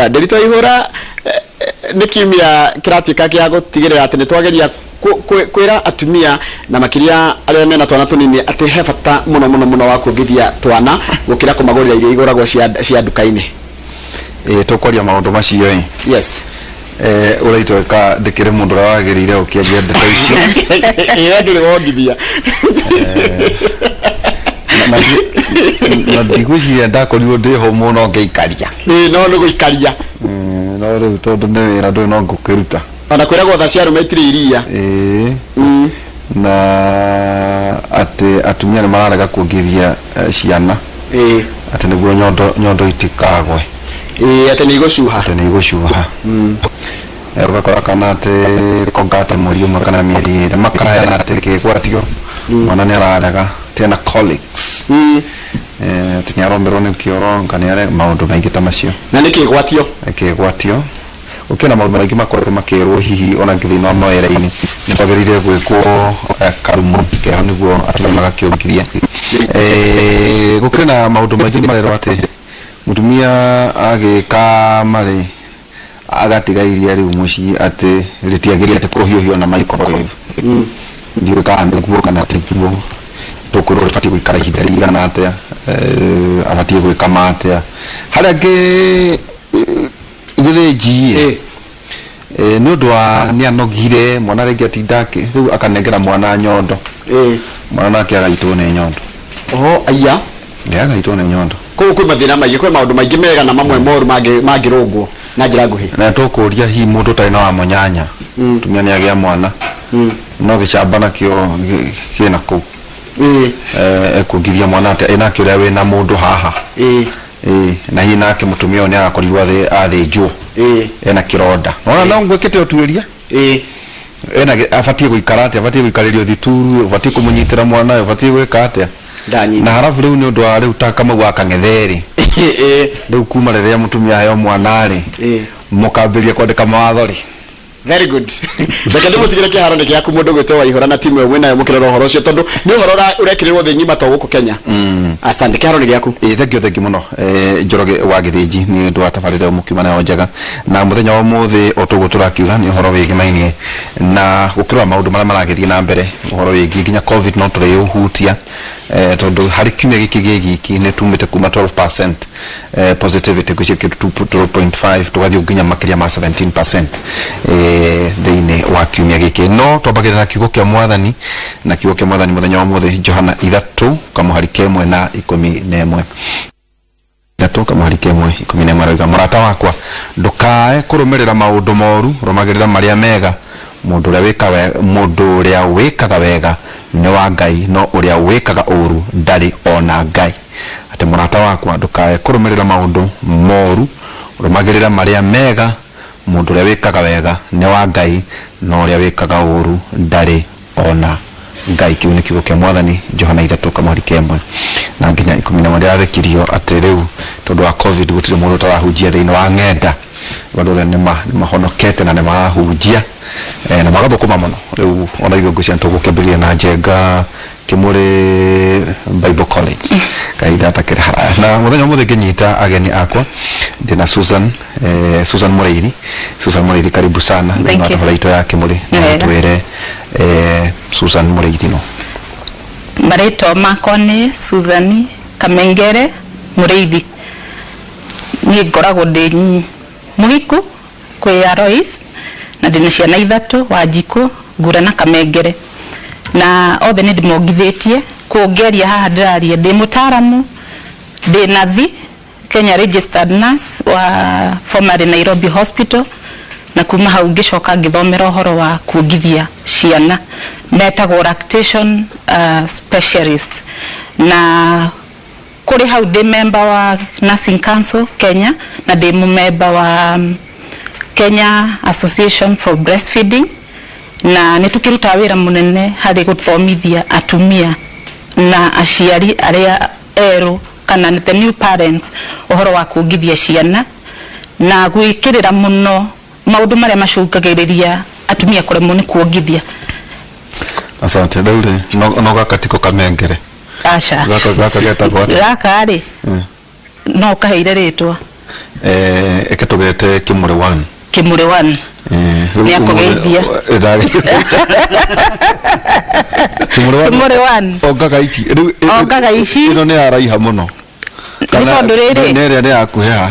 Waihũra. Ndĩritũ Waihũra, nĩ kiumia kĩratuĩka gĩa gũtigĩrĩra atĩ nĩ twageria kwĩra atumia na makĩria arĩa mena twana tũnini atĩ he bata mũno mũno mũno wa kuongithia twana gũkĩra kũmagũrĩra irio igũragwo cia nduka-inĩ. Ĩĩ, tũkwaria maũndũ macio ĩ. Yes. Ũraitweka ndĩkĩrĩ mũndũ ũrĩa wagĩrĩire gũkĩaria ndeto icio. Ĩĩ, we ndũrĩ wongithia. Na ndigwĩciria ndakorirwo ndĩho mũno ngĩikaria. Ĩĩ, no nĩ gũikaria. No rĩu tondũ nĩ wĩra ndũrĩ no ngũkĩruta. Ona kwĩragwo tha cia arũme itirĩ iria. Ĩĩ. Na atĩ atumia nĩ mararega kuongithia ciana. Atĩ nĩguo nyondo itikagwe. Ĩĩ, atĩ nĩ igũcuha. Atĩ nĩ igũcuha. Ũgakora kana atĩ kongate mweri ũmwe kana mĩeri ĩrĩ makaheana atĩ kĩgwatio mwana nĩ ararega atĩ ena colics. Atĩ nĩ aromĩrwo nĩ kĩoro anga nĩ are maũndũ maingĩ ta macio. Na nĩ kĩgwatio. Kĩgwatio. Gũkĩrĩ na maũndũ maingĩ makoretwo makĩrwo hihi ona thĩinĩ wa mawĩra-inĩ nĩ kwagĩrĩire gwĩkwo karumu keho nĩguo atumia magakĩongithia. Gũkĩrĩ na maũndũ maingĩ marerwo atĩ mũtumia agĩkama rĩ agatiga iria rĩu mũciĩ atĩ rĩtiagĩrĩire kũhiũhio na microwave. Ndiũĩ kana nĩguo kana tiguo, tũkwĩrwo rĩbatiĩ gũikara ihinda rĩigana atĩa, abatiĩ gwĩkama atĩa. Harĩa angĩ gĩthĩnji ĩ, nĩ ũndũ wa nĩ anogire mwana rĩngĩ atinda akĩ rĩu akanengera mwana nyondo. Mwana nake agaitwo nĩ nyondo. Oho, aya. Nĩ agaitwo nĩ nyondo. Koguo kwĩ mathĩna maingĩ, kwĩ maũndũ maingĩ mega na mamwe moru mangĩrũngwo na njĩra nguhĩ. Na tũkũria hihi mũndũ ũtarĩ na wa mũnyanya, mũtumia nĩ agĩa mwana, no gĩcamba nakĩo kĩna kũu. Ekuongithia mwana atĩa? Ĩ nake ũrĩa wĩna mũndũ haha? Ĩĩ, na hihi nake mũtumia ũyũ nĩ arakorirwo athĩnjwo. Ena kĩronda. Nĩwona no ngwĩkĩte ũtuĩria? Ena abatiĩ gũikara atĩa? Abatiĩ gũikarĩrio thituru? Ũbatiĩ kũmũnyitĩra mwana? Ũbatiĩ gwĩka atĩa? Ndanyita. Na harabu rĩu nĩ ũndũ wa rĩu ta Kamau wa Kang'ethe-rĩ, rĩu kuma rĩrĩa mũtumia aheo mwana-rĩ, mũkambĩrĩria kwandĩka mawatho rĩ? Very good. Reke ndĩmũtigĩre kĩharo-inĩ gĩaku mũndũ gwĩtwo Waihũra na timu ĩyo mwĩ nayo mũkĩrora ũhoro ũcio tondũ nĩ ũhoro ũrekĩrĩrwo thĩ ng'ima to gũkũ Kenya. Asante, kĩharo-inĩ gĩaku. Ĩĩ, thengio thengio mũno Njoroge wa Gĩthĩnji nĩ ũndũ wa tabarĩra ĩyo mũkiuma nayo njega. Na mũthenya wa ũmũthĩ o ta ũguo tũrakiuga nĩ ũhoro wĩgĩmainie na gũkĩrora maũndũ marĩa maragĩthiĩ na mbere ũhoro wĩgiĩ nginya Covid no tũrĩũhutia tondũ harĩ kiumia gĩkĩ gĩ giki nĩ tumĩte kuma 12% positivity ngwĩciria kĩndũ 2.5 tũgathiĩ nginya makĩria ma 17% thĩinĩ wa kiumia gĩkĩ. No twambagĩrĩra na kiugo kĩa Mwathani, na kiugo kĩa Mwathani mũthenya wa ũmũthĩ Johana 3 kamũhari ka ĩmwe na 11. 3 kamũhari ka ĩmwe 11 aroiga, mũrata wakwa, ndũkae kũrũmĩrĩra maũndũ moru, rũmagĩrĩra marĩa mega. Mũndũ ũrĩa wĩka mũndũ ũrĩa wĩkaga wega nĩ wa Ngai, no ũrĩa wĩkaga ũũru ndarĩ ona Ngai. Atĩ mũrata wakwa, ndũkae kũrũmĩrĩra maũndũ moru, rũmagĩrĩra marĩa mega. Mũndũ ũrĩa wĩkaga wega nĩ wa Ngai, no ũrĩa wĩkaga ũũru ndarĩ ona Ngai. Kĩu nĩ kiugo kĩa Mwathani, Johana 3 kamũhari ka ĩmwe na nginya 11. Ndĩrathekirio atĩ rĩu tondũ wa Covid gũtirĩ mũndũ ũtarahunjia thĩinĩ wa ng'enda. Andũ othe nĩ mahonokete na nĩ marahunjia na magathũkũma mũno. Rĩu ona ithuĩ ngwĩciria nĩ tũgũkĩambĩrĩria na Njenga Kĩmũrĩ Bible College kahinda gatakĩrĩ haraya. Na mũthenya ũmũthĩ ngĩnyita ageni akwa ndĩna Susan, Susan Mũrĩithi. Susan Mũrĩithi, karibu sana thĩinĩ wa Thank you. tabarĩra itũ ya Kĩmũrĩ. Nĩ Na wega. twĩre Susan Mũrĩithi nũ? Marĩtwa makwa nĩ Susan Kamengere Mũrĩithi. Niĩ ngoragwo ndĩ mũhiku kwĩ Alois na ndĩna ciana ithatũ, Wanjikũ, Ngura na Kamengere. Na othe nĩ ndĩmongithĩtie. Kũngĩaria haha ndĩraria ndĩ mũtaramu, ndĩ nathi, Kenya registered nurse wa formerly Nairobi Hospital, na kuma hau ngĩcoka ngĩthomera ũhoro wa kuongithia ciana, metagwo lactation specialist. Na kũrĩ hau ndĩ member wa Nursing Council Kenya na ndĩ mũmemba wa Kenya Association for Breastfeeding, na nĩ tũkĩrutaga wĩra mũnene harĩ gũthomithia atumia na aciari arĩa erũ kana the new parents ũhoro wa kuongithia ciana na gwĩkĩrĩra mũno maũndũ marĩa macũngagĩrĩria atumia kũremwo nĩ kuongithia. Asante. Rĩu rĩ, no gaka tiko kamengere? Aca. Gaka getagwo atĩa? Gaka rĩ, no kaheire rĩtwa. Eke tũgete Kĩmũrĩ 1. Kĩmũrĩ 1. Rĩu Nĩ akũgeithia. Kĩmũrĩ 1. Kĩmũrĩ 1. Ongaga ici rĩu. Ongaga ici. Ĩno nĩ yaraiha mũno. Nĩ tondũ rĩrĩ. Nĩ ĩrĩa nĩ yakuhĩha.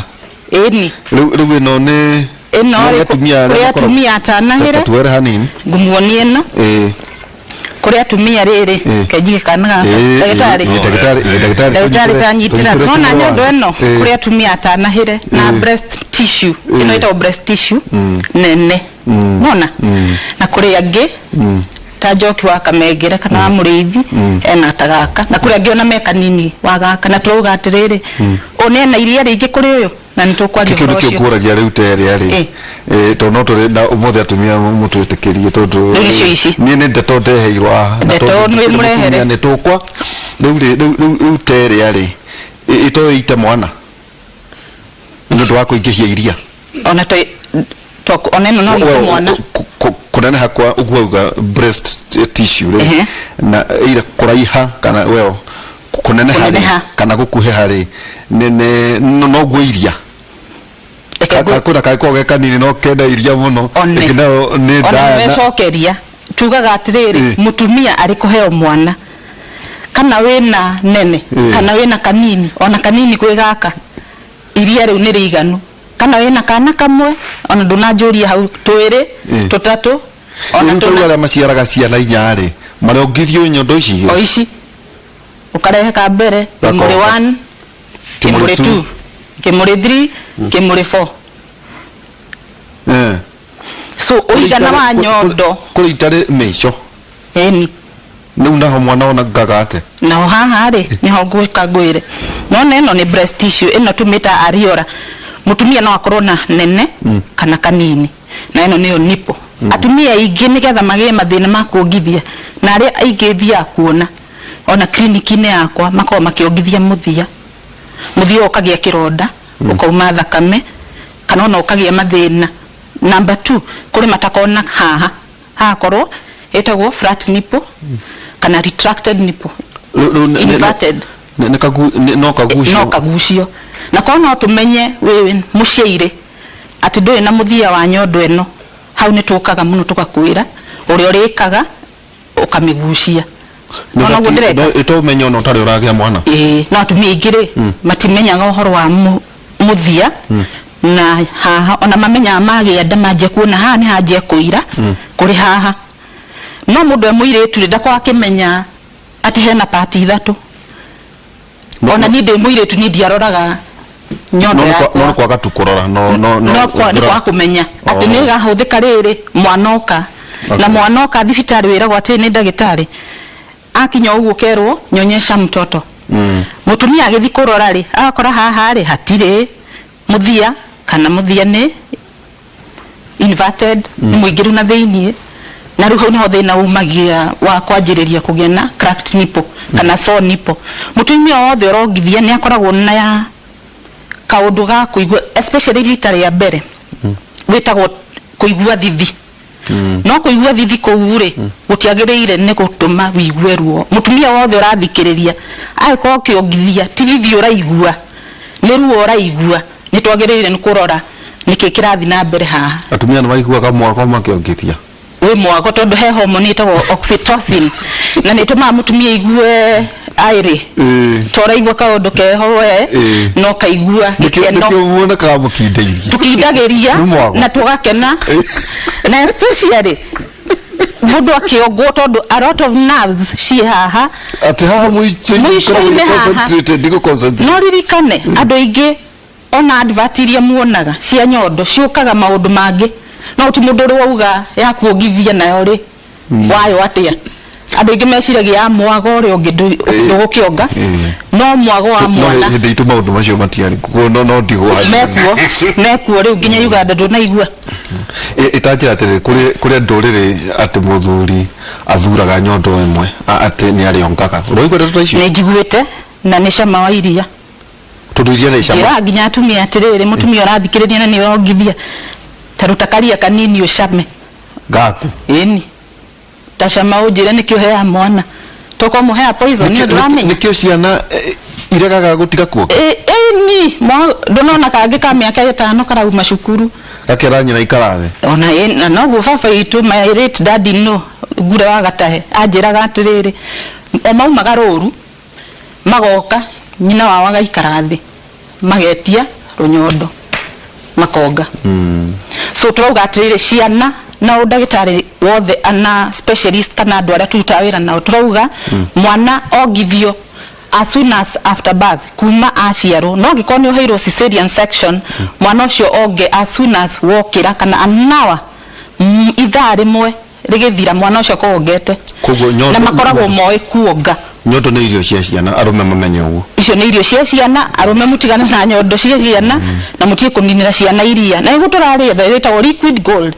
Ĩni. Rĩu ĩno nĩ Ĩno nĩ rĩ, atumia arĩa kũrĩ makoragwo- atumia atanahĩre. Tuere hanini. Ngũmuonie ĩno. Kũrĩ atumia rĩrĩ. Kenjige kana gaka. Ndagĩtarĩ. Ndagĩtarĩ, ndagĩtarĩ. Ndagĩtarĩ tanyitĩra. Tũnyitĩre Nona Kĩmũrĩ nyondo 1. ĩno kũrĩ atumia atanahĩre na breast tissue. Ĩno ĩtagwo breast tissue nene. Nona? Na kũrĩ angĩ ta Njoki wa Kamengere kana wa Mũrĩithi ena ta gaka, na kũrĩ angĩ ona me kanini wa gaka, na tũrauga atĩrĩrĩ, ũyũ nĩ ena iria rĩingĩ kũrĩ ũyũ, na nĩ tũkwaria Kĩu ũhoro nĩkĩo ũcio. ngũragia rĩu ta ĩrĩa rĩ, tondũ no tũrĩ na ũmũthĩ atumia mũtwĩtĩkĩrie tondũ Rĩu nĩcio ici. Niĩ nĩ ndeto ndeheirwo haha na Ndeto tondũ nĩ ndikĩrĩ mũrehere. mũtumia nĩ tũkwa rĩu rĩ, rĩu ta ĩrĩa rĩ, ĩtoĩ ite mwana nĩ ũndũ wa kũingĩhia iria. Ona to ona ĩno no ite mwana. Kũneneha kwa ũguo auga breast tissue rĩ, na either kũraiha kana, well, kũneneha rĩ, Kũneneha. kana gũkuhĩha rĩ, noguo iria. Reke Kwĩna kangĩkorwo ge kanini no kenda iria mũno. One. Ĩngĩ nayo nĩ Ona ndaya na nĩmecokeria tugaga atĩrĩrĩ, mũtumia arĩ kũheo mwana, kana wĩna nene, kana wĩna kanini, ona kanini kwĩ gaka, iria rĩu nĩ rĩiganu. Kana wĩna kana kamwe, ona ndũnanjũria hau, twĩrĩ, tũtatũ, ona Rĩu tarĩu tũna. Arĩa maciaraga ciana inya rĩ, marongithio nyondo ici igĩrĩ? O ici ũkarehe ka mbere. Gakoka. Kĩmũrĩ 1, Kĩmũrĩ kĩmũrĩ 2, 2, kĩmũrĩ 3, kĩmũrĩ 4. So ũigana wa nyondo. Kũrĩ itarĩ mĩico. Ĩni. Rĩu naho mwana onangaga atĩa? Naho haha rĩ, nĩho ngũka ngwĩre, nona ĩno nĩ breast tissue, ĩno tũmĩta areola. Mũtumia no akorwo na nene kana kanini, na ĩno nĩyo nipple. Atumia aingĩ nĩgetha magĩe mathĩna ma kuongithia, na arĩa aingĩ thiaga kuona ona clinic-inĩ yakwa, makoragwo makĩongithia mũthia. Mũthia ũyũ ũkagĩa kĩronda, ũkauma thakame, kana ona ũkagĩa mathĩna. Number 2, kũrĩ matakona haha hagakorwo ĩtagwo flat nipple kana retracted nipple. Rĩu Inverted. No kagucio. No kagucio, na korwo no tũmenye wĩ mũciairĩ atĩ ndũrĩ na mũthia wa nyondo ĩno, hau nĩ tũkaga mũno tũgakwĩra ũrĩa ũrĩkaga ũkamĩgucia. Nona ũguo ndĩreka. Ĩtũmenye ona ũtarĩ ũragĩa mwana. Ĩĩ, no atumia aingĩ rĩ, matimenyaga ũhoro wa mũthia na haha. Ona mamenyaga magĩa nda, manjia kuona haha nĩ hanjia kũira kũrĩ haha. No mũndũ e mũirĩtu rĩ, ndakoragwo akĩmenya atĩ hena pati ithatũ. Ona niĩ ndĩ mũirĩtu, niĩ ndiaroraga nyondo No nĩ yakwa. No nĩ kwaga tu kũrora, no no no nĩ kwaga kũmenya atĩ nĩ ĩgahũthĩka rĩrĩ mwana oka. Na mwana oka thibitarĩ, wĩragwo atĩ nĩ ndagĩtarĩ akinya ũguo kerwo, "Nyonyesha mtoto." Mũtumia agĩthiĩ kũrora rĩ, agakora haha rĩ hatirĩ mũthia, kana mũthia nĩ inverted, nĩ mũingĩru na thĩiniĩ, na rĩu hau nĩho thĩna umagia wa kwanjĩrĩria kũgĩa na cracked nipple kana sore nipple. Mũtumia wothe ũrongithia nĩ akoragwo na kaũndũ ga kũigua, especially rita rĩa mbere, wĩtagwo kũigua thithi. No kũigua thithi kũu rĩ, gũtiagĩrĩire nĩ gũtũma wĩigue ruo. Mũtumia wothe ũrathikĩrĩria, angĩkorwo ũkĩongithia ti thithi ũraigua, nĩ ruo ũraigua, nĩ twagĩrĩire nĩ kũrora nĩkĩ kĩrathiĩ na mbere haha. Atumia nĩ maiguaga mwago makĩongithia? Wĩ mwago, tondũ he hormone ĩtagwo oxytocin, na nĩ ĩtũmaga mũtumia aigue aĩrĩ ta ũraigua kaũndũ keho we, no kaigua gĩkeno. Nĩkĩo muonekaga mũkindĩirie. Tukindagĩria. Nĩ mwago. Na tũgakena, na especially mũndũ akĩongwo, tondũ a lot of nerves ciĩ haha. Atĩ haha mũico-inĩ. Mũico-inĩ haha. Concentrated, ndikũ concentrate. No ririkane, andũ aingĩ ona advert iria muonaga cia nyondo ciũkaga maũndũ mangĩ, no ti mũndũ ũrĩ wauga ya kuongithia nayo rĩ wayo atĩa. Andũ aingĩ meciragia ya mwago ũrĩa ũngĩ ndũgũkĩonga, no mwago wa No mwana. Hĩndĩ itũ maũndũ macio matiarĩ kuo, no ndigwo. Mekuo rĩu nginya Uganda, ndũnaigua? Ĩtanjĩra atĩrĩrĩ, kũrĩ ndũrĩrĩ atĩ mũthuri athuraga nyondo ĩmwe atĩ nĩ arĩongaga. Ũraigua ndeto ta icio? Nĩ njiguĩte, na nĩ cama wa iria. Tondũ iria nĩ cama. Njĩraga nginya atumia atĩrĩrĩ, mũtumia ũrathikĩrĩria na nĩwe ongithia, ta ruta karia kanini ũcame. Gaku. Ĩni, ta cama ũnjĩre nĩkĩ ũheaga mwana, tokorwo mũheaga poison, nĩ ũndũ ũramenya. Nĩkĩo ciana Iregaga gũtiga kuonga. Ĩni ndũnona kangĩ ka mĩaka 5 karauma cukuru. Gakera nyina ikara thĩ. Ona na noguo baba witũ, my late daddy, no ngure wa gatahe, anjĩraga atĩrĩrĩ, o maumaga rũru magoka, nyina wao agaikara thĩ, magetia rũnyondo makonga. So tũrauga atĩrĩrĩ, ciana na ũndagĩtarĩ wothe ana specialist kana andũ arĩa tũrutaga wĩra nao, tũrauga mwana ongithio as soon as after birth, kuma aciarwo. No angĩkorwo nĩ ũheirwo cesarean section, mwana ũcio onge as soon as wokĩra kana an hour, ithaa 1 rĩgĩthira, mwana ũcio akorwo ongete. Koguo nyondo Na makoragwo moĩ kuonga. Nyondo nĩ irio cia ciana, arũme mamenye ũguo. Icio nĩ irio cia ciana. Arũme, mũtigane na nyondo cia ciana na mũtige kũninĩra ciana iria, na nĩguo tũrarĩetha rĩtagwo liquid gold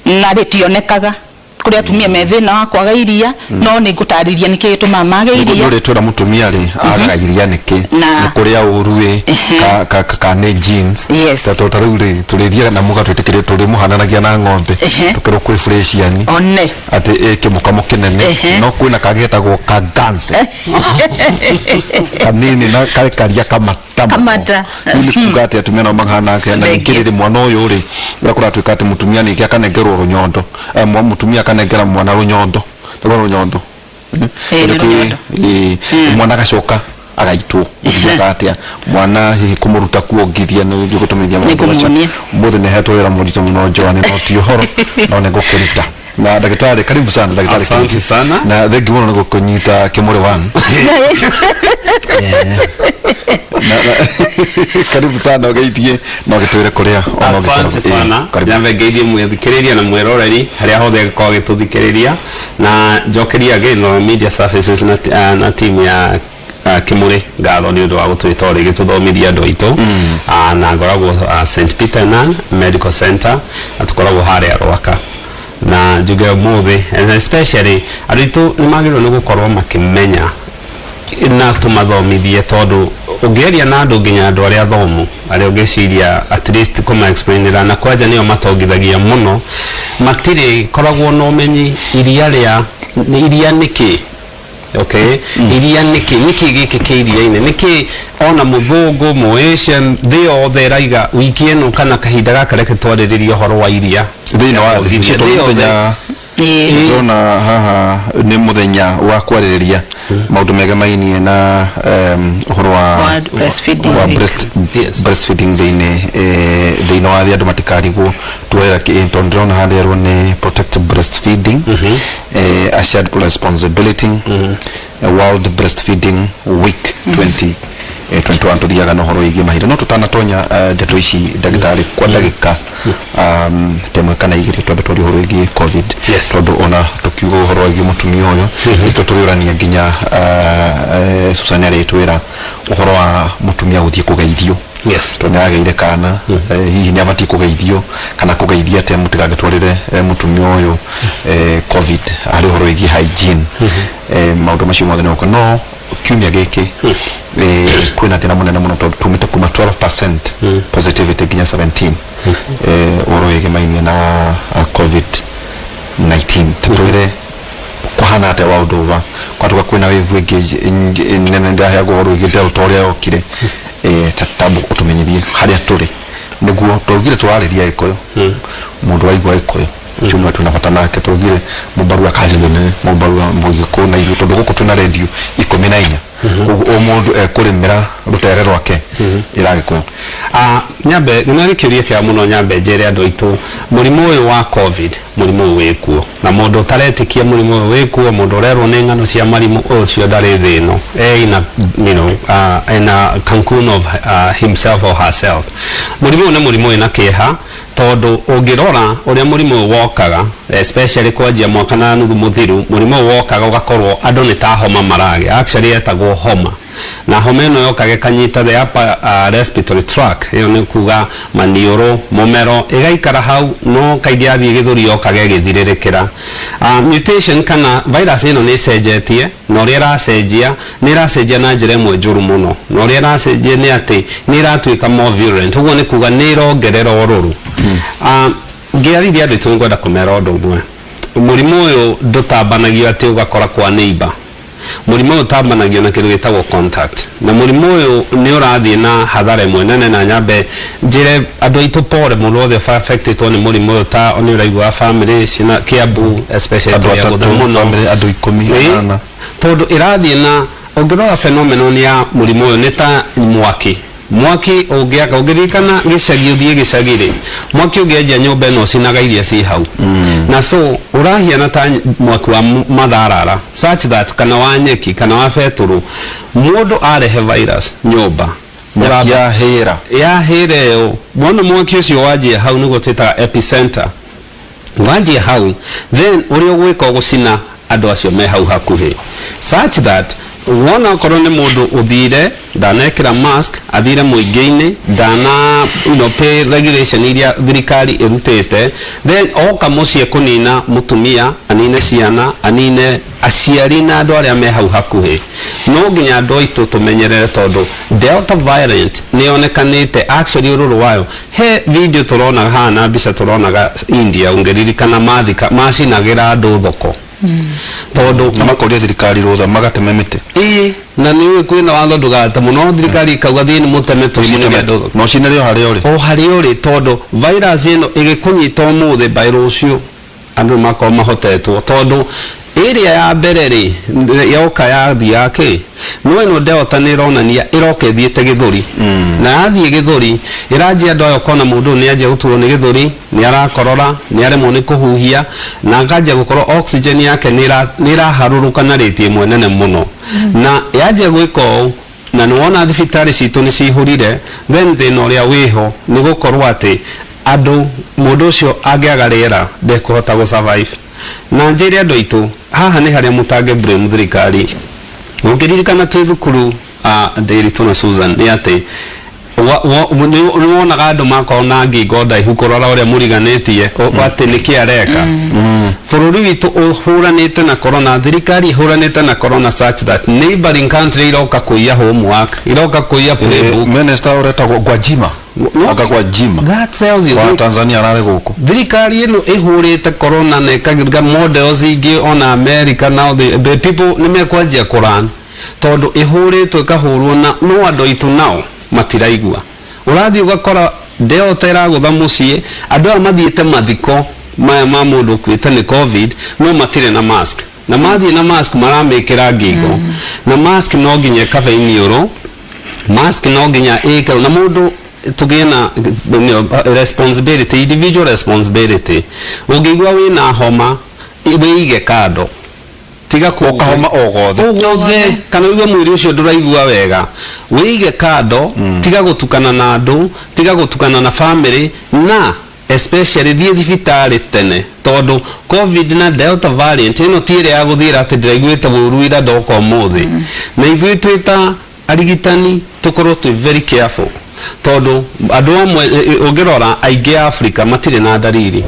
na rĩtionekaga kũrĩ atumia me thĩna wa kwaga iria. No nĩ ngũtarĩria nĩkĩ gĩtũmaga mage iria. Nĩ ũrĩtwĩra mũtumia rĩ agaga iria nĩkĩ, nĩ kũrĩa ũru ĩ ka nĩ genes. Ta rĩu rĩ tũrĩthiaga na mũgatwĩtĩkĩria tũrĩmũhananagia na ng'ombe, tũkerwo kwĩ Fresian one atĩ ĩ kĩmũkamo kĩnene, no kwĩna kangĩ getagwo kaganse kanini na karĩ karia kamata mũno. Kamata. Rĩu nĩ kuga atĩ atumia nao mahana atĩa, na Thank ningĩ you. rĩrĩ mwana ũyũ rĩ, ũrĩa kũratuĩka atĩ mũtumia ningĩ akanengerwo rũnyondo, mũtumia akanengera mwana rũnyondo, nĩguo rũnyondo. Ĩĩ, nĩ Tondũ rũnyondo. Ĩĩ, mwana agacoka agaitwo. Gũthiaga atĩa mwana hihi kũmũruta kuongithia nĩ gũtũmithia maũndũ macio? Kũmuonia. Ũmũthĩ nĩ hetwo wĩra mũritũ mũno, Joan, no ti ũhoro, no nĩ ngũkĩruta. Na ndagĩtarĩ, karibu sana ndagĩtarĩ. Asante Kĩmũti. sana. Na thengi mũno nĩ gũkũnyita Kĩmũrĩ one. Karibu sana, ũgeithie na ũgĩtwĩre kũrĩa ona ũngĩkorwo. Asante sana. Ĩĩ, karibu. Nyambe ngeithie mwĩthikĩrĩria na mwĩroreri harĩa hothe angĩkorwo agĩtũthikĩrĩria, na njokerie again Media Services na team ya Kimuri ngatho nĩ ũndũ wa gũtwĩta o rĩngĩ tũthomithie andũ aitũ. Na ngoragwo St Peter Nan Medical Center, na tũkoragwo harĩa Rwaka. Na njuge ũmũthĩ and especially andũ aitũ nĩ magĩrĩirwo nĩ gũkorwo makĩmenya na tũmathomithie, tondũ ũngĩaria na andũ, nginya andũ arĩa athomu, arĩa ũngĩciria at least kũma explainĩra, na kwanja nĩo matongithagia mũno, matirĩ koragwo na ũmenyi iria rĩa nĩ iria nĩkĩ. Okay, iria nĩkĩ gĩkĩ kĩ iria-inĩ, nĩkĩ ona mũthũngũ, mũ Asian, thĩ yothe ĩraiga wiki ĩno kana kahinda gaka reke twarĩrĩrie ũhoro wa iria. Thĩinĩ wa thĩ. Thĩ Tondũ yothe. mũthenya ndĩrona haha nĩ mũthenya wa kwarĩrĩria maũndũ megemainie na ũhoro wa Wa breastfeeding wa week. Breastfeeding thĩinĩ wa thĩ. Andũ matikarigwo tuoera kĩ, tondũ ndĩrona harĩa erwo nĩ protect breastfeeding, a shared responsibility, World Breastfeeding Week 20 21. Tuthiaga na ũhoro wĩgiĩ mahinda, no tũtanatonya ndeto ici, ndagĩtarĩ, kwa ndagĩka ta 1 kana 2, twambe twarie ũhoro wĩgiĩ COVID, tondũ ona tũkiuga ũhoro wĩgiĩ mũtumia ũyũ, nĩkĩo tũrĩũrania nginya Susan arĩtwĩra ũhoro wa mũtumia gũthiĩ kũgeithio, tondũ nĩ agĩire kana, hihi nĩ abatiĩ kũgeithio kana kũgeithia atĩa mũtigagĩtwarĩre mũtumia ũyũ COVID, harĩ ũhoro wĩgiĩ hygiene, maũndũ macio mothe nĩ gũka. No kiumia gĩkĩ kwĩna thĩna mũnene mũno, tondũ tumĩte kuma 12% positivity nginya 17, ũhoro wĩgemainie na COVID 19. Tatwĩre kũhana atĩa world over, kwatuka kwĩna wave ĩngĩ nene ndĩraheagwo ũhoro wĩgiĩ Delta ũrĩa yokire. Ta tambu ũtũmenyithie harĩa tũrĩ, nĩguo twaugire tũrarĩria Gĩkũyũ. Mũndũ waigua Gĩkũyũ ũcio nĩwe twĩna bata nake. Twaugire mũmbarua kanjĩthene, mũmbarua mũgĩkũyũ na ithuĩ, tondũ gũkũ twĩna redio 14, koguo o mũndũ ekũrĩmĩra rũtere rwake ĩra Gĩkũyũ. Nyambe nĩ kĩũria kĩega mũno. Nyambe njĩre andũ aitũ, mũrimũ ũyũ wa COVID, mũrimũ ũyũ wĩkuo, na mũndũ ũtaretĩkia mũrimũ ũyũ wĩkuo, mũndũ ũrerwo nĩ ng'ano cia marimũ ũcio, ndarĩ thĩ ĩno, e in a, you know, in a cocoon of himself or herself. Mũrimũ ũyũ nĩ mũrimũ wĩna kĩeha, tondũ ũngĩrora ũrĩa mũrimũ ũyũ wokaga, especially kwanjia mwaka na nuthu mũthiru, mũrimũ ũyũ wokaga ũgakorwo andũ nĩ ta homa maragĩa. Actually etagwo homa, na homa ĩno yokaga ĩkanyita the upper respiratory tract, ĩyo nĩ kuga maniũrũ, mũmero, ĩgaikara hau, no kaingĩ yathiĩ gĩthũri yokaga ĩgĩthirĩrĩkĩra. Mutation kana virus ĩno nĩ ĩcenjetie, na ũrĩa ĩracenjia, nĩ ĩracenjia na njĩra ĩmwe njũru mũno, na ũrĩa ĩracenjia nĩ atĩ nĩ ĩratuĩka more virulent. Ũguo nĩ kuga nĩ ĩrongerera ũrũrũ. Ngĩarĩria andũ aitũ, ngwenda kũmera ũndũ ũmwe: mũrimũ ũyũ ndũtambanagio atĩ ũgakora kwa neighbor. Mũrimũ ũyũ ũtambanagio na kĩndũ gĩtagwo contact, na mũrimũ ũyũ nĩ ũrathiĩ na hathara ĩmwe nene. Na nyambe njĩre andũ aitũ pore mũndũ wothe affectedwo nĩ mũrimũ ũyũ, ta nĩ ũraigua family ciĩna Kiambu especially andũ tũrĩ agũthe atatũ mũno. Family andũ 18. Tondũ ĩrathiĩ na ũngĩrora phenomenon ya mũrimũ ũyũ nĩ ta mwaki. Mwaki ũngĩaka, ũngĩririkana gĩcagi, ũthiĩ gĩcagi rĩ, mwaki ũngĩanjia nyũmba ĩno ũcinaga iria ci hau, na so ũrahiana ta mwaki wa matharara such that kana wa nyeki kana wa betũrũ. Mũndũ arehe virus nyũmba, nyaki yahĩra. Yahĩra ĩyo, wona mwaki ũcio wanjia hau, nĩguo twĩtaga epicenter, wanjia hau, then ũrĩa ũgwĩka ũgũcina andũ acio me hau hakuhĩ, such that wona okorwo nĩ mũndũ ũthire ndanekĩra mask, athire mũingĩ-inĩ, ndana pay regulation iria thirikari ĩrutĩte, then oka mũciĩ kũnina mũtumia, anine ciana, anine aciari na andũ arĩa me hau hakuhĩ. No nginya andũ aitũ tũmenyerere, tondũ Delta variant nĩ yonekanĩte actually ũrũrũ wayo. He video tũronaga haha na mbica tũronaga India, ũngĩririkana, mathika macinagĩra andũ thoko tondũ na makoria thirikari rũtha magateme mĩtĩ. Ĩĩ, na nĩ ũĩ kwĩna watho ndũgate mũno, thirikari ikauga thiĩ nĩ mũteme tũcinĩre andũ thoko. Na ũcinĩre o harĩa ũrĩ. O harĩa ũrĩ, tondũ virus ĩno ĩgĩkũnyita ũmũthĩ, by rũciũ andũ makorwo mahotetwo, tondũ ĩrĩa ya mbere rĩ yoka yathiĩ yake, no ĩno Delta nĩ ĩronania ĩroka ĩthiĩte gĩthũri, na yathiĩ gĩthũri ĩranjia andũ aya ũkona mũndũ ũyũ nĩ anjia gũturwo nĩ gĩthũri, nĩ arakorora, nĩ aremwo nĩ kũhuhia, na akanjia gũkorwo oxygen yake nĩ ĩraharũrũka na rate ĩmwe nene mũno. Na yanjia gwĩka ũũ, na nĩ wona thibitarĩ citũ nĩ cihũrire, then thĩna ũrĩa wĩho nĩ gũkorwo atĩ andũ mũndũ ũcio angĩaga rĩera ndekũhota gũ survive. Na njĩre andũ aitũ, haha nĩ harĩa mũtange blame thirikari. Ũngĩririkana twĩ thukuru, Ndĩritũ na Susan, nĩ atĩ nĩ wonaga andũ makorwo na ngingo ndaihu kũrora ũrĩa mũriganĩtie atĩ nĩkĩ areka. Bũrũri witũ ũhũranĩte na corona, thirikari ĩhũranĩte na corona such that neighboring country iroka kũiya homework, iroka kũiya playbook. Minister ũretagwo Gwajima. No. Aka Gwajima That tells you wa Tanzania ararĩ gũkũ. Thirikari ĩno ĩhũrĩte corona na ĩkagiga models ingĩ ona America. Now the people nĩ mekwanjia kũran tondũ ĩhũrĩtwo ĩkahũrwo, na no andũ aitũ nao matiraigua. Ũrathiĩ ũgakora Delta ĩragũtha mũciĩ, andũ aya mathiĩte mathiko maya ma mũndũ ũkuĩte nĩ COVID, no matirĩ na mask, na mathiĩ na mask maramĩkĩra ngingo, na mask no nginya ĩkaba iniũrũ, mask no nginya ĩkĩrwo, na mũndũ tũgĩe na responsibility, individual responsibility. Ũngĩigua wĩna homa, wĩige kando, tiga Ũkahoma o gothe. O gothe, kana ũigue mwĩrĩ ũcio ndũraigua wega, wĩige kando, tiga gũtukana na andũ, tiga gũtukana na family, na especially thiĩ thibitarĩ tene, tondũ COVID na Delta variant ĩno ti ĩrĩa ya gũthiĩra atĩ ndĩraiguĩte ũru ira ndoka ũmũthĩ. Na ithuĩ twĩ ta arigitani tũkorwo twĩ very careful, tondũ andũ amwe ũngĩrora aingĩ a Africa matirĩ na ndariri,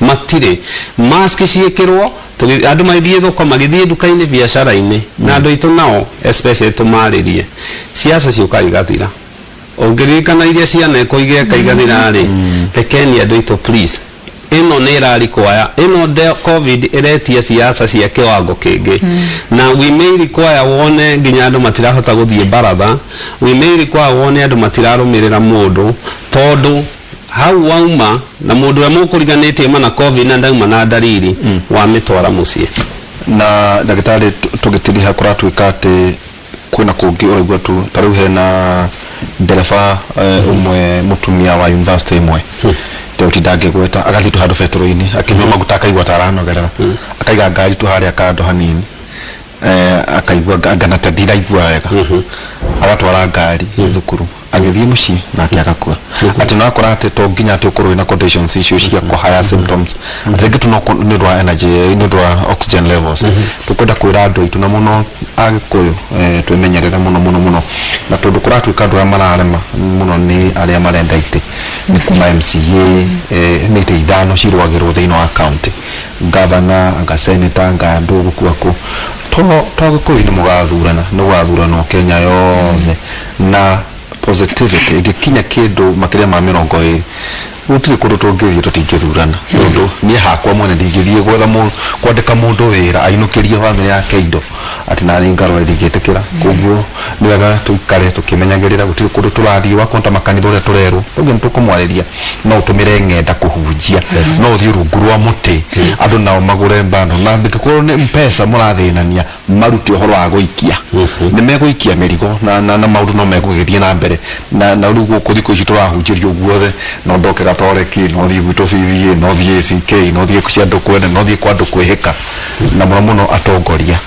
matirĩ mask ciĩkĩrwo. Andũ magĩthiĩ thoko, magĩthiĩ nduka-inĩ, biacara-inĩ, na andũ aitũ nao especially tũmarĩrie siasa ciũkaga igathira. Ũngĩririkana iria cianekwo igeka igathira rĩ, rekeni andũ aitũ please, ĩno nĩ ĩra require, ĩno COVID ĩretia siasa cia kĩwango kĩngĩ, na we may require wone nginya andũ matirahota gũthiĩ baratha, we may require wone andũ matirarũmĩrĩra mũndũ, tondũ hau wauma na mũndũ ũrĩa mũkũriganĩtie mana COVID na ndauma na ndariri, wamĩtwara mũciĩ. Na ndagĩtarĩ, tũgĩtiriha, kũratuĩka atĩ kwĩna kũngĩ ũraigua tu ta rĩu hena ndereba ũmwe mũtumia wa university ĩmwe ndĩgũtinda ngĩgweta, agathiĩ tu handũ betũrũ-inĩ akĩnyua maguta, akaigua ta aranogerera, akaiga ngari tu harĩa kando hanini, akaigua ngana ta ndiraigua wega, agatwara ngari thukuru, agĩthiĩ mũciĩ nake agakua. Atĩ no akora atĩ to nginya atĩ ũkorwo wĩna conditions icio cia kũhaya symptoms, atĩ rĩngĩ tu no nĩ ũndũ wa energy, nĩ ũndũ wa oxygen levels. Tũkwenda kwĩra andũ aitũ na mũno Agĩkũyũ, twĩmenyerere mũno mũno mũno, na tondũ kũratuĩka andũ arĩa mararema mũno nĩ arĩa marenda itĩ, nĩ kuma MCA, nĩ itĩ 5 cirũagĩrwo thĩinĩ wa county, governor anga senator anga andũ gũkua kũ to Gĩkũyũ nĩ mũgathurana, nĩ gũgathuranwo Kenya yothe, na positivity ĩngĩkinya kĩndũ makĩria ma 20, gũtirĩ kũndũ tũngĩthiĩ tũtingĩthurana, tondũ niĩ hakwa mwene ndingĩthiĩ gwetha kwandĩka mũndũ wĩra ainũkĩrie bamĩrĩ yake indo. Atĩ nani ngarware ndingĩtĩkĩra. Koguo nĩ wega tũikare tũkĩmenyagĩrĩra, gũtirĩ kũndũ tũrathiĩ wakonta makanitha ũrĩa tũrerwo rĩu nĩ tũkũmwarĩria. No ũtũmĩre ng'enda kũhunjia, no ũthiĩ rungu rwa mũtĩ, andũ nao magũre bundle, na angĩkorwo nĩ mpesa mũrathĩnania, marute ũhoro wa gũikia, nĩ megũikia mĩrigo na maũndũ no megũgĩthiĩ na mbere. Na rĩu gũkũ thikũ ici tũrahunjĩrio guothe, no ndoke Gatoreki, no thiĩ gwitũ BBA, no thiĩ ACK, no thiĩ cia andũ kwene, no thiĩ kwa andũ kwĩhĩka. Na mũno mũno atongoria,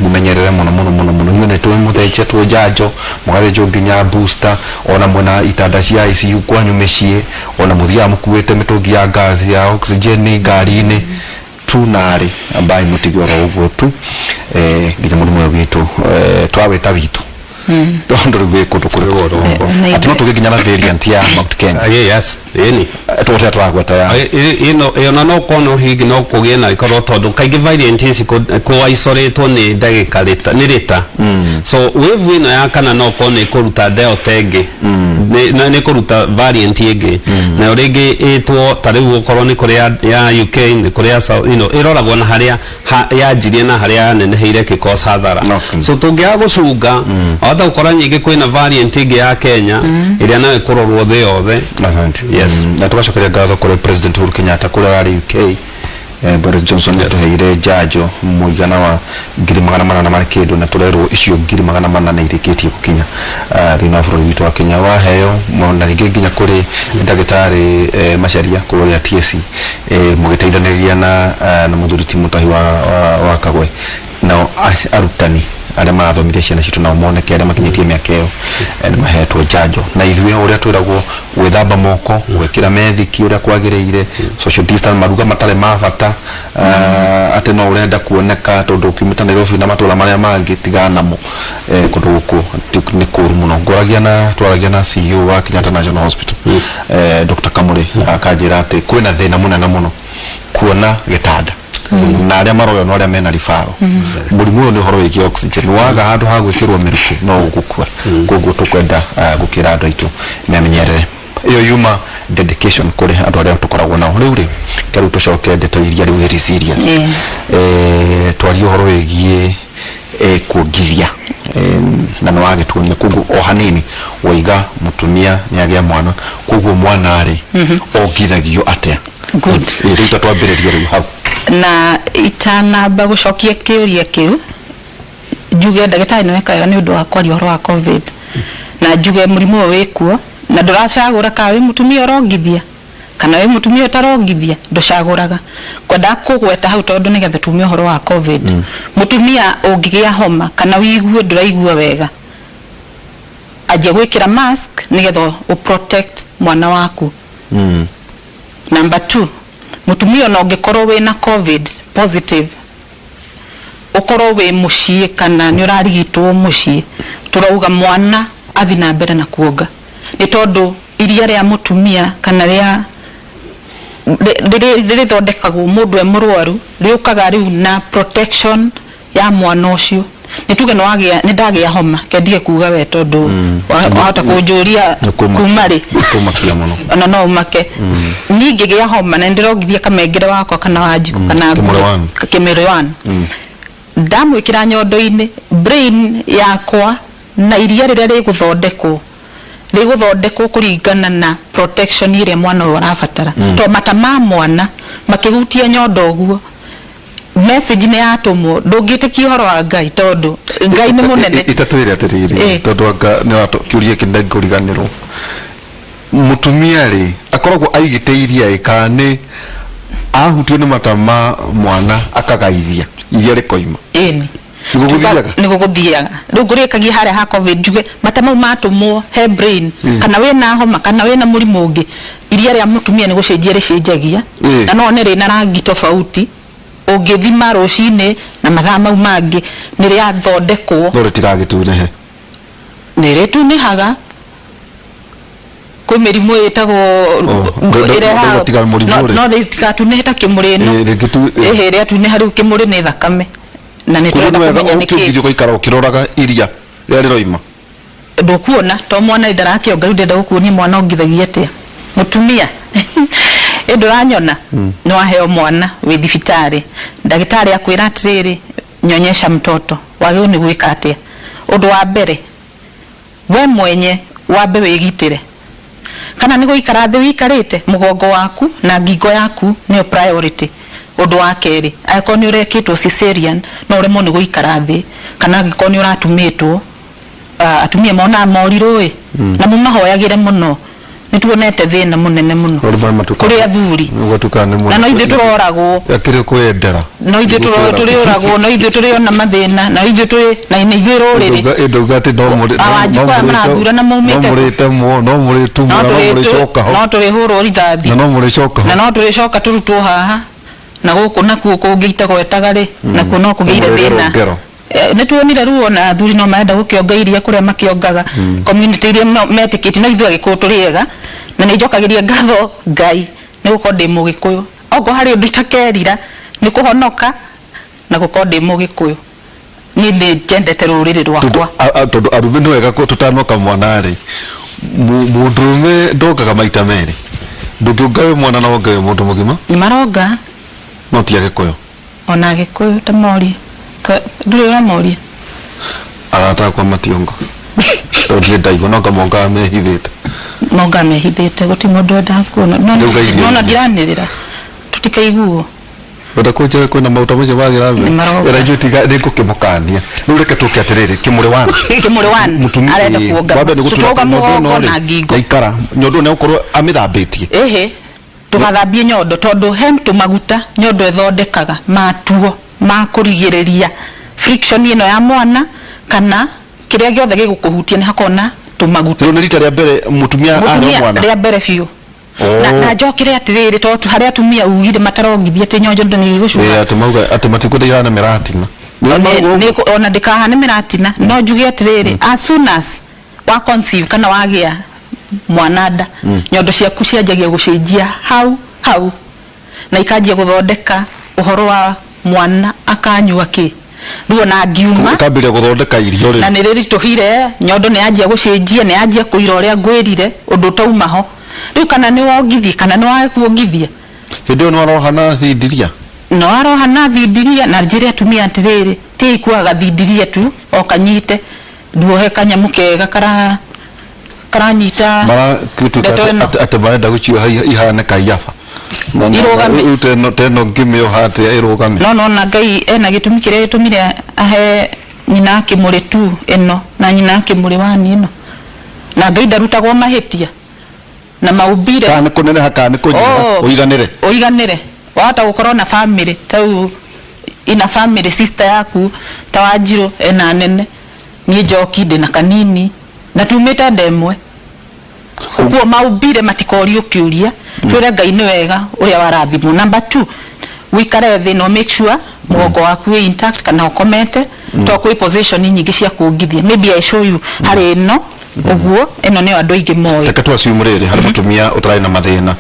mũmenyerere mũno mũno mũno mũno. Inyuĩ nĩ tũĩ mũthenjetwo njanjo, mũgathĩnjwo nginya booster, ona mwĩna itanda cia ICU kwanyu mĩciĩ, ona mũthiaga mũkuĩte mĩtũngi ya gas ya oxygen ngari-inĩ tu narĩ ambai mũtige oro ũguo tu, nginya mũrimũ ũyũ witũ, twawĩta witũ tondũ rĩu wĩ kũndũ kũrĩkũ atĩ no tũgĩe nginya na variant ya Mount Kenya? Yes, ĩni. Tũrĩa tũragweta ya Ĩno ĩyo na no korwo hihi no kũgĩe na ĩkorwo, tondũ kaingĩ variant ici kũ isolatwo nĩ ndagĩka rĩta nĩ rĩta, so wave ĩno ya kana no korwo nĩ ĩkũruta delta ĩngĩ, nĩ ĩkũruta variant ĩngĩ, nayo rĩngĩ ĩtwo ta rĩu okorwo nĩ kũrĩ ya UK, nĩ kũrĩ ya South, ĩroragwo na harĩa yanjirie na harĩa yaneneheire ĩkĩ hathara. So tũngĩaga gũcunga, wahota gũkora nyingĩ kwĩna variant ĩngĩ ya Kenya ĩrĩa nayo ĩkũrorwo thĩ yothe. Asante. Yes. Na tugacokeria ngatho kũrĩ President Uhuru Kenyatta kũrĩa arĩ UK, Boris Johnson yes. Tũheire njanjo mũigana wa 400,000 marĩ kĩndũ, na tũrerwo icio 400,000 nĩ irĩkĩtie gũkinya thĩinĩ wa bũrũri witũ wa Kenya waheo na rĩngĩ nginya kũrĩ ndagĩtarĩ Macharia kũrĩa TSC, mũgĩteithanĩrĩria na mũthuri ti Mũtahi wa Kagwe, nao arutani arĩa marathomithia ciana citũ nao moneke arĩa makinyĩtie mĩaka ĩyo, nĩ mahetwo njanjo. Na ithuĩ ũrĩa twĩragwo gwĩthamba moko, gwĩkĩra methiki ũrĩa kwagĩrĩire, social distance, maruga matarĩ ma bata, atĩ no ũrenda kuoneka tondũ ũkiumĩte Nairobi na matũra marĩa mangĩ, tigana namo. Kũndũ gũkũ nĩ kũru mũno. Ngwaragia na twaragia na CEO wa Kenyatta National Hospital, Dr. Kamuri, akanjĩra atĩ kwĩna thĩna mũnene mũno kuona gĩtanda na arĩa maroywo no arĩa mena ribaro. Mũrimũ ũyũ nĩ ũhoro wĩgiĩ oxygen, waga handũ ha gwĩkĩrwo mĩrukĩ no ũgũkua. Koguo tũkwenda gũkĩra andũ aitũ memenyerere. Ĩyo yuma dedication kũrĩ andũ arĩa tũkoragwo nao. Rĩu rĩ, rĩu tũcoke ndeto iria rĩu very serious. Twarie ũhoro wĩgiĩ kuongithia, na nĩ wagĩtuonia koguo o hanini waiga mũtumia nĩ agĩa mwana, koguo mwana rĩ ongithagio atĩa? Good. Rĩu ta twambĩrĩrie rĩu hau. Na itanamba gũcokia kĩũria kĩu, njuge ndagĩtarĩ nĩ weka wega nĩ ũndũ wa kwaria ũhoro wa COVID, na njuge mũrimũ ũyũ wĩkuo na ndũracagũra kana wĩ mũtumia ũrongithia kana wĩ mũtumia ũtarongithia, ndũcagũraga. Kwendaga kũgweta hau tondũ nĩgetha tume ũhoro wa COVID. Mũtumia ũngĩgĩa homa kana wĩigue ndũraigua wega, anjia gwĩkĩra mask nĩgetha ũ protect mwana waku. Number two, mũtumia ona ũngĩkorwo wĩna COVID positive, ũkorwo wĩ mũciĩ kana nĩ ũrarigitwo mũciĩ, tũrauga mwana athi na mbere na kuonga, nĩ tondũ iria rĩa mũtumia kana rĩa rĩrĩthondekagwo mũndũ e mũrwaru rĩũkaga rĩu na protection ya mwana ũcio. Nĩ tuge nĩ nĩ ndagĩa homa, kendige kuga we tondũ wahota kũnjũria Nĩ kũmakia. kuma rĩ. Kũmakia mũno. Ona no ũmake niĩ ngĩgĩa homa na nĩndĩrongithia kamengere wakwa kana Wanjikũ kana Kĩmũrĩ one. Kĩmũrĩ one, ndamwĩkĩra nyondo-inĩ, brain yakwa na iria rĩrĩa rĩgũthondekwo kũringana na protection ĩrĩa mwana ũyũ arabatara, to mata ma mwana makĩhutia nyondo ũguo, message nĩ yatũmwo. Ndũngĩtĩkia ũhoro wa Ngai tondũ Ngai nĩ mũnene. Itatwĩre atĩrĩrĩ, tondũ anga nĩ kĩũria kĩ ndangĩkũriganĩrwo, mũtumia rĩ akoragwo aigĩte iria ĩ kana nĩ ahutio nĩ mata ma mwana akagaithia iria rĩkoima? Ĩni. Nĩguo gũthiaga? Nĩguo gũthiaga. Rĩu ngũrĩkagia harĩa ha COVID, njuge mata mau matũmwo he brain, kana wĩna homa kana wĩna mũrimũ ũngĩ, iria rĩa mũtumia nĩ gũcenjia rĩcenjagia, na no one rĩna rangi tofauti ũngĩthima rũcinĩ na mathaa mau mangĩ nĩ rĩathondekwo. No rĩtigagĩtunĩhe? Nĩ rĩtunĩhaga. Kwĩ mĩrimũ ĩtagwo ndauga tiga mũrimũ rĩ. No rĩtigatunĩhe ta kĩmũrĩ ĩno. Rĩngĩ tu. Ĩhĩ, rĩatunĩha rĩu kĩmũrĩ nĩ thakame na nĩ Koguo tũrenda nĩ wega kũmenya nĩ kĩ. ũkĩongithia ũgaikara ũkĩroraga iria rĩrĩa rĩroima. Ndũkuona to mwana ndarakĩonga. Rĩu ndĩrenda gũkuonia mwana ongithagia atĩa. Mũtumia ĩ ndũranyona, nĩ waheo mwana wĩ thibitarĩ, ndagĩtarĩ akwĩra atĩrĩrĩ, Nyonyesha mtoto wagĩrĩirwo nĩ gwĩka atĩa? Ũndũ wa mbere, we mwenye wambe wĩgitĩre. Kana nĩ gũikara thĩ wĩikarĩte, mũgongo waku na ngingo yaku nĩyo priority. Ũndũ wa kerĩ, angĩkorwo nĩ ũrekĩtwo cesarean, no ũremwo nĩ gũikara thĩ, kana angĩkorwo nĩ ũratumĩtwo, atumia monaga morirũ ĩ, na mũmahoyagĩre mũno. Nĩ tuonete thĩna mũnene mũno kũrĩ athuri, na no ithuĩ tũroragwo, akĩrĩ kwendera, no ithuĩ tũrĩũragwo, no ithuĩ tũrĩona mathĩna, na ithuĩ tũrĩ na nĩ ithuĩ rũrĩrĩ. Ndauga atĩ no mũrĩ Awanjikũ aya marathura na maumĩte no mũrĩtemwo, no mũrĩtumwo, na no mũrĩcoka ho, no tũrĩhũrwo rithathi, na no mũrĩcoka ho, na no tũrĩcoka tũrutwo haha na gũkũ nakuo kũngĩ itagwetaga rĩ, nakuo no kũgĩire thĩna. Ngero. Nĩ tuonire ruo na athuri no marenda gũkĩonga iria kũrĩa makĩongaga community iria metĩkĩtie, no ithuĩ Agĩkũyũ tũrĩ ega, na nĩ njokagĩria ngatho Ngai nĩ gũkorwo ndĩ Mũgĩkũyũ. Okorwo harĩ ũndũ itakerira nĩ kũhonoka na gũkorwo ndĩ Mũgĩkũyũ. Niĩ nĩ njendete rũrĩrĩ rwakwa. Tondũ arũme nĩ wega tũtanoka mwana rĩ, mũndũrũme ndongaga maita merĩ. Ndũngĩonga wĩ mwana na wonge wĩ mũndũ mũgima. Nĩ maronga. No ti Agĩkũyũ. Ona Agĩkũyũ ta morie. Ndũrĩ ũramoria? Arata akwa mationga. Tondũ ndirĩ ndaigua, no anga mongaga mehithĩte. Mongaga mehithĩte, gũtirĩ mũndũ wendaga kuona. No Ndauga irio nona iria. ndiranĩrĩra, tũtikaiguo. Wenda kũnjĩra kwĩna maguta macio mathiĩ na mbere? Nĩ maroka. Ĩra ithuĩ tiga nĩ ngũkĩmũkania. Rĩu reke tũke atĩrĩrĩ, kĩmũrĩ one. Kĩmũrĩ one, Mũtumia arenda ĩĩ, kuonga. wambe nĩ gũtura Tũtauga nyondo ĩno mũgongo rĩ, na ngingo. Yaikara, nyondo nĩ egũkorwo amĩthambĩtie. Ĩhĩ, ndũgathambie nyondo tondũ he tũmaguta nyondo ĩthondekaga matuo ma kũrigĩrĩria friction ĩno ya mwana kana kĩrĩa gĩothe gĩgũkũhutia nĩ hakoragwo na tũmaguta. Rĩu nĩ rita rĩa mbere mũtumia aheo Mũtumia mwana? rĩa mbere biũ. Oh. Na njokere atĩrĩrĩ, tondũ harĩ atumia ugire matarongithia atĩ nyondo nĩ igũcuha. Ĩĩ, atĩ mauga atĩ matikwenda ihane mĩratina. Ona ndĩkahane mĩratina, no njuge atĩrĩrĩ, as soon as wa conceive kana wagĩa mwana nda, nyondo ciaku cianjagia gũcenjia hau hau, na ikanjia gũthondeka ũhoro wa mwana akanyua kĩ. Rĩu ona angiuma Ĩkambĩrĩria gũthondeka irio rĩu. Na nĩ rĩritũhire, nyondo nĩ yanjia gũcenjia, nĩ yanjia kũira ũrĩa ngwĩrire, ũndũ ũtauma ho. Rĩu kana nĩ wongithie kana nĩ wage kuongithia. Hĩndĩ ĩyo nĩ waroha na thindiria? No aroha na thindiria, na njĩre atumia atĩrĩrĩ, tigai kuoha gathindiria tu o kanyite, nduohe kanyamũ kega kara karanyita Maragĩtuĩka ndeto ĩno. atĩ marenda gũcioha ihane kaiyaba. Irũgame. Rĩu teno ngĩmĩoha atĩa ĩrũgame? No nona Ngai ena gĩtũmi kĩrĩa gĩtũmire ahe nyina akĩmũrĩ tu ĩno na nyina akĩmũrĩ wani ĩno. Na Ngai ndarutagwo mahĩtia na maumbire. Kana nĩ kũneneha kana nĩ kũnyiha, Oh. ũiganĩre. Ũiganĩre. Wahota gũkorwo na family ta rĩu ina family sister yaku ta Wanjirũ ena nene, niĩ Njoki ndĩna kanini na tumĩte nda ĩmwe. Koguo maumbire matikorio kĩũria, twĩre Ngai nĩ wega ũrĩa warathimwo. Number 2, wĩikare thĩ na make sure mũgongo waku wĩ intact kana ũkomete, tondũ kwĩ position nyingĩ cia kuongithia. Maybe I show you harĩ ĩno ũguo, ĩno nĩyo andũ aingĩ moĩ. Reke tu assume rĩrĩ, harĩ mũtumia ũtarĩ na mathĩna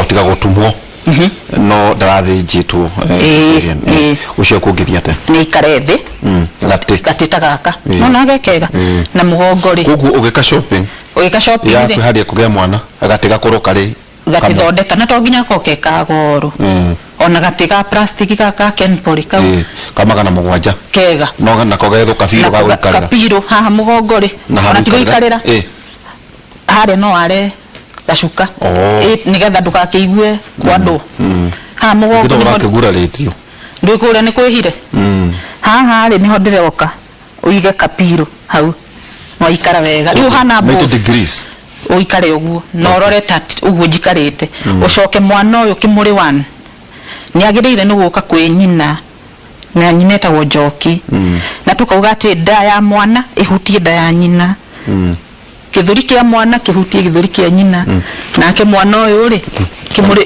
otiga gũtumwo no ndarathĩnjĩtwo, cesarean, ũcio akuongithia atĩa? Nĩ aikare thĩ. Gatĩ. Gatĩ ta gaka. Nona gekega na mũgongo rĩ. Koguo ũgĩka shopping Ũgĩka shopping ya rĩ. kwĩharĩria kũgĩa mwana, gatĩ gakorwo karĩ kamwe. Gatithondeka, na to nginya gakorwo ke ka goro. Ona gatĩ ga plastic gaka ka Kenpoly kau. Ka 700. Kega. No nako gethwo kabirũ Nako ga gũikarĩra. Kabirũ haha mũgongo rĩ. Na ha Ona ti gũikarĩra. gũikarĩra. Harĩa no ware gacuka. Nĩgetha ndũgakĩigue kwandwo. Haha mũgongo Nĩgetha nĩho ũrakĩgurarĩtio. Ndũĩ kũrĩa nĩ kwĩhire? Haha rĩ nĩho ndĩroka ũige kapirũ hau. Waikara wega. Rĩu ũhana 90 boss. degrees. Ũikare ũguo na ũrore ta ũguo njikarĩte. Ũcoke mwana ũyũ kĩmũrĩ one nĩ agĩrĩire nĩ gũka kwĩ nyina, na nyina etagwo Njoki. Na tũkauga atĩ nda ya mwana ĩhutie nda ya nyina. Gĩthũri kĩa mwana kĩhutie gĩthũri kĩa nyina. Nake mwana ũyũ rĩ,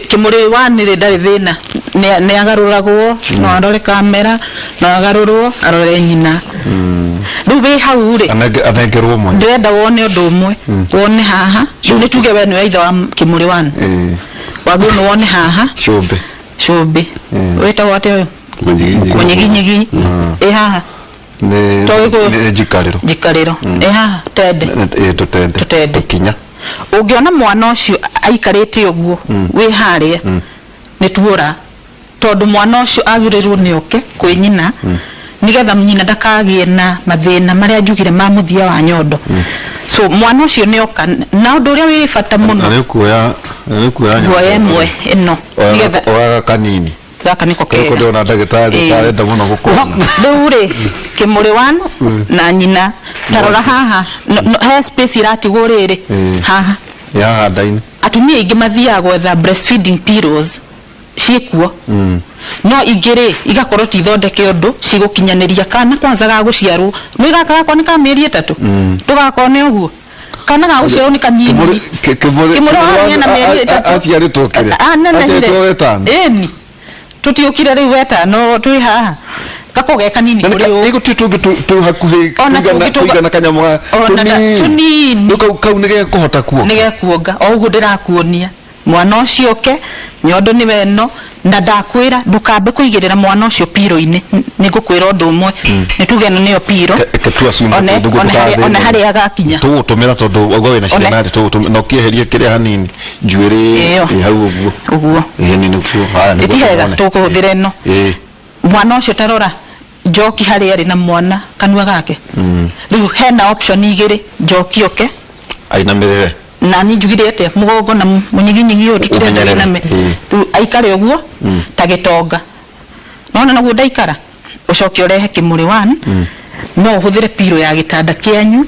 kĩmũrĩ one rĩ ndarĩ thĩna. Nĩ agarũragwo, no arore kamera, no agarũrwo arore nyina. Rĩu wĩ hau rĩ, Anengerwo mwanya. Ndĩrenda wone ũndũ ũmwe. Wone haha. Rĩu nĩ tuge we nĩwe ithe wa kĩmũrĩ one. Wagĩrĩirwo nĩ wone haha. Cũmbĩ. Cũmbĩ. Wĩtagwo atĩa ũyũ? Mũnyiginyigi. Ĩ haha. Nĩ To gĩkũyũ? nĩ njikarĩro. Njikarĩro. Ĩ haha tende. Tũtende. Tũtende. Tũkinya. Ũngĩona mwana ũcio aikarĩte ũguo, wĩ harĩa, nĩ tuora. Tondũ mwana ũcio agĩrĩirwo nĩ oke kwĩ nyina, Nigetha nyina ndakagĩe na mathĩna marĩa njugire ma mũthia wa nyondo. So mwana ũcio nĩ oka na ũndũ ũrĩa wĩ bata Na mũno, nĩ ũkuoya, na nĩ ũkuoya nguoya ĩmwe ĩno nĩgetha Oyaga kanini. Gaka nĩko Keko kega. Ndĩrona ndagĩtarĩ tarenda mũno gũkona. Rĩu rĩ, kĩmũrĩ one na nyina, tarora haha, he space iratigwo rĩrĩ haha. Ĩ haha nda-inĩ. Atumia aingĩ mathiaga gwetha breastfeeding pillows, ciĩkuo, no ingĩ rĩ, igakorwo ti thondeke ũndũ cigũkinyanĩria kana kwanza gagũciarwo. Nĩ gaka gakwa nĩ ka mĩeri 3, ndũgakone ũguo kana gagũciarwo nĩ kanini. Kĩmũrĩ. Kĩmũrĩ wa ena mĩeri 3. Aciarĩtwo kĩrĩa? Anenehire. Aciarĩtwo wetano. Ĩni, tũtiũkire rĩu wetano twĩ haha, gakorwo ge kanini kũrĩ ũũ. Ĩgũtĩ tũngĩ tũ hakuhĩ Ona kũigana kanyamũ ga Ona tũnini. Rĩu kau nĩ gekũhota kuonga. Nĩ gekuonga o ũguo ndĩrakuonia. Mwana ũcio oke nyondo nĩwe ĩno, na ndakwĩra ndũkambe kũigĩrĩra mwana ũcio piro-inĩ. Nĩ ngũkwĩra ũndũ ũmwe, nĩ tuge ĩno nĩyo piro. Reke tu assume One tondũ one harĩa, ndũkathĩnwo. one harĩa agakinya. Tũgũtũmĩra tondũ wauga wĩna ciana rĩ, tũgũtũmĩra na ũkĩeherie kĩrĩa hanini njuĩrĩ Ĩyo. ĩ hau ũguo. Ũguo. Ĩ nĩ nĩguo. Haya, nĩguo Ĩti hega tũmone. tũkũhũthĩra ĩno. Mwana ũcio, tarora njoki harĩa arĩ na mwana kanua gake. Rĩu hena option igĩrĩ: njoki oke Ainamĩrĩre. Na niĩ njugire atĩa? Mũgongo na mũnyiginyigi ũyũ tũtirenda Ũmenyerere. wĩiname. Rĩu aikare ũguo ta gĩtonga, nona naguo ndaikara. Ũcoke ũrehe kĩmũrĩ one. No ũhũthĩre piro ya gĩtanda kĩanyu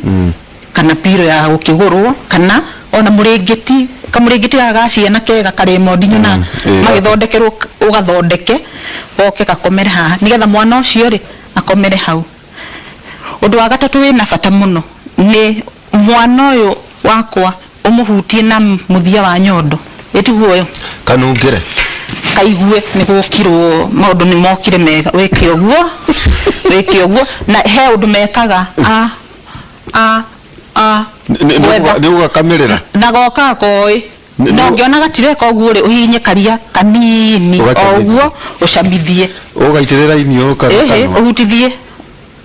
kana piro ya gũkĩgũrwo kana ona mũrĩngĩti, kamũrĩngĩti gaka ga ciana kega karĩ mondi nyonaga magĩthondekerwo, ũgathondeke goke gakomere haha nĩgetha mwana ũcio rĩ akomere hau. Ũndũ wa gatatũ wĩna bata mũno nĩ mwana ũyũ wakwa ũmũhutie na mũthia wa nyondo ĩtiguo ũyũ. Kanungĩre. Kaigue nĩ gũkirwo, maũndũ nĩ mokire mega. Wĩke ũguo, wĩke ũguo, na he ũndũ mekaga a a a gwetha. Nĩ ũgakamirĩra. Na goka koĩ na ũngĩona gatireka ũguo rĩ, ũhihinye karia kanini o Ũgacamithie. ũguo ũcamithie. Ũgaitĩrĩra iniũrũ kana kanua. Ũhutithie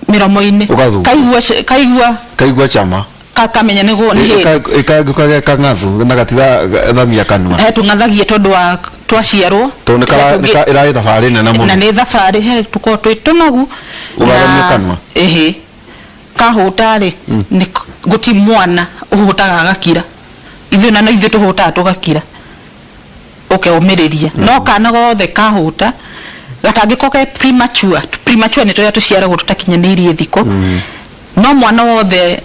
mĩromo-inĩ. Ũgathunga. Kaigua kaigua. Kaigua cama. Kamenya nĩguo nĩ hĩndĩ. Ĩkangĩũka kang'athu na gatithamia kanua. He tũng'athagie tondũ wa twaciarwo. Tondũ nĩ ĩrarĩ thabarĩ nene Na mũno. Nĩ thabarĩ, he tũkorwo twĩ tũnogu. Ũgathamia kanua. Ĩhĩ, kahũta rĩ, nĩ gũti mwana ũhũtaga agakira. Ithuĩ na no ithuĩ tũhũtaga tũgakira, ũkeũmĩrĩria, no kana gothe kahũta gatangĩkorwo ke premature. Premature nĩ tũrĩa tũciaragwo tũtakinyanĩirie thikũ. No mwana wothe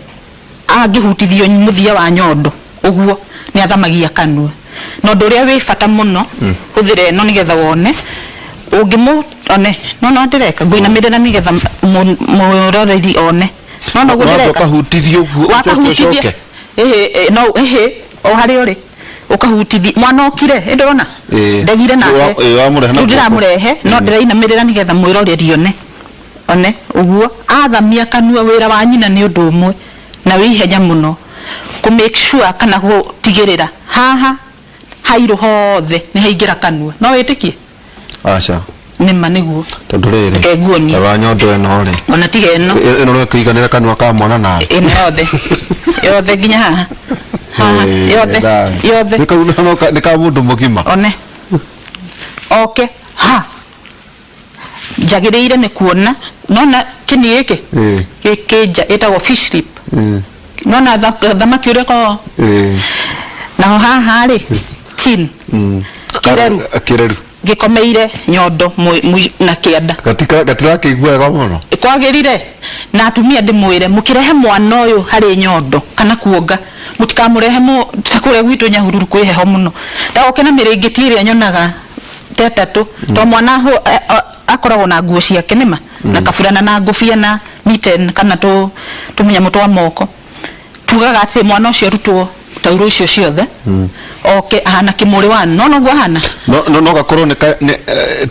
angĩhutithio mũthia wa nyondo ũguo nĩ athamagia kanua. Na ũndũ ũrĩa wĩ bata mũno, hũthĩra ĩno nĩgetha wone ũngĩmũ one. No no ndĩreka ngũinamĩrĩra nĩgetha mũroreri one. No noguo Wamba ndĩreka. ũkahutithio ũguo ũcoke Wakahutithia ũcoke. Ĩhĩ, no ĩhĩ, o harĩa ũrĩ ũkahutithia mwana okire ĩ ndũrona ndegire nake. Ĩĩ, wamũrehe na Rĩu guoko. Ndĩramũrehe no ndĩrainamĩrĩra nĩgetha mwĩroreri one ũguo athamia kanua. Wĩra wa nyina nĩ ũndũ ũmwe na wĩ ihenya mũno kũ make sure kana gũtigĩrĩra haha hairũ hothe nĩ haingĩra kanua. No wĩtĩkie? Aca. Nĩma nĩguo. Tondũ rĩrĩ, Reke nguonie. Ta nyondo ĩno rĩ, Ona tiga ĩno. Ĩno nĩ kanua ka mwana nawe. Ĩno yothe, yothe nginya haha haha, yothe yothe. Nĩ kau nĩ ka mũndũ mũgima. One oke ha njagĩrĩire nĩ kuona nona kĩni gĩkĩ gĩkĩnja ĩtagwo fish lip. Nona thamaki ũrĩa ĩkoragwo naho haha rĩ, chin, kĩreru. Kĩreru. Gĩkomeire nyondo na kĩanda. Gatirakĩigua wega mũno. Kwagĩrire na atumia ndĩmwĩre, mũkĩrehe mwana ũyũ harĩ nyondo kana kuonga, mũtikamũrehe ta kũrĩa gwitũ Nyahururu kwĩ heho mũno, ndagoke na mĩrĩngĩti ĩrĩa nyonaga ta ĩtatũ, to mwana akoragwo na nguo ciake nĩma na kaburana na ngũbia na mitten kana tũmĩnyamũ twa moko. Tugaga atĩ mwana ũcio arutwo tauro icio ciothe, oke ahana kĩmũrĩ wa no noguo ahana. No gakorwo nĩ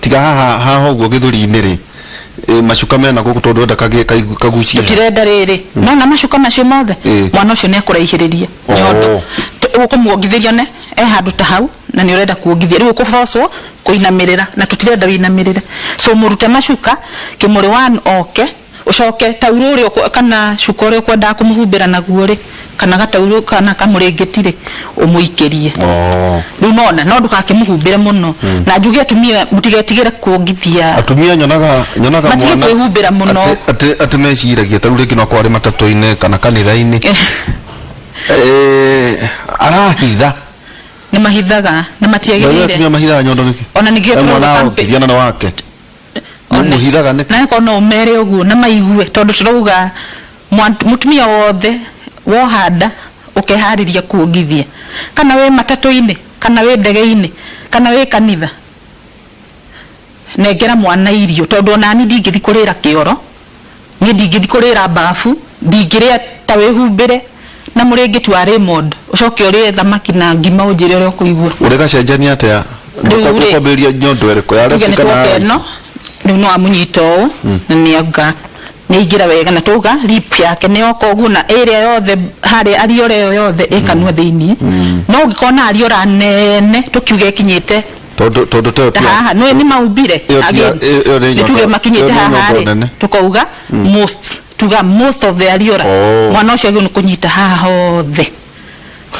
tiga haha haha ũguo gĩthũri-inĩ rĩ, macuka mena gũkũ tondũ ndũrenda kagucie. Tũtirenda rĩrĩ nona macuka macio mothe. Mwana ũcio nĩ akũraihĩrĩria nyondo. Ũkũmuongithĩria ne e handũ ta hau na nĩ ũrenda kuongithia, rĩu ũkũbocwo kũinamĩrĩra na tũtirenda wĩinamĩrĩre. So mũrute macuka, kĩmũrĩ one oke. Ũcoke taurũ ũrĩa kana cuka ũrĩa ũkwendaga kũmũhumbĩra naguo rĩ, kana gataurũ kana kamũrĩngĩti rĩ, ũmũikĩrie. Oh. Rĩu nona no ndũgakĩmũhumbĩre mũno. Na njuge atumia mũtigetigĩre kuongithia. Atumia nyonaga nyonaga Matige mwana kwĩhumbĩra mũno. atĩ atĩ meciragia ta rĩu rĩngĩ no akorwo arĩ matatũ-inĩ kana kanitha-inĩ, eh, arahitha. Nĩ mahithaga na Na rĩu matiagĩrĩire. atumia mahithaga nyondo nĩkĩ? Ona ningĩ Eh, mwana tũrauga ongithia na nĩ wake. Mũhithaga nĩkĩ? Na korwo no ũmere ũguo na maigue, tondũ tũrauga mũtumia wothe woha nda ũkeharĩria kuongithia, kana wĩ matatũ-inĩ, kana wĩ ndege-inĩ, kana wĩ kanitha, nengera mwana irio, tondũ onani ndingĩthi kũrĩra kĩoro, niĩ ndingĩthi kũrĩra bafu, ndingĩrĩa ta wĩhumbĩre na mũrĩngĩti wa Raymond, ũcoke ũrĩe thamaki na ngima ũnjĩre ũrĩa ũkũigua. Ũrĩgacenjania atĩa? Rĩu rĩ, Ũkwambĩrĩria nyondo ĩrĩkũ, ya tuge left nĩ kana ya twoka right? ĩno rĩu no amũnyita ũũ na nĩ auga nĩ aingĩra wega, na twauga lip yake nĩ yoka ũguo, na ĩrĩa yothe harĩa ariora ĩyo yothe ĩkanua thĩiniĩ. No ũngĩkorwo na ariora nene, tũkiuge ĩkinyĩte Tondũ tondũ teyo ta haha nĩ nĩ maumbire Ĩyo ti ya- again, ĩyo nĩ nĩ tuge nyondo- makinyĩte ĩyo nĩ haha nyondo rĩ, nene. tukauga most, tuga most of the ariora, Oh. mwana ũcio agĩrĩirwo nĩ kũnyita haha hothe.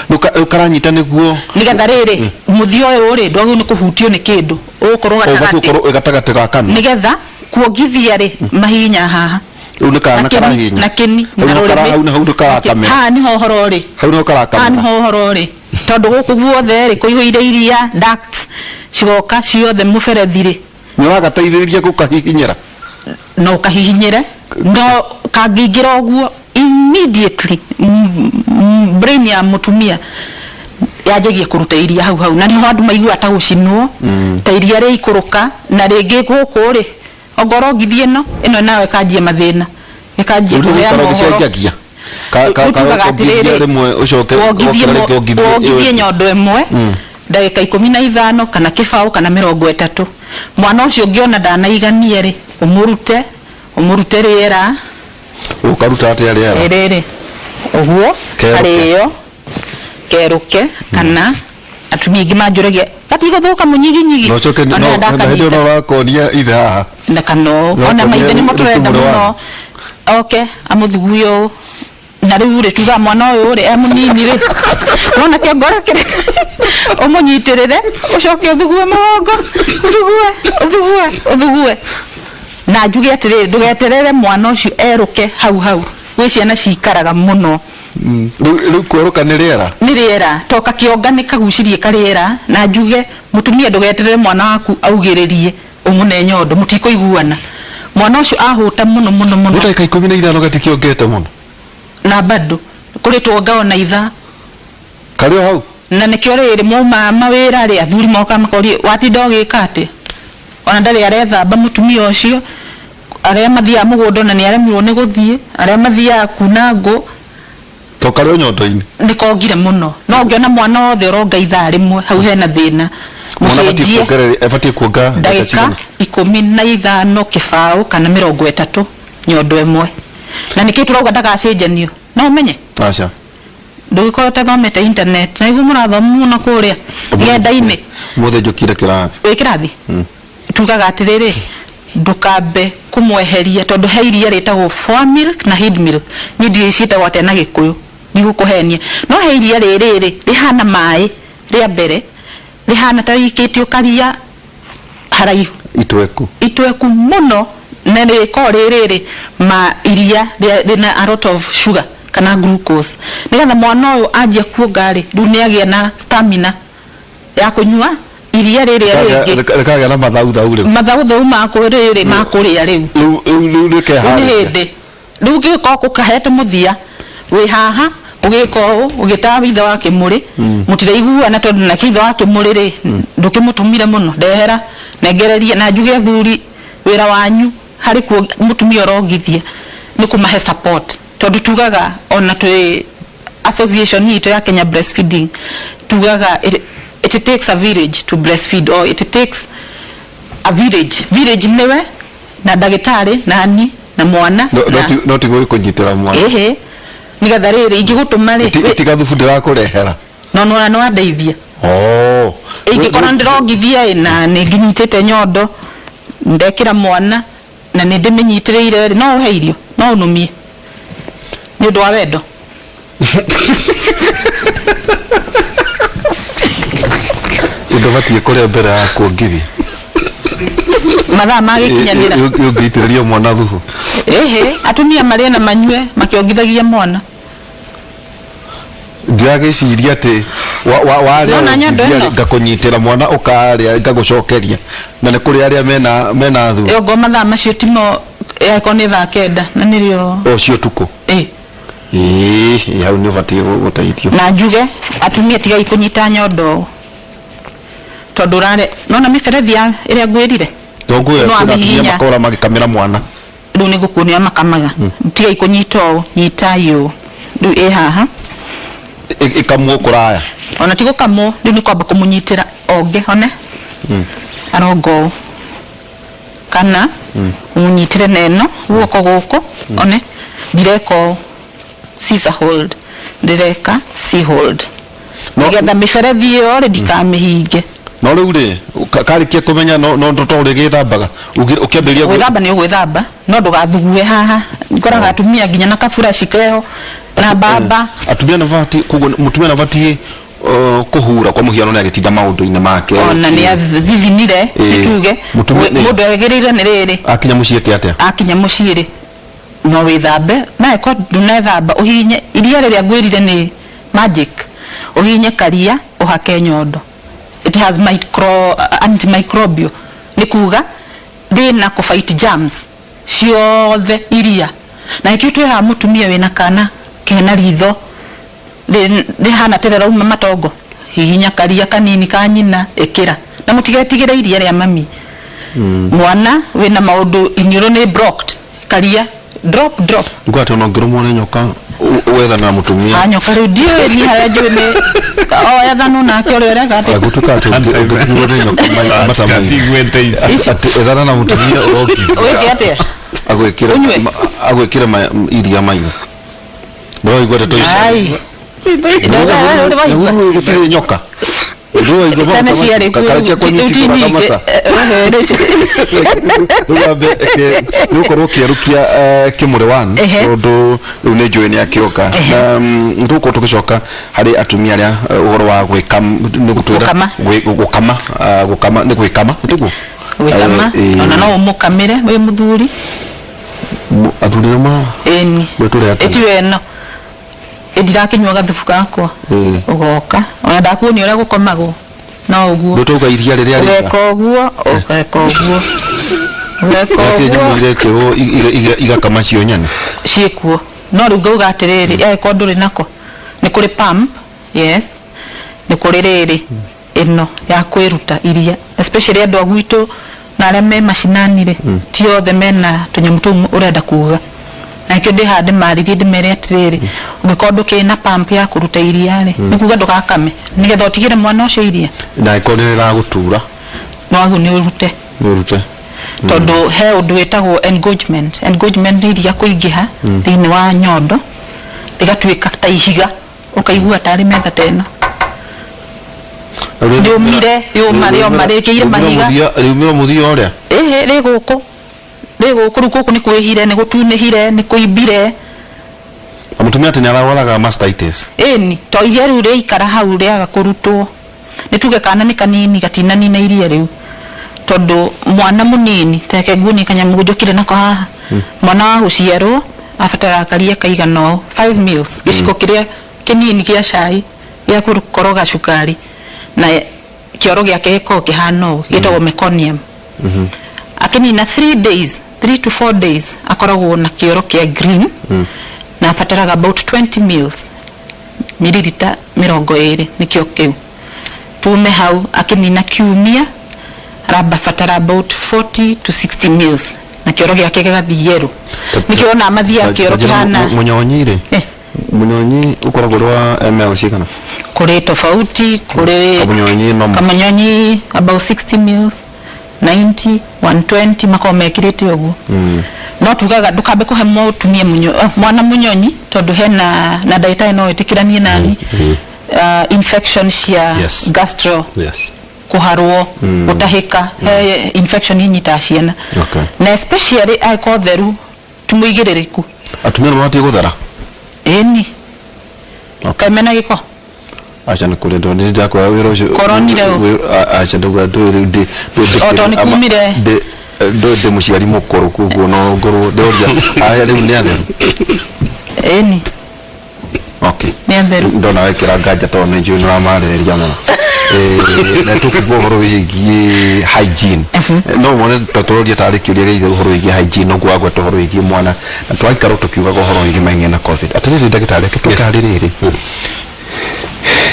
Rĩu karanyita nĩguo Nĩgetha rĩrĩ mũthia ũyũ rĩ, ndwagĩrĩirwo nĩ kũhutio nĩ kĩndũ, ũgũkorwo ũbatiĩ gatagatĩ. gũkorwo wĩ gatagatĩ ga kanua. Nĩgetha kuongithia rĩ, mahihinya haha. Rĩu nĩ kana Na kĩni, karahihinya. na kĩni, Hau na nĩho rũrĩmĩ. hau nĩho karakamĩra. Haha nĩho ũhoro ũrĩ. Hau nĩho Haha karakamĩra. nĩho ũhoro ũrĩ, tondũ gũkũ guothe rĩ kũihũire iria, ducts cigoka ciothe mũberethi rĩ. Nĩ ũragateithĩrĩria gũkahihinyĩra. No ũkahihinyĩre, no kangĩingĩra ũguo immediately, brain ya mũtumia yanjagia kũruta iria hau hau, na nĩho andũ maiguaga ta gũcinwo, ta iria rĩikũrũka. Na rĩngĩ gũkũ rĩ, ongorwo ngithie ĩno ĩno nayo ĩkanjia mathĩna, ĩkanjia Rĩu kũheana gũikara ũhoro. ũgĩcenjagia. Ka ka Rĩu tugaga ka atĩrĩrĩ, rĩmwe ũcoke wongithie wokĩra rĩngĩ wongithie ĩyo wongithie ĩngĩ. Nyondo ĩmwe ndagĩka 15 kana kĩbaũ kana 30. Mwana ũcio ũngĩona ndanaigania rĩ, ũmũrute ũmũrute rĩera. Ũkaruta atĩa rĩera? Rĩrĩ ũguo. Kerũke. Karĩo kerũke, kana atumia aingĩ manjũragia gatigũthũka mũnyiginyigi. Na ũcoke Ona no na hĩndĩ ndakanyita. ĩyo no ũrakonia ithe haha. Na kana ũũ. No Ona konia maithe nĩmo tũrenda rũtumũ rwa. mũno oke amũthugue ũũ. Na rĩu rĩ, tugaga mwana ũyũ rĩ, e mũnini rĩ, wona kĩongoro kĩrĩ, ũmũnyitĩrĩre, ũcoke ũthugue mũgongo, ũthugue, ũthugue, ũthugue. Na njuge atĩrĩrĩ, ndũgeterere mwana ũcio erũke hau hau. Gwĩ ciana cikaraga mũno. Rĩu rĩu kwerũka nĩ rĩera. Nĩ rĩera, to kakĩonga nĩ kagucirie karĩera. Na njuge mũtumia, ndũgeterere mwana waku augĩrĩrie ũmũne nyondo, mũtikũiguana. Mwana ũcio ahũta mũno mũno mũno. Nĩ ndagĩka 15 gatikĩongete mũno. Na bado kũrĩ tuonga ona ithaa. Karĩ o hau. Na nĩkĩo rĩrĩ mwauma mawĩra rĩ, athuri moka makoria watinda ũgĩka atĩa, ona ndarĩ arethamba mũtumia ũcio. Arĩa mathiaga mũgũnda ona nĩ aremirwo nĩ gũthiĩ, arĩa mathiaga kuna ngũ. To karĩ o nyondo-inĩ. Nĩ kongire mũno. No ũngĩona mwana wothe ũronga ithaa rĩmwe, hau hena thĩna. Mwana abatiĩ Mũcenjie. abatiĩ kuonga ndagĩka ndagĩka cigana? 15 kĩbaũ kana 30 nyondo ĩmwe. Na nĩkĩo tũrauga ndagacenjanio, no ũmenye. Aca. Ndũgĩkorwo ũtathomete internet, na nĩguo mũrathoma mũno kũrĩa ng'enda-inĩ. Ũmũthĩ njũkire kĩrathi. Wĩ kĩrathi? Tugaga atĩrĩrĩ, ndũkambe kũmweheria, tondũ he iria rĩtagwo foremilk na hind milk. Niĩ ndiũĩ ciĩtagwo atĩa na Gĩkũyũ, ndigũkũhenia, no he iria rĩrĩ rĩhana maĩ rĩa mbere, rĩhana ta rĩikĩtio karia haraihu. Itweku. Itweku mũno, na rĩkoragwo rĩ rĩrĩ ma iria rĩna a lot of sugar kana glucose, nĩgetha mwana ũyũ anjia kuonga rĩ, rĩu nĩ agĩa na stamina ya kũnyua iria rĩrĩa rĩngĩ. Rĩkagĩa na mathauthau rĩu. Mathauthau makũrĩrĩ makũrĩa rĩu. Rĩu rĩu rĩu Rĩu nĩ rĩkeharĩria. Hĩndĩ rĩu ngĩũka gũkahete mũthia wĩ haha, ũgĩka ũũ ũgĩtaga ithe wa kĩmũrĩ, mũtiraiguana, tondũ nake ithe wa kĩmũrĩ rĩ, ndũkĩmũtũmire mũno ndehera nengererie. Na njuge athuri, wĩra wanyu harĩ kuo mũtumia ũrongithia nĩ kũmahe support, tondũ tugaga ona twĩ association itũ ya Kenya Breastfeeding, tugaga it takes a village to breastfeed, or it takes a village. Village nĩwe na ndagĩtarĩ na ni na mwana. No na no ti gũkũnyitĩra mwana. Ĩhĩ, nĩgetha rĩrĩ ingĩgũtũma rĩ Tiga thubu ndĩrakũrehera. No nona nĩ wandeithia. Oh. Ingĩkorwo ndĩrongithia ĩ, na nĩ nginyitĩte nyondo, ndekĩra mwana. Na nĩ ndĩmĩnyitĩrĩire rĩ, no ũhe irio, no ũnũmie nĩ ũndũ wa wendo. Ndũbatiĩ kũrĩa mbere ya kuongithia. Mathaa magĩkinyanĩra. Ũngĩitĩrĩria mwana thubu. Ĩhĩ, atumia marĩe na manyue makĩongithagia mwana. Ndiragĩciria atĩ warĩa Nona nyondo wongithia ĩno? rĩ, ngakũnyitĩra mwana ũkarĩa ngagũcokeria na nĩ kũrĩ arĩa mena thubu. Ĩyo mathaa macio timo angĩkorwo nĩ thaa 9 na nĩrĩo. Ũcio ũtukũ. Ĩ. Ĩĩ, hau nĩ ũbatiĩ gũteithio. Na njuge atumia tigai kũnyita nyondo ũũ tondũ ũrare nona mĩberethi ya ĩrĩa ngwĩrire. To ngwĩra No kwĩna atumia amĩhihinya. makora magĩkamĩra mwana. Rĩu nĩ ngũkuonia makamaga. Tigai kũnyita ũũ, nyitai ũũ. Rĩu ĩ haha. Ĩkamwo kũraya. Ona ti gũkamwo, rĩu nĩ kwamba kũmũnyitĩra onge, one. Aronga ũũ. Kana ũmũnyitĩre na ĩno guoko gũkũ, one. Ndireka ũũ. Scissor hold. Ndĩreka C hold. Nĩgetha mĩberethi ĩyo rĩ ndikamĩhinge. No rĩu rĩ, karĩkia kũmenya no to ũrĩgĩthambaga ũkĩambĩrĩria Gwĩthamba nĩ ũgwĩthamba no ndũgathugue haha. Ngoraga atumia nginya na kaburaci keho na mbamba. Atumia nĩ batiĩ, koguo mũtumia nĩ abatiĩ kũhura kwa mũhiano nĩ agĩtinda maũndũ-inĩ make. Ona nĩ athithinire, nĩ tuge mũndũ agĩrĩire nĩ rĩrĩ. Akinya mũciĩ eke atĩa? Akinya mũciĩ rĩ, no wĩthambe, na angĩkorwo ndũnethamba ũhihinye iria rĩrĩa ngwĩrire nĩ magic, ũhihinye karia ũhake nyondo. It has micro, antimicrobial nĩ kuga rĩna kũ fight germs ciothe iria. Na nĩkĩo twĩraga mũtumia wĩna kana kena ritho rĩhana ta rĩrauma matongo, hihinya karia kanini ka nyina ĩkĩra. Na mũtigetigĩre iria rĩa mami. Mwana wĩna maũndũ iniũrũ nĩ blocked, karia drop drop. Nĩkuga atĩ ona ũngĩrũmwo nĩ nyoka wethane na mũtumia. A nyoka rĩu ndiũĩ niĩ harĩa njũĩ nĩ o ethanwo nake ũrĩa ũreka atĩ. Gũtuĩka atĩ ũngĩturwo nĩ nyoka mata maingĩ. Atiguĩte ici. Atĩ ethana na mũtumia ũrongithia. Wĩke atĩa? Agwĩkĩre Ũnyue? Agwĩkĩre iria maitho. Ndũraigua ndeto ici? Ai. Ndũraigua? Gũtirĩ nyoka. Ndũraigua Tene ciarĩ kuo kana cia kwanyu rĩu ti itikũraga nyingĩ. mata. Rĩu ambe nĩ gũkorwo ũkĩerũkia kĩmũrĩ one tondũ rĩu nĩ njũĩ nĩ akĩoka. Na nĩ tũgũkorwo tũgĩcoka harĩ atumia arĩa ũhoro wa gwĩka nĩ gũtwĩra Gũkama. gũkama, gũkama nĩ gwĩkama tiguo? Gwĩkama ona no ũmũkamĩre wĩ mũthuri. Athuri nĩ ma Ĩni. Gwĩtũrĩa atĩa? Ĩtiwe ĩno. Ndirakĩnyua gathubu gakwa. Ũgoka ona ndakuonia ũrĩa gũkomagwo no ũguo. Ndũtauga iria rĩrĩa rĩega. Ũgeka ũguo, ũgeka ũguo, ũgeka Nĩkĩ nyamũ ũguo. irekĩrwo igakama cio nyene? Ciĩkuo no rĩu ngauga atĩrĩrĩ, angĩkorwo ndũrĩ nako nĩ kũrĩ pump, yes, nĩ kũrĩ rĩrĩ ĩno ya kwĩruta iria, especially andũ a gwitũ na arĩa me macinani rĩ, ti othe mena tũnyamũ tũu ũrenda kuga. Na nĩkĩo ndĩ haha ndĩmarĩrie ndĩmere atĩrĩrĩ, ũngĩkorwo ndũkĩrĩ na pump ya kũruta iria rĩ, nĩ kuga ndũgakame nĩgetha ũtigĩre mwana ũcio iria. Na angĩkorwo nĩ rĩragũtura? Nĩ wagĩrĩirwo nĩ ũrute. Nĩ ũrute. Tondũ he ũndũ wĩtagwo engorgement. Engorgement nĩ iria kũingĩha thĩinĩ wa nyondo rĩgatuĩka ta ihiga, ũkaigua tarĩ metha ta ĩno. Rĩũmire, rĩũma, rĩoma, rĩkĩire mahiga. Rĩumĩra mũthia ũrĩa? Ĩhĩ, rĩ gũkũ. Rĩ gũkũ, rĩu gũkũ nĩ kwĩhire, nĩ gũtunĩhire, nĩ kũimbire. Na mũtumia atĩ nĩ ararwaraga mastitis. Ĩni, to iria rĩu rĩaikara hau rĩaga kũrutwo. Nĩ tuge kana nĩ kanini gatinanina iria rĩu. Tondũ mwana mũnini, ta reke nguonie kanyamũ njũkire nako haha. Mwana wa gũciarwo abataraga karia kaigana ũũ, 5 mils, gĩciko kĩrĩa kĩnini gĩa cai gĩa gũkoroga cukari, na kĩoro gĩake gĩkoragwo kĩhana ũũ, gĩtagwo meconium. Akĩnina 3 days, 3 to 4 days akoragwo na kĩoro kĩa green, na abataraga about 20 mils, mililita 20 nĩkĩo kĩu. Tume hau akĩnina kiumia arabatara about 40 to 60 mils, na kĩoro gĩake gĩgathiĩ yerũ. Nĩkĩo wona mathiaga kĩoro kĩhana Mũnyonyi rĩ? Mũnyonyi ũkoragwo ũrĩ wa ml cigana? Kũrĩ tofauti, kũrĩ Kamunyonyi normal. Kamunyonyi about 60 mils, 90, 120 makoragwo mekĩrĩte ũguo. No tugaga ndũkambe kũhe mũtumia mwana mũnyonyi tondũ hena na ndagĩtarĩ no wĩtĩkĩranie nani, infection cia gastro. Kũharwo, gũtahĩka, he infection inyitaga ciana. Na especially angĩkorwo theru ti mũigĩrĩrĩku. Atumia nĩ mabatiĩ gũthera? Ĩni. Kaĩ mena gĩko? Aca, nĩ kũrĩ ndũ nĩ ndakwĩra wĩra ũcio. Koronire ũ? Aca, ndauga ndũĩ rĩu ndĩ O tondũ nĩ kumire. Ndũĩ ndĩ mũciari mũkũrũ, koguo no ngorwo ndoria aya rĩu nĩ atheru. Ĩni. Nĩ atheru. Ndona wekĩra nganja tondũ nĩ njũĩ nĩ ũramarĩrĩria mũno. Na tũkuga ũhoro wĩgiĩ hygiene, no wone ta tũroria tarĩ kĩũria gĩa itherũ ũhoro wĩgiĩ hygiene, noguo wagweta ũhoro wĩgiĩ mwana na tũraikara tũkiugaga ũhoro wĩgiĩ na COVID. Atĩrĩrĩ ndagĩtarĩ, reke tũke harĩ rĩrĩ,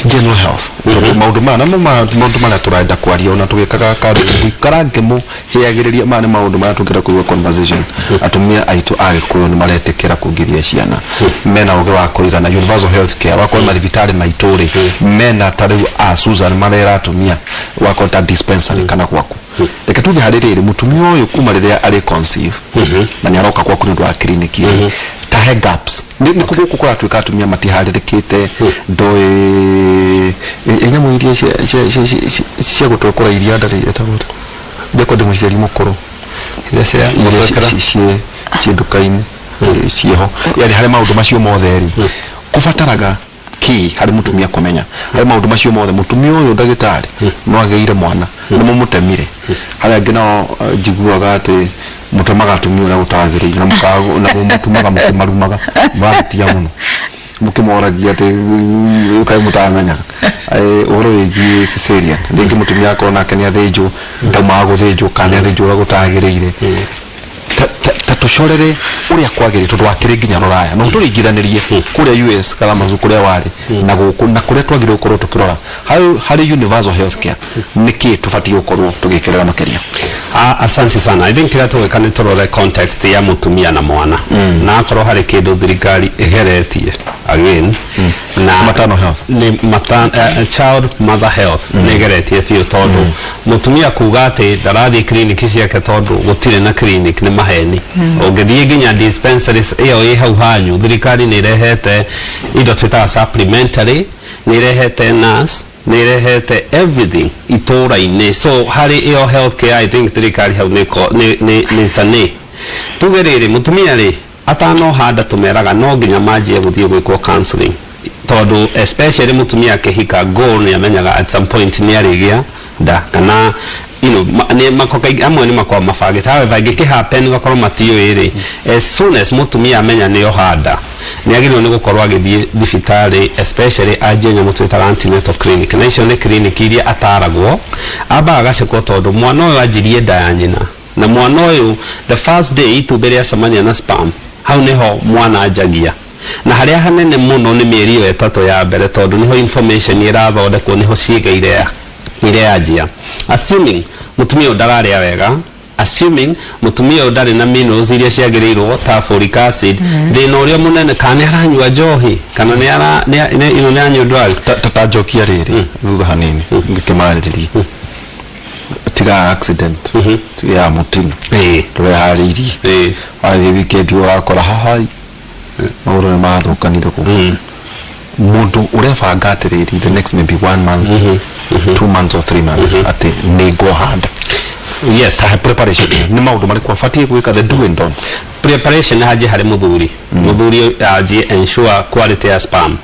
general health, tondũ maũndũ maya namo maũndũ marĩa tũrenda kwaria ona tũgĩkaga kambĩini gũikara ngĩmũhĩagĩrĩria, maya nĩ maũndũ marĩa tũngĩenda kũigua conversation. Atumia aitũ a Gĩkũyũ nĩ maretĩkĩra kuongithia ciana, mena ũgĩ wa kũigana, universal health care, wakorwo mathibitarĩ maitũ rĩ mena ta rĩu a Susan marera atumia, wakorwo ta dispensary kana gwaku. Reke tuge harĩ rĩrĩ, mũtumia ũyũ kuma rĩrĩa arĩ conceive na nĩ aroka gwaku nĩ ũndũ wa kiriniki rĩ, ta he gaps nĩ kũ gũkũ kũratuĩka atumia matiharĩrĩkĩte, ndoĩ ĩ nyamũ iria cia gũtwekũra iria ndarĩ ĩtagwo atĩa? Njakwa ndĩ mũciari mũkũrũ. Iria cia iria gũtwekera? Ciĩ nduka-inĩ ciĩho, yani harĩ maũndũ macio mothe rĩ, kũbataraga kĩ harĩ mũtumia kũmenya harĩ maũndũ macio mothe? Mũtumia ũyũ, ndagĩtarĩ, no agĩire mwana nĩ mũmũtemire, harĩa angĩ nao njiguaga atĩ mũtemaga atumia ũrĩa gũtagĩrĩire na na mũmatũmaga mũkĩmarumaga, mũrahutia mũno mũkĩmoragia atĩ kaĩ mũtamenyaga. Ũhoro wĩgiĩ cesarean, rĩngĩ mũtumia akorwo nake nĩ athĩnjwo, ndaumaga gũthĩnjwo kana nĩ athĩnjwo ũrĩa gũtagĩrĩire, ta tũcorere ũrĩa kwagĩrĩire, tondũ wakĩrĩ nginya rũraya, no tũringithanirie kũrĩa US Kalamazoo kũrĩa warĩ na gũkũ na kũrĩa twagĩrĩirwo gũkorwo tũkĩrora harĩ universal health care, nĩkĩ tũbatiĩ gũkorwo tũgĩkĩrĩra makĩria? Ah, asante sana. I think kĩrĩa tũgwĩka nĩ tũrore context ya mũtumia na mwana, na akorwo harĩ kĩndũ thirikari ĩgeretie again na Maternal health. Nĩ child mother health nĩ ĩgeretie biũ, tondũ mũtumia kuga atĩ ndarathiĩ clinic ciake tondũ gũtirĩ na clinic nĩ maheni. Ũngĩthiĩ nginya dispensaries ĩyo ĩ hau hanyu, thirikari nĩ ĩrehete indo twĩtaga supplementary, nĩ ĩrehete nurse, nĩ ĩrehete everything itũra-inĩ. So harĩ ĩyo health care, I think thirikari hau nĩ it's a nĩ tuge rĩrĩ, mũtumia rĩ atanoha nda, tũmeraga no nginya manjie gũthiĩ gwĩkwo counseling, tondũ especially mũtumia akĩhika, goal nĩ amenyaga at some point nĩ arĩgĩa nda kana nĩ kaingĩ amwe nĩ makoragwo mabangĩte. However, ĩngĩkĩ happen gakorwo matiũĩ rĩ, as soon as mũtumia amenya nĩ oha nda, nĩ agĩrĩirwo nĩ gũkorwo agĩthiĩ thibitarĩ, especially anjie nyamũ twĩtaga antenatal clinic, na icio nĩ clinic iria ataragwo, ambaga agacekwo, tondũ mwana ũyũ anjirie nda ya nyina, na mwana ũyũ the first day itumbĩ rĩacemania na sperm, hau nĩho mwana anjagia, na harĩa hanene mũno nĩ mĩeri ĩyo 3 ya mbere, tondũ nĩho information ĩrathondekwo, nĩho ciĩga ireanjia. Assuming mũtumia ũyũ ndararĩa wega, assuming mũtumia ũyũ ndarĩ na minerals iria ciagĩrĩirwo ta folic acid, thĩna ũrĩa mũnene kana nĩ aranyua njohi kana nĩ ara nĩ nĩ- nĩ aranyua drugs. Ta njokia rĩrĩ thutha hanini ngĩkĩmarĩrĩria, tiga accident ya mũtino, tũreharĩirie, wathiĩ weekend ũgakora haha maũndũ nĩ mathũkanire kũu. Mũndũ ũrebanga atĩrĩrĩ, the next maybe one month, 2 months or 3 months, atĩ nĩ ngohanda, ta preparation nĩ maũndũ marĩkũ abatiĩ gwĩka, the do and don'ts? Preparation hanjie harĩ mũthuri. Mũthuri anjie ensure quality ya sperm,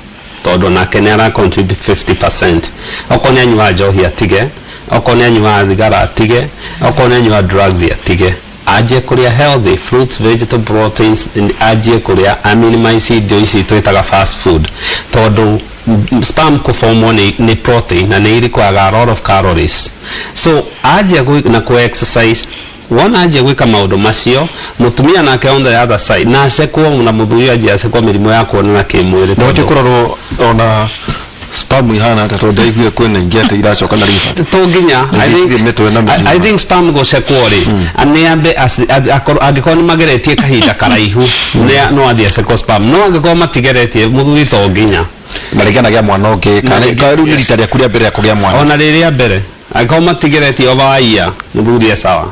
tondũ nake nĩ ara contribute 50%. Okorwo nĩ anyua njohi atige, okorwo nĩ anyua thigara atige, okorwo nĩ anyua drugs atige, anjie kũrĩa healthy fruits, vegetable, proteins, and anjie kũrĩa a minimize indo ici twĩtaga fast food, tondũ sperm kũbomwo nĩ protein na nĩ require a lot of calories. So anjie na kũ exercise, wona anjie gwĩka maũndũ macio. Mũtumia nake on the other side na acekwo na mũthuri anjie acekwo mĩrimũ ya kuonana kĩmwĩrĩ. Nĩ batiĩ kũrorwo ona sperm ihana atĩa, tondũ ndaiguire kwĩna ingĩ atĩ iracoka na reverse. To nginya I Nĩ think, mĩtwe na I think sperm gũcekwo rĩ, nĩ ambe angĩkorwo nĩ mageretie kahinda karaihu no athiĩ acekwo sperm, no angĩkorwo matigeretie, mũthuri to nginya. Na rĩngĩ anagĩa mwana ũngĩ kana Na rĩngĩ- kana rĩu nĩ rita rĩaku rĩa mbere rĩa kũgĩa mwana. Ona rĩrĩa mbere, angĩkorwo matigeretie over a year, mũthuri e sawa.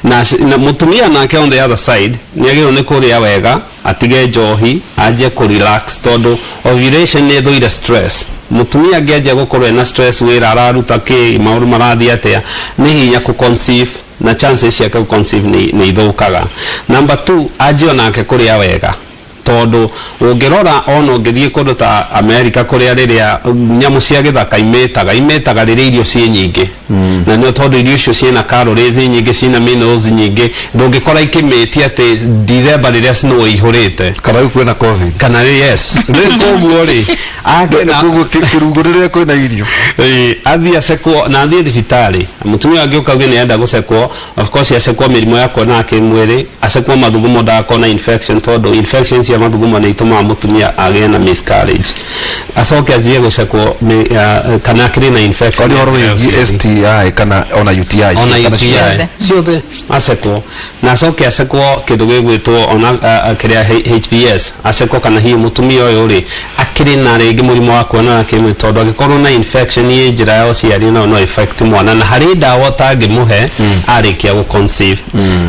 Na mũtumia nake on the other side nĩ agĩrĩirwo nĩ kũrĩa wega, atige njohi, anjie kũ relax, tondũ ovulation nĩ ĩthũire stress. Mũtumia angĩanjia gũkorwo ena stress, wĩra araruta kĩ, maũndũ marathiĩ atĩa, nĩ hinya kũ conceive na chances ciake gũ conceive nĩ ithũkaga. Number two, anjie onake kũrĩa wega, tondũ ũngĩrora ona ũngĩthiĩ kũndũ ta America, kũrĩa rĩrĩa nyamũ cia gĩthaka imĩtaga rĩrĩa irio ciĩ nyingĩ, na nĩ tondũ irio icio ciĩna calories nyingĩ, ciĩna minerals nyingĩ. Ndũngĩkora ikĩmĩtia atĩ December rĩrĩa snow ĩihũrĩte. Kana rĩu kwĩna COVID. Kana yes, rĩu koguo rĩ akena Koguo kĩrungo rĩrĩa kwĩna irio. Ĩĩ, athiĩ acekwo na athiĩ thibitarĩ. Mũtumia angĩũka auge nĩ enda gũcekwo, of course acekwo mĩrimũ ya kuonana kĩmwĩrĩ, acekwo mathugumo ndagakorwo na infection, tondũ infection cia mathugumo nĩ itũmaga mũtumia agĩe na miscarriage. Acoke anjie gũcekwo kana akĩrĩ na infection. Kwani ũhoro wĩgiĩ STI kana ona UTI? Ona kana UTI. ciothe. Ciothe acekwo, na acoke acekwo kĩndũ gĩgwĩtwo ona kĩrĩa HPS, acekwo kana hihi mũtumia ũyũ rĩ akĩrĩ na rĩngĩ mũrimũ wa kuonana kĩmwĩrĩ, tondũ angĩkorwo na infection ĩ njĩra ya ũciari no affect mwana, na harĩ ndawa ũtangĩmũhe arĩkia gũ conceive.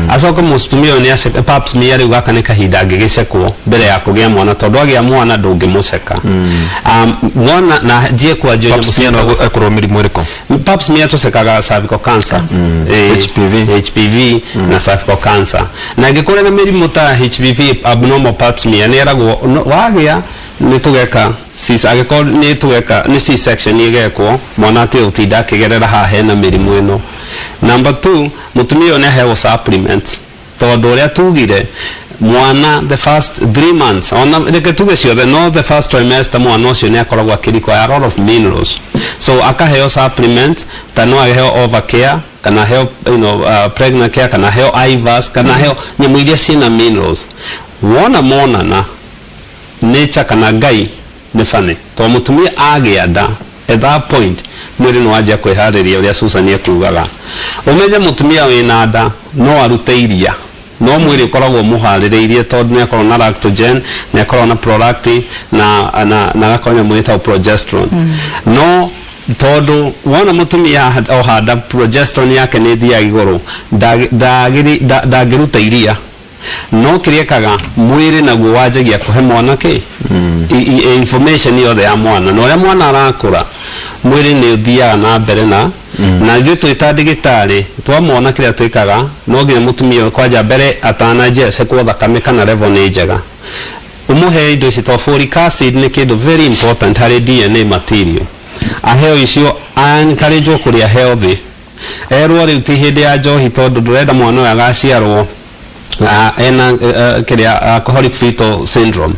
Acoke mũtumia ũyũ nĩ aceke pap smear. Rĩu gaka nĩ kahinda angĩgĩcekwo mbere ya kũgĩa mwana, tondũ agĩa mwana ndũngĩmũceka mwana na njie kwanjia. Pap smear no ĩkorwo mĩrimũ ĩrĩkũ? Pap smear tũcekaga cervical cancer. HPV. HPV na cervical cancer. Na angĩkorwo na mĩrimũ ta HPV, abnormal pap smear, nĩ eragwo wagĩa nĩ tũgeka angĩkorwo nĩ tũgeka nĩ C-section ĩgekwo, mwana atige gũtinda akĩgerera haha hena mĩrimũ ĩno. Number two, mũtumia ũyũ nĩ aheagwo supplements, tondũ ũrĩa tugire mwana the first 3 months, ona reke tuge ciothe, no the first trimester mwana ũcio nĩ akoragwo akĩ require a lot of minerals, so akaheo supplement ta no aheo Ovacare kana aheo pregnant care kana aheo Ivas kana aheo nyamũ iria ciĩna minerals. Wona monana nature kana Ngai nĩ funny, tondũ mũtumia agĩa nda, at that point mwĩrĩ nĩ wanjia kwĩharĩria. Ũrĩa Susan ekugaga, ũmenye mũtumia wĩna nda no arute iria, no mwĩrĩ ũkoragwo mũharĩrĩirie, tondũ nĩ akoragwo na lactogen, nĩ akoragwo na prolactin na agakorwo nyamũ ĩtagwo progesterone. No tondũ wona mũtumia oha nda, progesterone yake nĩ ĩthiaga igũrũ, ndangĩruta iria, no kĩrĩa ĩkaga mwĩrĩ naguo wanjagia kũhe mwana kĩ information yothe ya mwana. Na ũrĩa mwana arakũra, mwĩrĩ nĩ ũthiaga na mbere na ithuĩ twĩ ta ndagĩtarĩ twamona kĩrĩa twĩkaga, no nginya mũtumia ũyũ kwanja mbere atananjia acekwo thakame kana level nĩ njega, ũmũhe indo ici, to folic acid nĩ kĩndũ very important harĩ DNA material. Aheo icio, encourage kũrĩa healthy, erwo rĩu ti hĩndĩ ya njohi, tondũ ndũrenda mwana ũyũ agaciarwo ena kĩrĩa alcoholic fetal syndrome.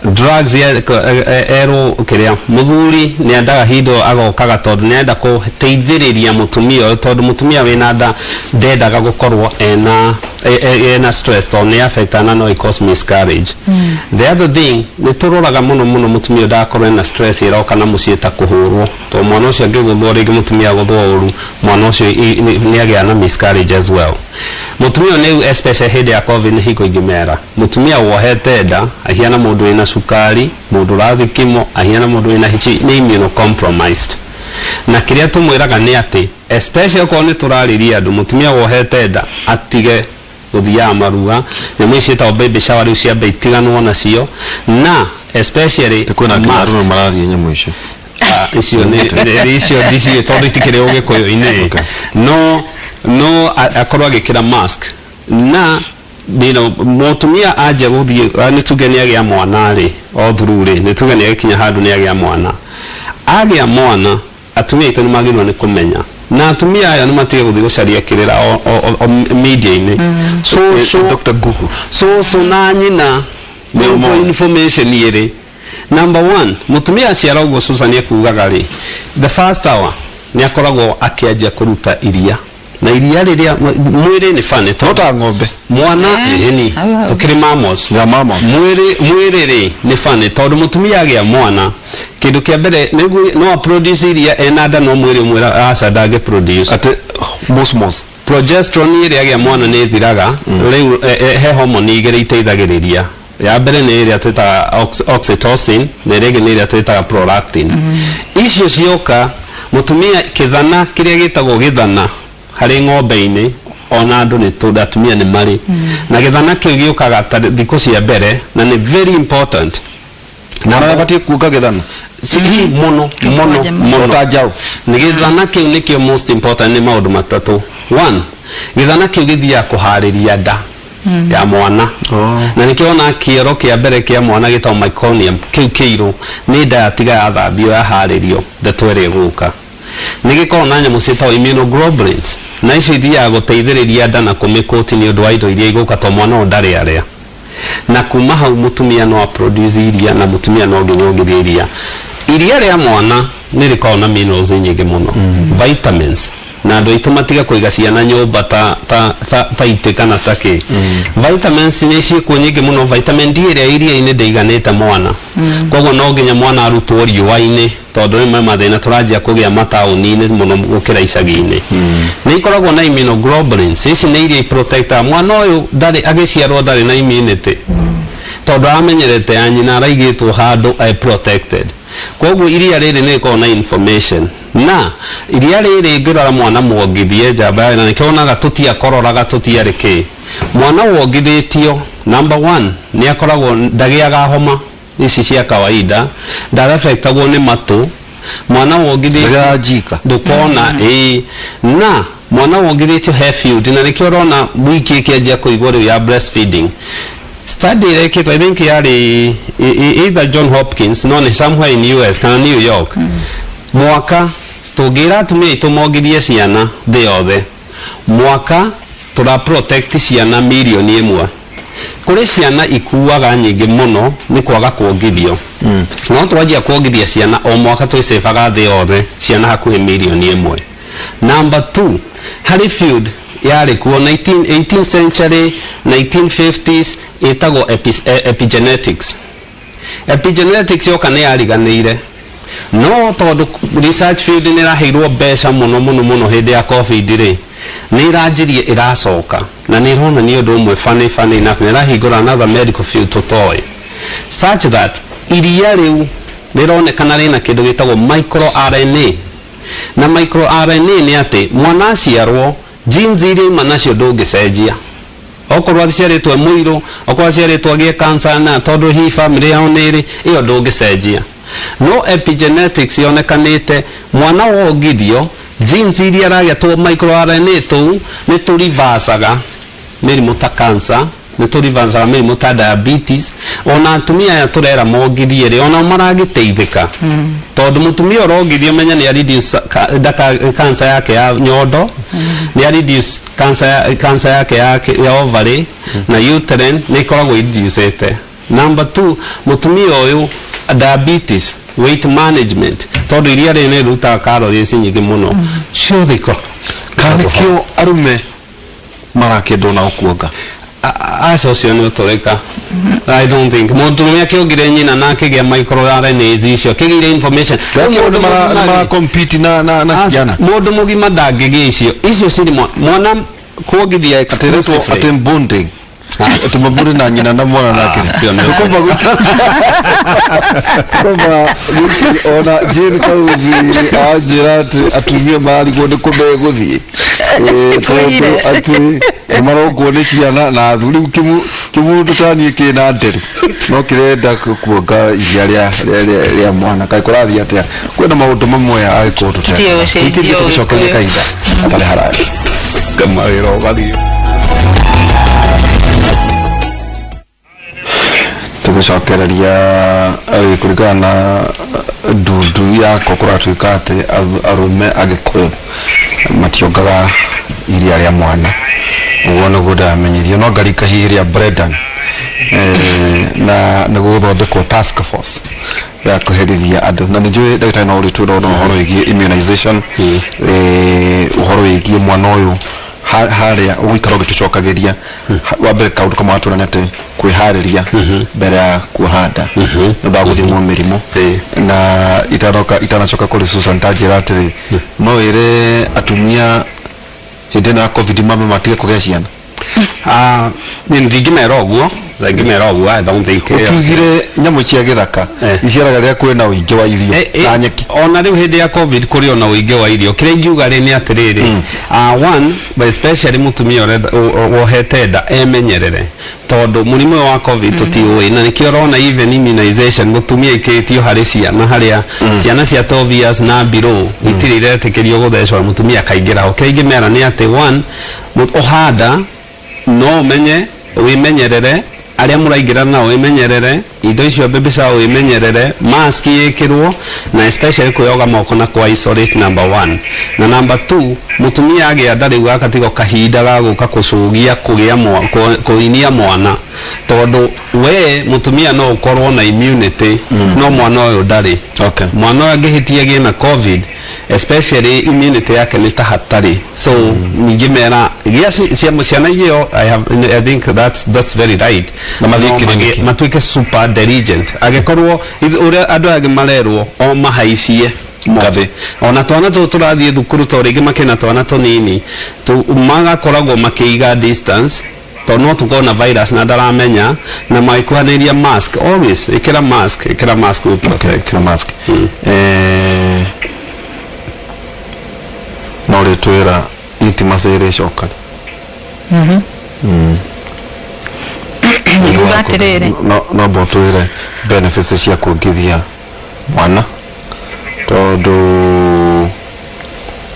Drugs erwo kĩrĩa mũthuri nĩ endaga hindo agokaga, tondũ nĩ enda gũteithĩrĩria mũtumia ũyũ, tondũ mũtumia wĩna nda ndendaga gũkorwo ena stress, tondũ nĩ affect na no cause miscarriage. The other thing nĩ tũroraga mũno mũno mũtumia ũyũ ndagakorwo ena stress ĩroka na mũciĩ ta kũhũrwo, tondũ mwana ũcio angĩgũthwo rĩngĩ, mũtumia agũthwo ũru, mwana ũcio nĩ agĩa na miscarriage as well. Mũtumia ũyũ nĩ especially hĩndĩ ya COVID, nĩ hingo ingĩmera mũtumia wohete nda ahiana mũndũ wĩna cukari, mũndũ ũrathiĩ kimo, ahiana mũndũ wĩna HIV, nĩ immunocompromised. Na kĩrĩa tũmwĩraga nĩ atĩ especially okorwo nĩ tũrarĩria andũ, mũtumia wohete nda atige gũthiaga marua, nyamũ ici ciĩtagwo baby shower rĩu ciambe itiganwo nacio, na especially kwĩna nginya mask. arũme marathiĩ nyamũ icio. Ah, icio nĩ icio ndiciĩ tondũ itikĩrĩ ũgĩkũyũ-inĩ. No akorwo agĩkĩra mask na mũtumia anjia gũthiĩ nĩ tuge nĩ agĩa mwana rĩ, o through rĩ, nĩ tuge nĩ agĩkinya handũ nĩ agĩa mwana, agĩa mwana, atumia aitũ nĩ magĩrĩirwo nĩ kũmenya, na atumia aya nĩ matige gũthiĩ gũcaria kĩrĩra o media-inĩ. So Dr. Google. Cũcũ na nyina Nĩ nĩguo ũmoĩ. information ĩrĩ number one. Mũtumia aciara ũguo Susan ekugaga rĩ, the first hour nĩ akoragwo akĩanjia kũruta iria, na iria rĩrĩa mwĩrĩ nĩ funny No tondũ ta ng'ombe. Mwana ĩni Hau, hau. tũkĩrĩ mammals. Ya mammals. Mwĩrĩ rĩ nĩ funny, tondũ mũtumia agĩa mwana, kĩndũ kĩa mbere nĩguo no produce iria ena nda, no mwĩrĩ ũmwĩra aca, ndangĩ produce. Atĩ mosmos. Progesterone ĩrĩa agĩa mwana nĩ ĩthiraga. Rĩu he hormone igĩrĩ iteithagĩrĩria. Ya mbere nĩ ĩrĩa twĩtaga oxytocin, na ĩrĩa ĩngĩ nĩ ĩrĩa twĩtaga prolactin. Icio cioka, mũtumia kĩthana kĩrĩa gĩtagwo gĩthana harĩ ng'ombe-inĩ, ona andũ nĩ tondũ atumia nĩ marĩ na gĩthana kĩu, gĩũkaga ta thikũ cia mbere na nĩ very important. Mwana abatiĩ kuonga gĩthana. Sihi muno muno Mũgwanja. muno. Ta njaũ. Nĩ gĩthana kĩu nĩkĩo most important. Nĩ maũndũ matatũ. One, gĩthana kĩu gĩthiaga kũharĩria nda ya mwana. Oh. Na nĩkĩo ona kĩoro kĩa mbere kĩa mwana gĩtagwo meconium, kĩu kĩirũ nĩ nda yatiga yathambio, yaharĩrio ndeto ĩrĩa ĩgũka. Nĩ gĩkoragwo na nyamũ ciĩtagwo immunoglobulins, na icio ithiaga gũteithĩrĩria nda na kũmĩkũti nĩ ũndũ wa indo iria igũka, to mwana ũyũ ndarĩ arĩa. Na kuma hau mũtumia no aproduce iria, na mũtumia no nginya ongithie iria. Iria rĩa mwana nĩ rĩkoragwo na minerals nyingĩ mũno, vitamins, na andũ aitũ matige kũiga ciana nyũmba ta itĩ kana ta kĩ. Vitamins nĩ ciĩkuo nyingĩ mũno. Vitamin D ĩrĩa iria-inĩ ndĩiganĩte mwana, koguo no nginya mwana arutwo riũa-inĩ, tondũ rĩmwe mathĩna tũranjia kũgĩa mataũni-inĩ mũno gũkĩra icagi-inĩ. Nĩ ikoragwo na immunoglobulins, ici nĩ iria iprotectaga mwana ũyũ. Ndarĩ agĩciarwo ndarĩ na immunity, tondũ aramenyerete ya nyina, araigĩtwo handũ e protected. Koguo iria rĩrĩ nĩ rĩkoragwo na information, na iria rĩrĩ ngĩrora mwana mwongithie njamba ya na nĩkĩo wonaga tũtiakororaga tũtiarĩ kĩ. Mwana wongithĩtio, number one, nĩ akoragwo ndagĩaga homa ici cia kawaida, ndarafectagwo nĩ matũ. Mwana wongithĩtio Ndagĩaga njika. Ndũkona ĩĩ. Na mwana wongithĩtio he field, na nĩkĩo ũrona wiki ĩkĩanjia kũigwo rĩu ya breastfeeding. Study ĩrekĩtwo, I think yarĩ either John Hopkins, no nĩ somewhere in US kana New York. Mwaka tũngĩra atumia aitũ mongithie ciana thĩ yothe, mwaka tũra protect ciana 1 mirioni. Kũrĩ ciana ikuaga nyingĩ mũno nĩ kwaga kuongithio, no twanjia kuongithia ciana o mwaka twĩcĩbaga thĩ yothe ciana hakuhĩ 1 mirioni. Number two, harĩ field yarĩ kuo 19, 18th century, 1950s, ĩtagwo epigenetics. Epigenetics yoka nĩ yariganĩire, no tondũ research field nĩ ĩraheirwo mbeca mũno mũno mũno hĩndĩ ya COVID rĩ, nĩ ĩranjirie ĩracoka, na nĩ ĩronania ũndũ ũmwe funny funny enough, nĩ ĩrahingũra another medical field tũtoĩ, such that iria rĩu rĩronekana rĩna kĩndũ gĩtagwo micro RNA. Na micro RNA nĩ atĩ mwana aciarwo, genes iria ima nacio ndũngĩcenjia. Okorwo aciarĩtwo e mũirũ, okorwo aciarĩtwo agĩe cancer, na tondũ hihi family yao nĩ ĩrĩ ĩyo, ndũngĩcenjia. No epigenetics yonekanĩte mwana wongithio, genes iria aragĩa, tũ micro RNA tũu nĩ tũrivacaga mĩrimũ ta cancer, nĩ tũrivacaga mĩrimũ ta diabetes. Ona atumia aya tũrera mongithie rĩ, ona maragĩteithĩka, tondũ mũtumia ũrongithio, menya nĩ reduce cancer yake ya nyondo, nĩ reduce cancer yake ya ovary na uterine, nĩ ikoragwo reducete. Number two, mũtumia ũyũ diabetes, weight management, tondũ iria rĩrĩ nĩ rĩrutaga calories nyingĩ mũno, ciothe Kana nĩkĩo arũme marakĩendwo nao kuonga? Aca, ũcio nĩ ũtũrĩka. I don't think mũndũrũme akĩongire nyina na akĩgĩa micro RNAs icio, akĩgĩire information. Rĩu mũndũ mũgima rĩ, Mara compete na ciana. Mũndũ mũgima ndangĩgĩa icio. Icio cirĩ mwana kuongithia Atĩ rĩtwo exclusively. atĩ bonding, atĩ maburi na nyina na mwana nake. Ũcio nĩ Kwamba ona Jane Karuthi anjĩra atĩ atumia mararigwo nĩ kũ megũthiĩ. Tondũ atĩ nĩ marongwo nĩ ciana na athuri. Rĩu kĩmũndũ ta niĩ kĩna nderu no kĩrenda kuonga iria rĩa mwana, kaĩ kũrathiĩ atĩa? Kwĩna maũndũ mamwe agĩkorwo Tũtige gũcenjia tũgĩcokeria Ũgĩkũyũ. kahinda gatarĩ haraya. Kamawĩra ũgathiĩ. Tũgũcokereria kũringana na ndundu yakwa, kũratuĩka atĩ arũme Agĩkũyũ mationgaga iria rĩa mwana. Ũguo nĩguo ndamenyirio, no ngarika hihi rĩa Brendan, na nĩ gũgũthondekwo task force ya kũherithia andũ. Na nĩ njũĩ ndagĩtarĩ no ũrĩtwĩra ona ũhoro wĩgiĩ immunization, ũhoro wĩgiĩ mwana ũyũ harĩa ũgũikara ũgĩtũcokagĩria. Wa mbere, kaũndũ kamwe watwĩra nĩ atĩ kwĩharĩria mbere ya kuoha nda nĩ ũndũ wa gũthimwo mĩrimũ. Na itanoka itanacoka kũrĩ Susan, tanjĩra atĩrĩ, no ĩre atumia hĩndĩ ĩno ya COVID mambe matige kũgĩa ciana? Ah, niĩ ndingĩmera ũguo. Ngĩmera ũguo, I don't think Ũkiugire nyamũ cia gĩthaka iciaraga rĩrĩa kwĩna ũingĩ wa irio na nyeki. Ona rĩu hĩndĩ ya COVID kũrĩ ona ũingĩ wa irio. Kĩrĩa ingiuga rĩ nĩ atĩrĩrĩ, one, but especially mũtumia ũrenda wohete nda emenyerere, tondũ mũrimũ ũyũ wa COVID tũtiũĩ, na nĩkĩo ũrona even immunization mũtumia ikĩtio harĩ ciana, harĩa ciana cia 12 years na below itirĩ iretĩkĩrio gũthecwo, mũtumia akaingĩra ho. Kĩrĩa ingĩmera nĩ atĩ one, ũhanda no ũmenye wĩmenyerere, arĩa mũraingĩra nao wĩmenyerere, indo icio baby shower wĩmenyerere, mask ĩkĩrwo, na especially kwĩyoga moko na kwa isolate, number one. Na number two, mũtumia agĩa nda rĩu gaka kahinda ga gũka kũcũgia kũgĩa kũinia mwana, tondũ we mũtumia no ũkorwo na immunity, no mwana ũyũ ndarĩ. Mwana ũyũ angĩhĩtia agĩe na COVID, especially immunity yake nĩ ta hatarĩ. So ningĩ mera gĩa ciana igĩo, I think that's very right. Na mathiĩ No kiriniki. Matuĩke super diligent, angĩkorwo ũrĩa andũ aya angĩ marerwo o mahaicie Ngathĩ. Ona twana tũtũ tũrathiĩ thukuru, to rĩngĩ makĩna twana tũnini magakoragwo makĩiga distance, tondũ no tũkorwo na virus na ndaramenya, na magĩkuhanĩria mask, always ĩkĩra mask, ĩkĩra mask will protect. Okay, kira mask. No rĩtwĩra intimacy ĩrĩcoka. Nguga atĩrĩrĩ, No mbo twĩre benefits cia kuongithia mwana, tondũ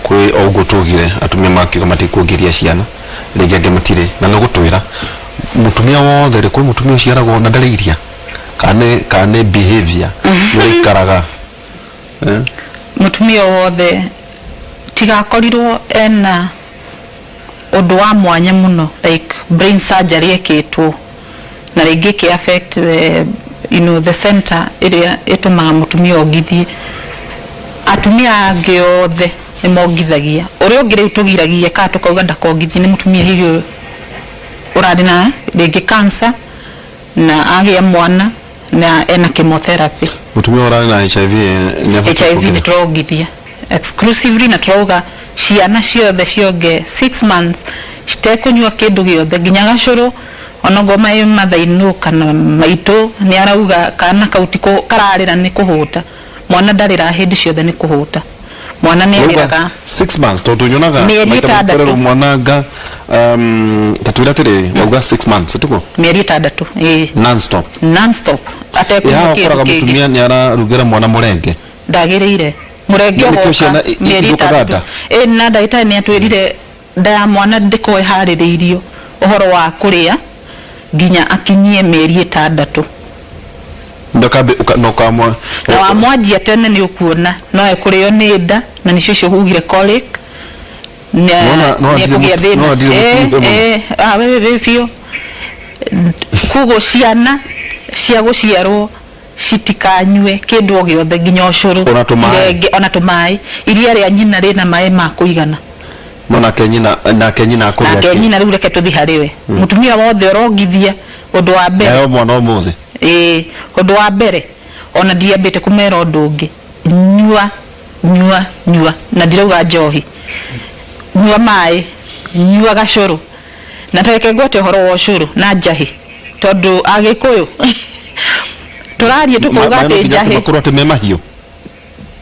kwĩ o ũguo tugire atumia makiuga matikuongithia ciana rĩngĩ, angĩ matirĩ, na nĩ gũtwĩra mũtumia wothe rĩ, kwĩ mũtumia ũciaragwo na ndarĩ iria, kana nĩ behavior ũrĩa ikaraga? Mũtumia wothe tigakorirwo ena ũndũ wa mwanya mũno, like brain surgery ĩkĩtwo na rĩngĩ ĩkĩ affect the, you know, the center ĩrĩa ĩtũmaga mũtumia ongithie. Atumia angĩ othe nĩ mongithagia. Ũrĩa ũngĩ rĩu tũgiragia kana tũkauga ndakongithie nĩ mũtumia hihi ũrarĩ na rĩngĩ cancer na agĩa mwana na ena chemotherapy. Mũtumia ũrarĩ na HIV nĩ abatiĩ HIV nĩ kuongithia? Tũrongithia exclusively, na tũrauga ciana ciothe cionge 6 months citekũnyua kĩndũ gĩothe, nginya gacũrũ. Onogo mai mathainũ kana maitũ nĩ arauga kana kau ti kararĩra nĩ kũhũta, mwana ndarĩra hĩndĩ ciothe nĩ kũhũta, mwana nĩ Wauga arĩraga. 6 months, tondũ nyonaga Mĩeri maita 6. maingĩ mwana nga ta twĩra atĩrĩrĩ, wauga 6 months tuko? Mĩeri 6, ĩĩ. Non stop. Non stop atekũnyua Ĩ haha kĩndũ ũkoraga kĩngĩ. mũtumia nĩ ararugĩra mwana mũrenge. Ndagĩrĩire mũrenge. Na nĩkĩo ũgoka ciana mĩeri ithũkaga 6. nda? Ĩ, na ndagĩtarĩ nĩ atwĩrire nda ya mwana ndĩkorwo ĩharĩrĩirio ũhoro wa kũrĩa nginya akinyie mĩeri 6. Ndakambe na ũkamwa. Na wamwanjia tene nĩ ũkuona no ekũrĩo nĩ nda, na nĩcio icio ugire colic na No nĩ ekũgĩa thĩna. No adire mũtumia mũno. Ah, we biũ. Koguo ciana cia gũciarwo citikanyue kĩndũ o gĩothe, nginya ũcũrũ. Ona tũmaĩ. Irenge, ona tũmaĩ. Iria rĩa nyina rĩna maĩ ma kũigana. No nake nyina akũrĩa Nake kĩ? nyina rĩu, reke tũthi harĩ we. Mũtumia wothe ũrongithia, ũndũ wa mbere, Heo mwana ũmũthĩ. Ĩĩ, ũndũ wa mbere, ona ndiambĩte kũmera ũndũ ũngĩ, nyua, nyua, nyua, na ndirauga njohi, nyua maĩ, nyua gacũrũ. Na tareke ngwete ũhoro wa ũcũrũ na njahĩ, tondũ Agĩkũyũ tũrarie tũkauga Maĩ no atĩ nginya njahĩ makorwo atĩ me mahiũ?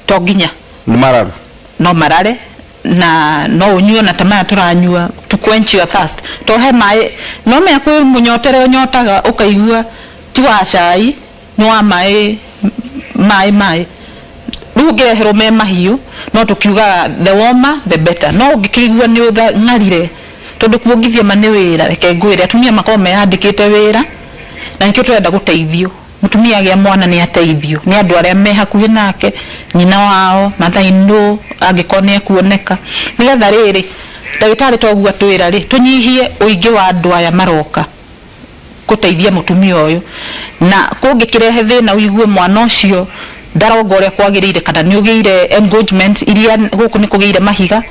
To nginya. Nĩ mararu? No marare, na no ũnyue na ta maya tũranyua to quench your thirst, to he maĩ no menya kwĩ mũnyotere ũnyotaga ũkaigua ti wa cai, nĩ wa maĩ, maĩ, maĩ. Rĩu ũngĩreherwo me mahiũ, no tũkiugaga the warmer the better, no ũngĩkĩigua nĩ ũng'arire, tondũ kuongithia ma nĩ wĩra. Reke ngwĩre, atumia makoragwo meyandĩkĩte wĩra, na nĩkĩo tũrenda gũteithio. Mũtumia agĩa mwana nĩ ateithio nĩ andũ arĩa me hakuhĩ nake, nyina wao, mathainũ angĩkorwo nĩ ekuoneka, nĩgetha rĩrĩ ndagĩtarĩ toguo atwĩra rĩ, tũnyihie ũingĩ wa andũ aya maroka gũteithia mũtumia ũyũ. Na kũngĩkĩrehe thĩna ũigue mwana ũcio ndaronga ũrĩa kwagĩrĩire, kana nĩ ũgĩire engorgement iria gũkũ nĩ kũgĩire mahiga,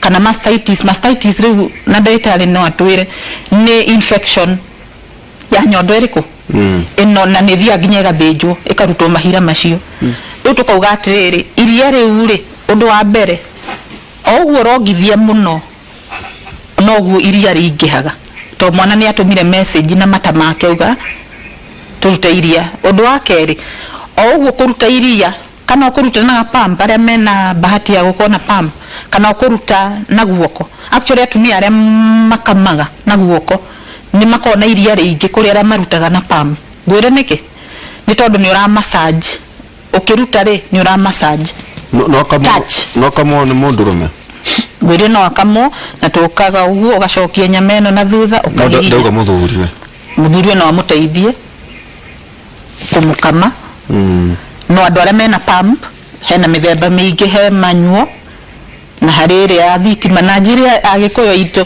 kana mastitis. Mastitis rĩu, na ndagĩtarĩ no atwĩre, nĩ infection ya nyondo ĩrĩkũ ĩno, na nĩ thiaga nginya ĩgathĩnjwo ĩkarutwo mahira macio. Rĩu tũkauga atĩrĩrĩ, iria rĩu rĩ, ũndũ wa mbere, o ũguo ũrongithia mũno noguo iria rĩingĩhaga, tondũ To mwana nĩ atũmire message na mata make auga tũrute iria. Ũndũ wa kerĩ, o ũguo kũruta iria kana ũkũruta na ga pump, arĩa mena bahati ya gũkorwo na pump, kana ũkũruta na guoko. Actually atumia arĩa makamaga na guoko nĩ makoragwo na iria rĩingĩ kũrĩ arĩa marutaga na pump. Ngwĩre nĩkĩ? Nĩ tondũ nĩ ũra massage. Ũkĩruta rĩ, nĩ ũra massage. No no akamwo Touch. no akamwo nĩ mũndũrũme? Ngwĩre no akamwo, na tũkaga ũguo ũgacokia nyama ĩno na thutha No ũkahihinya. ndauga mũthuriwe. Mũthuriwe no amũteithie kũmũkama. No andũ arĩa mena pump, hena mĩthemba mĩingĩ, he manual na harĩ ĩrĩa ya thitima. Na njĩre Agĩkũyũ aitũ,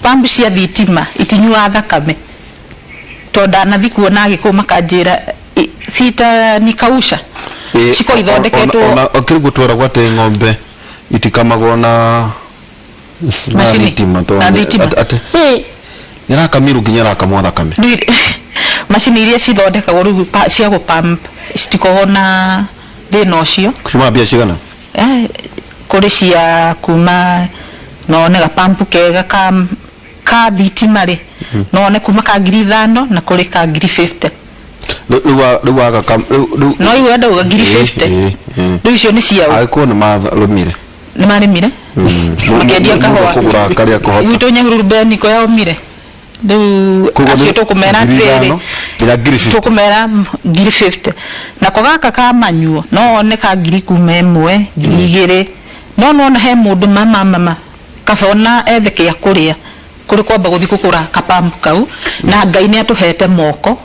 pump cia thitima itinyuaga thakame. Tondũ ndanathi kuona Agĩkũyũ makanjĩra cita nikausha. Cikoragwo ithondeketwo Ona kĩrĩguo tweragwo atĩ ng'ombe itikamagwo na na Macini. thitima. Na thitima. Atĩ ĩrakamirwo nginya ĩrakamwo thakame. Macini iria cithondekagwo rĩu cia gũ pump citikoragwo na thĩna ũcio. Ciumaga mbia cigana? Kũrĩ cia kuma no one ga pump kega ka thitima rĩ, no one kuma ka 5,000 na kũrĩ ka 50,000. Rĩu waga rĩu No igua ndauga 50,000. Rĩu icio nĩ cia ũ? Agĩkũyũ nĩ marũmire. Nĩ marĩmire makĩendia kahũa. Kũgũra karĩa kũhota. Gwitũ Nyahururu Beniko yaumire. Rĩu Koguo acio nĩ tũkũmera ngiri atĩrĩrĩ, ithano nginya 50,000. Tũkũmera 50,000. Nako gaka ka manyuo no one ka ngiri kuma 1, 2,000. No nĩwona he mũndũ mama mama kaba ona ethe kĩa kũrĩa kũrĩ kwamba gũthiĩ kũgũra ka pump kau. Na Ngai nĩ atũhete moko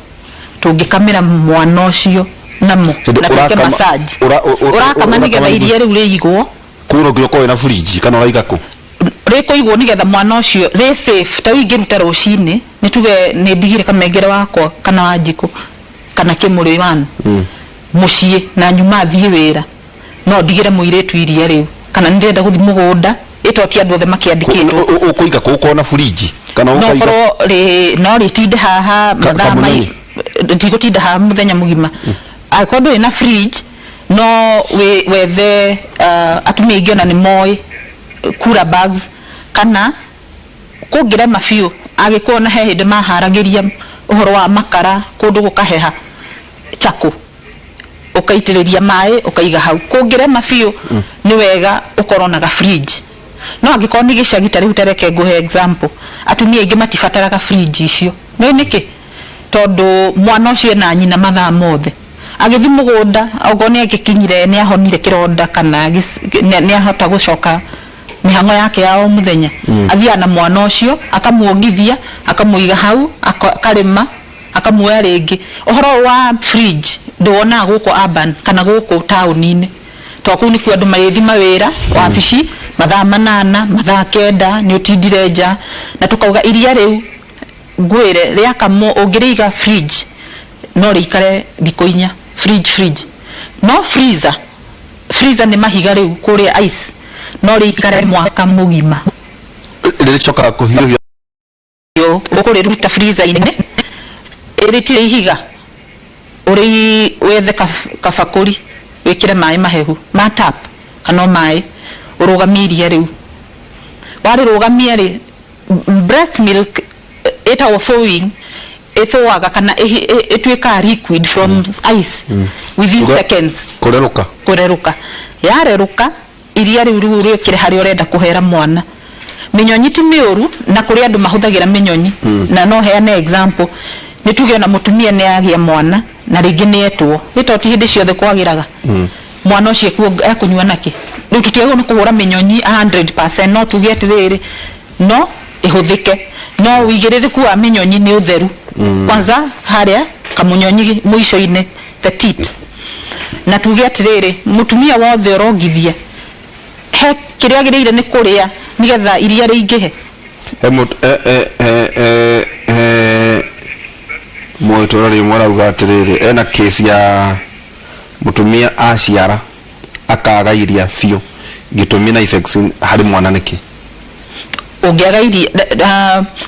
tũngĩkamĩra mwana ũcio namo Hĩndĩ na twĩke massage. Ũrakama nĩgetha iria rĩu rĩigwo. Kũu no nginya ũkorwo wĩna fridge kana ũraiga kũ? Rĩkũigwo nĩgetha mwana ũcio rĩ safe. Ta rĩu ingĩruta rũcinĩ, nĩ tuge nĩ ndigire kamengere wakwa kana Wanjikũ kana Kĩmũrĩ one mũciĩ na nyuma thiĩ wĩra, no ndigĩre mũirĩtu iria rĩu, kana nĩ ndĩrenda gũthiĩ mũgũnda ĩto ti andũ othe makĩandĩkĩtwo. Ũkũiga kũ? Ũkorwo na fridge kana No ũkaiga ũkorwo rĩ no rĩtinde haha mathaa mai kamũnyonyi? Ndigũtinda haha mũthenya mũgima. Angĩkorwo ndũrĩ na fridge, no wethe atumia aingĩ ona nĩ moĩ cooler bags, kana kũngĩrema biũ, angĩkorwo na he hĩndĩ maharagĩria ũhoro wa makara kũndũ gũkaheha chako, ũkaitĩrĩria maĩ ũkaiga hau. Kũngĩrema biũ, nĩ wega ũkorwo na ga fridge. No angĩkorwo nĩ gĩcagi ta rĩu, ta reke ngũhe example, atumia aingĩ matibataraga fridge icio. Nĩ nĩkĩ? Tondũ mwana ũcio ena nyina mathaa mothe. Agĩthiĩ mũgũnda, okorwo nĩ agĩkinyire nĩ ahonire kĩronda kana nĩ ahota gũcoka mĩhang'o yake ya o mũthenya, athiaga na mwana ũcio, akamuongithia, akamũiga hau, akarĩma, akamuoya rĩngĩ. Ũhoro ũyũ wa fridge ndĩwonaga gũkũ urban kana gũkũ taũni-inĩ, tondũ kũu nĩkuo andũ marĩthi mawĩra wabici mathaa 8, mathaa 9, nĩ ũtindire nja. Na tũkauga iria rĩu ngwĩre rĩakamwo, ũngĩrĩiga fridge no rĩikare thikũ 4 fridge. No freezer nĩ mahiga rĩu kũrĩa ice, no rĩikare mwaka mũgima. Rĩcokaga kũhiũhio? Ũkũrĩruta freezer-inĩ ĩrĩtirĩ ihiga, ũrĩ wethe kabakũri wĩkĩre maĩ mahehu ma tap kana o maĩ, ũrũgamie iria rĩu. Warĩrũgamia rĩ, breast milk ĩtagwo thawing, ĩthũaga kana ĩtuĩkaga liquid from ice within seconds. Kũrerũka. Kũrerũka. Yarerũka, iria rĩu rĩkĩre harĩa ũrenda kũhera mwana. Mĩnyonyi ti mĩũru, na kũrĩ andũ mahũthagĩra mĩnyonyi. Na no heane example, nĩ tuge ona mũtumia nĩ agĩa mwana na rĩngĩ nĩ etwo nĩ to ti hĩndĩ ciothe kwagĩraga, mwana ũcio ekũnyua nakĩ? Rĩu tũtiagĩrĩirwo nĩ kũhũra mĩnyonyi 100%, no tuge atĩrĩrĩ, no ĩhũthĩke, no ũigĩrĩrĩku wa mĩnyonyi nĩ ũtheru kwanza harĩa kamũnyonyi mũico-inĩ, the teat. Na tuge atĩrĩrĩ, mũtumia wothe ũrongithia, he kĩrĩa agĩrĩire nĩ kũrĩa nĩgetha iria rĩingĩhe. He he he he he mũitũra rĩmwe arauga atĩrĩrĩ, ena kesi ya mũtumia aciara akaga iria biũ, gĩtũmi na effects harĩ mwana nĩkĩ? Ũngĩaga iria,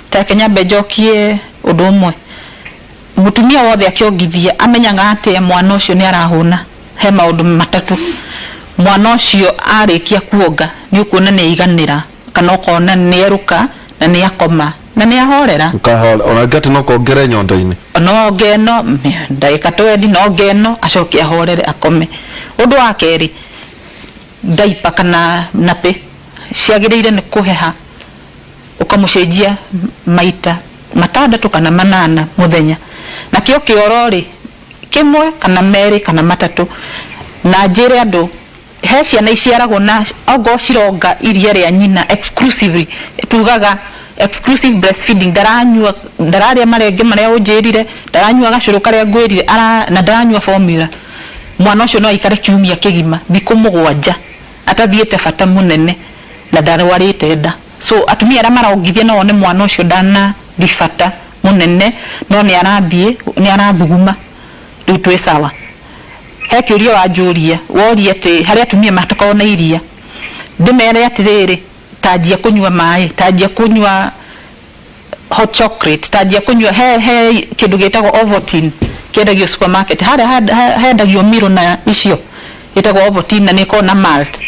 ta reke nyambe njokie ũndũ ũmwe. Mũtumia wothe akĩongithia amenyaga atĩa mwana ũcio nĩ arahũna? He maũndũ matatũ. Mwana ũcio arĩkia kuonga, nĩ ũkuona nĩ aiganĩra kana ũkona nĩ erũka na nĩ akoma. Na nĩ ahorera. Ũkahora ona ngati no kongere nyondo-inĩ. No ngeno ndagĩka 20, no ngeno acoke ahorere akome. Ũndũ wa kerĩ, diaper kana nappy ciagĩrĩire nĩ kũheha, ũkamũcenjia maita 6 kana 8 mũthenya. Nakĩo kĩoro rĩ, kĩmwe kana 2 kana 3. Na njĩre andũ, he ciana iciaragwo na ongorwo cironga iria rĩa nyina exclusively, tugaga exclusive breastfeeding, ndaranyua, ndararĩa marenge marĩa ũnjĩrire, ndaranyua gacũrũ karĩa ngwĩrire, na ndaranyua formula. Mwana ũcio no aikare kiumia kĩgima, thikũ 7, atathiĩte bata mũnene na ndarwarĩte nda. So atumia arĩa marongithia no one mwana ũcio ndanathiĩ bata mũnene, no nĩ arathiĩ, nĩ arathuguma. Rĩu twĩ sawa. He kĩũria wanjũria, woria atĩ harĩ atumia matakoragwo na iria. Ndĩmere atĩrĩrĩ, tanjia kũnyua maĩ, tanjia kũnyua hot chocolate, tanjia kũnyua he kĩndũ gĩtagwo Ovaltine kĩendagio supermarket, harĩa hendagio Milo na icio ĩtagwo Ovaltine, na nĩ ĩkoragwo na malt,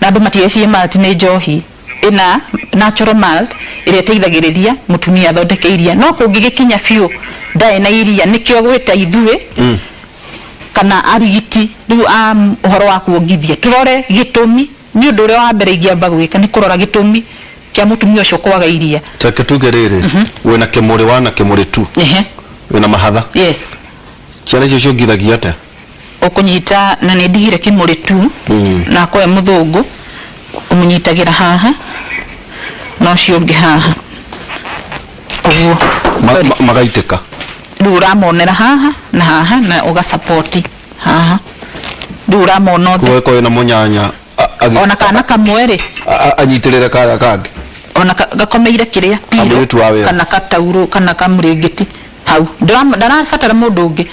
na andũ matiĩcirie malt nĩ njohi. Ĩna natural malt ĩrĩa ĩteithagĩrĩria mũtumia athondeke iria. No kũngĩgĩkinya biũ ndarĩ na iria, nĩkĩo gwĩta ithuĩ kana arigiti rĩu a ũhoro wa kuongithia, tũrore gĩtũmi. Nĩ ũndũ ũrĩa wa mbere ingĩamba gwĩka nĩ kũrora gĩtũmi kĩa mũtumia ũcio kwaga iria. Reke tuge rĩrĩ, wĩna kĩmũrĩ wana kĩmũrĩ tu, wĩna mahatha. Yes. Ciana icio ciongithagia atĩa? Ũkũnyita, na nĩ ndigire kĩmũrĩ tu na akorwo e mũthũngũ, ũmũnyitagĩra haha na ũcio ũngĩ haha ũguo. Sorry. Magaitĩka. Rĩu ũramonera haha na haha na ũgacapoti haha, rĩu ũramona othe. Koguo wĩna mũnyanya Ona kana kamwe rĩ, anyitĩrĩre karĩa kangĩ. Ona gakomeire kĩrĩa pillow Kamũirĩtu wa wĩra. kana kataurũ kana kamũrĩngĩti hau, ndarabatara mũndũ ũngĩ.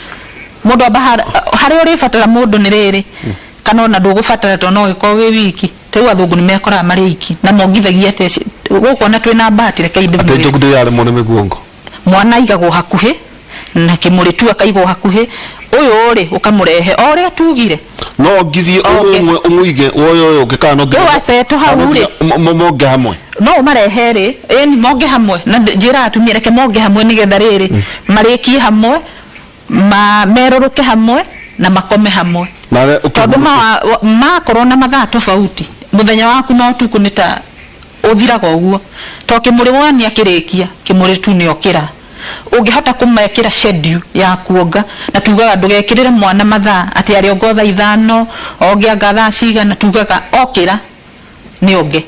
Mũndũ amba harĩa ũrĩbatara mũndũ nĩ rĩrĩ, kana ona ndũgũbatara tondũ no ũgĩkorwo wĩ wiki. Ta rĩu athũngũ nĩ mekoraga marĩ aiki na mongithagia atĩa gũkũ ona twĩna bahati, reke Atĩ ndĩmwĩre. Njogu ndĩyarĩmwo nĩ mĩguongo. Mwana aigagwo hakuhĩ na kĩmũrĩ tu akaigwo hakuhĩ, ũyũ rĩ ũkamũrehe o ũrĩa tugire. No ngithie ũmwe ũmũige woyo ũyũ ũngĩ, kana no nginya Rĩu acetwo hau kana no rĩ. nginya monge hamwe. No ũmarehe rĩ, ĩni monge hamwe, na njĩraga atumia reke monge hamwe nĩgetha rĩrĩ marĩkie hamwe, merũrũke hamwe na makome hamwe. Nawe Tondũ ũkĩhurũke. makorwo na mathaa tofauti, mũthenya waku na ũtukũ nĩ ta ũthiraga ũguo. To kĩmũrĩ wani akĩrĩkia, kĩmũrĩ tu nĩ okĩra. Ũngĩhota kũmekĩra schedule ya kuonga, na tugaga ndũgekĩrĩre mwana mathaa atĩ arĩonga thaa 5, onge anga thaa cigana, tugaga okĩra nĩ onge.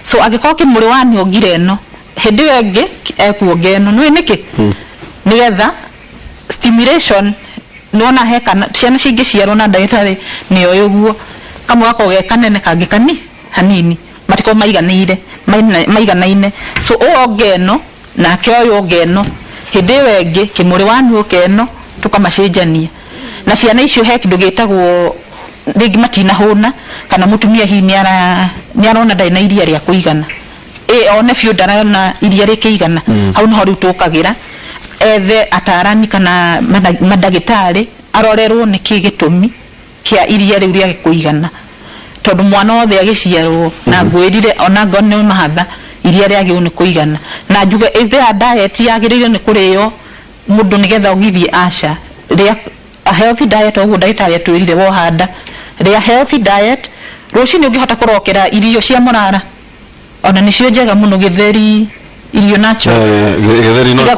So angĩkorwo kĩmũrĩ wani ongire ĩno, hĩndĩ ĩyo ĩngĩ ekuonga ĩno. Nĩũĩ nĩkĩ? Nĩgetha stimulation, nĩwona he kana ciana cingĩciarwo na ndagĩtarĩ nĩoĩ ũguo, kamwe gakoragwo ge kanene kangĩ hanini, matikoragwo maiganĩire, maiganaine. So ũyũ onge ĩno nake ũyũ onge ĩno, hĩndĩ ĩyo ĩngĩ kĩmũrĩ wani ũke ĩno, tũkamacenjania. Na ciana icio he kĩndũ gĩtagwo rĩngĩ matinahũna, kana mũtumia hihi nĩarona ndarĩ na iria rĩa kũigana, one biũ ndarona iria rĩkĩigana. Hau nĩho rĩu tũkagĩra ethe atarani kana mandagĩtarĩ, arorerwo nĩkĩ gĩtũmi kĩa iria rĩu rĩage kũigana, tondũ mwana wothe agĩciarwo na ngwĩrire ona ngorwo nĩ mahatha, iria rĩagĩrĩirwo nĩ kũigana. Na njuge, is there a diet yagĩrĩirwo nĩ kũrĩo mũndũ nĩgetha ũgithie? Aca, rĩa a healthy diet ũguo ndagĩtarĩ atwĩrire woha nda, rĩa healthy diet. Rũcinĩ ũngĩhota kũrokera irio cia mũrara, ona nĩcio njega mũno, gĩtheri, irio natural. Gĩtheri no Tiga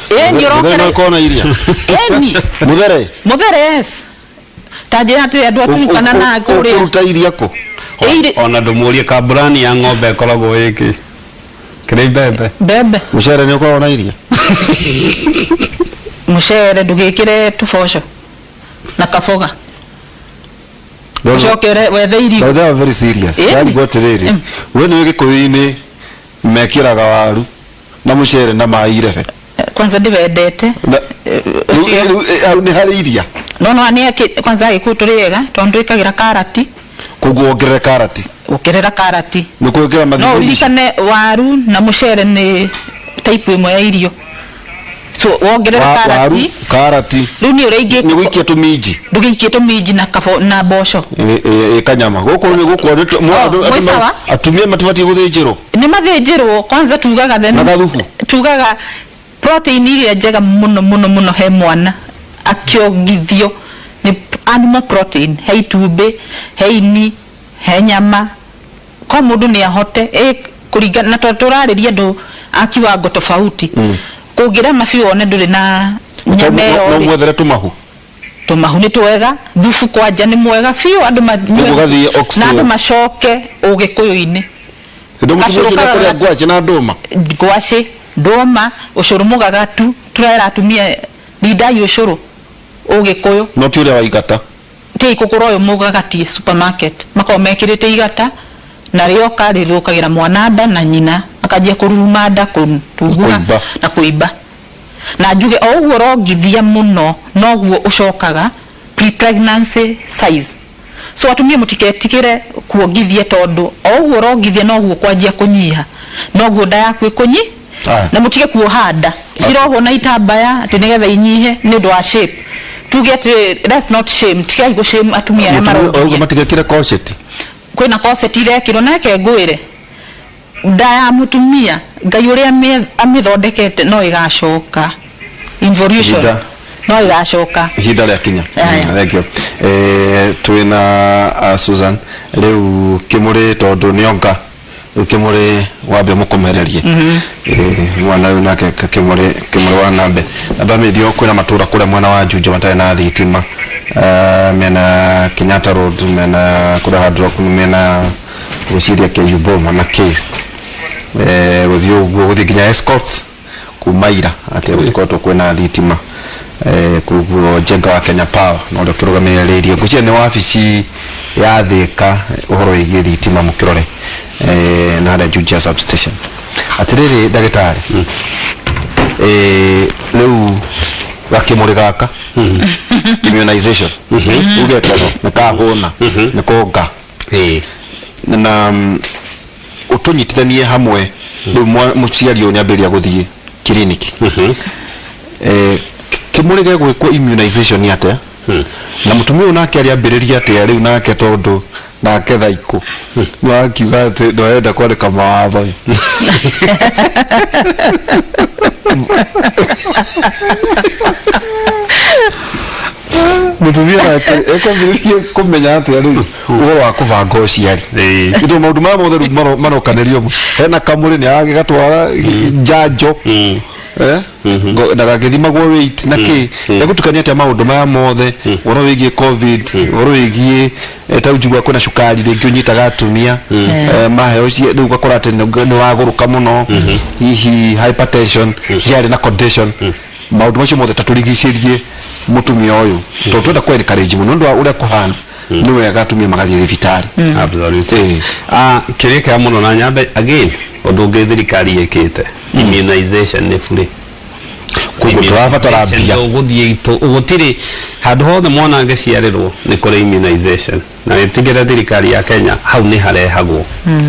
ĩni gĩtheri no ũrokere. ĩkorwo na iria. Ĩni. Mũthere. Mũthere, yes. Ta njĩra atĩ andũ a Turkana na kũrĩa. Ũkũruta iria kũ? Ona ndũmũrie kamburani ya ng'ombe ĩkoragwo ĩkĩ kĩrĩ mbembe. Mbembe. Mũcere nĩ ũkoragwo na iria? Mũcere ndũgĩkĩre tũboco na kaboga. Ũcoke wethe irigũ. No, they are very serious. Ĩni. Yarigwo atĩrĩrĩ, we nĩ Gĩkũyũ-inĩ mekĩraga waru na mũcere na maĩ irebe. Kwanza ndĩwendete. Na rĩu hau nĩ harĩ iria. No no nĩ kwanza Gĩkũyũ tũrĩ ega tondũ twĩkagĩra karati. Koguo wongerere karati. Ongerera karati. Nĩ kwĩkĩra No mathugumo. ũririkane waru na mũcere nĩ type ĩmwe ya irio. So wongerera Waru, karati. karati. Rĩu nĩ ũrĩa ingĩ. Nĩ gũikia tũminji. Ndũgĩikie tũminji na kabo na mboco. Ĩ kanyama gũkũ nĩ gũkũ Oh, mwĩ sawa? Atumia matibatiĩ gũthĩnjĩrwo. Nĩ mathĩnjĩrwo kwanza tugaga then Na gathubu. Tugaga protein iria njega mũno mũno mũno he mwana akĩongithio nĩ animal protein, he itumbĩ, he ini, he nyama, kwa mũndũ nĩ ahote kũringana na tondũ tũrarĩria andũ a kiwango tofauti. Kũngĩrema biũ wone ndũrĩ na nyama ĩyo No rĩ, mwethere tũmahu. Tũmahu nĩ twega, thubu kwanja nĩ mwega biũ andũ manyue. Koguo gathiĩ oxtail. Na andũ macoke ũgĩkũyũ-inĩ. Hĩndĩ mũtumia ũcio Gacũrũ nĩekũrĩa ngwacĩ na ndũma. Ngwacĩ, ndũma, ũcũrũ mũgagatu. Tũrera atumia, rindai ũcũrũ ũgĩkũyũ. No ti ũrĩa wa igata. Ti kũgũra ũyũ mũgagatie supermarket, makoragwo mekĩrĩte igata na rĩoka rĩthũkagĩra mwana nda na nyina akanjia kũruruma nda, kũtunguha. Kũimba. Na kũimba. Na njuge o ũguo ũrongithia mũno noguo ũcokaga pre-pregnancy size. So atumia, mũtiketigĩre kuongithia, tondũ o ũguo ũrongithia noguo kwanjia kũnyiha, noguo nda yaku ĩkũnyi. Aya. Na mũtige kuoha nda, cirohwo na itambaya atĩ nĩgetha inyihe nĩ ũndũ wa shape. Tuge atĩ let's not shame, tigai gũ shame atumia arĩa Mũtumia ũguo marongithia. matigekĩre corset. Kwĩna corset irekĩrwo neke. Ngwĩre, nda ya mũtumia Ngai ũrĩa amĩthondekete no ĩgacoka involution. Ihinda. No ĩgacoka. Ihinda rĩa kinya. Aya. Thank you. Twĩna Susan rĩu kĩmũrĩ, tondũ nĩonga rĩu kĩmũrĩ wambe mũkũmererie. Mwana ũyũ nake kĩmũrĩ, kĩmũrĩ wa nambe na ndamĩthio kwĩna matũra kũrĩa mwena wa Juja matarĩ na thitima, mena Kenyatta Road, mena kũrĩa Hard Rock, mena gwĩciria KU Boma na case gũthiĩ ũguo gũthiĩ nginya Escorts kuma ira atĩ gũtikoretwo kwĩna thitima. Koguo Njenga wa Kenya Power na ũrĩa ũkĩrũgamĩrĩra radio, ngwĩciria nĩ wabici ya Thĩka ũhoro wĩgiĩ thitima mũkĩrore na harĩa Juja substation. Atĩrĩrĩ ndagĩtarĩ, rĩu gakĩmũrĩ gaka immunization uge tondũ nĩ kahũna nĩ konga na ũtũnyitithanie hamwe rĩu mũciari ũyũ nĩambĩrĩria gũthiĩ kiriniki, kĩmũrĩ gegwĩkwo immunization atĩa, na mũtumia ũyũ nake arĩambĩrĩria atĩa rĩu nake, tondũ nake thaa ikũ nĩwakiuga atĩ ndwarenda kwandĩka mawatho? Mũtumia nake ekwambĩrĩria kũmenya atĩa rĩu ũhoro wa kũbanga ũciari? Ito maũndũ maya mothe rĩu marokanĩrio hena kamũrĩ nĩ aragĩgatwara njanjo, na gagĩthimagwo weight na kĩ, egũtukania atĩa maũndũ maya mothe, ũhoro wĩgiĩ COVID, ũhoro wĩgiĩ ta njigua kwĩna cukari rĩngĩ ũnyitaga atumia, maheo rĩu ũgakora atĩ nĩ ũragũrũka mũno, hihi hypertension yarĩ na condition, maũndũ macio mothe ta tũrigicĩrie mũtumia ũyũ, tondũ twenda kũ encourage mũno nĩ ũndũ wa ũrĩa kũhana, nĩ wega atumia magathiĩ thibitarĩ. Absolutely. Eh. Ah, kĩrĩa kĩa mũno na nyambe again, ũndũ ũngĩ thirikari ĩkĩte, immunization nĩ bure. Koguo tũrabatara mbia. Ũgũthiĩ itũ gũtirĩ handũ hothe mwana angĩciarĩrwo nĩ kũrĩ immunization, na ĩtigĩre thirikari ya Kenya hau nĩ harehagwo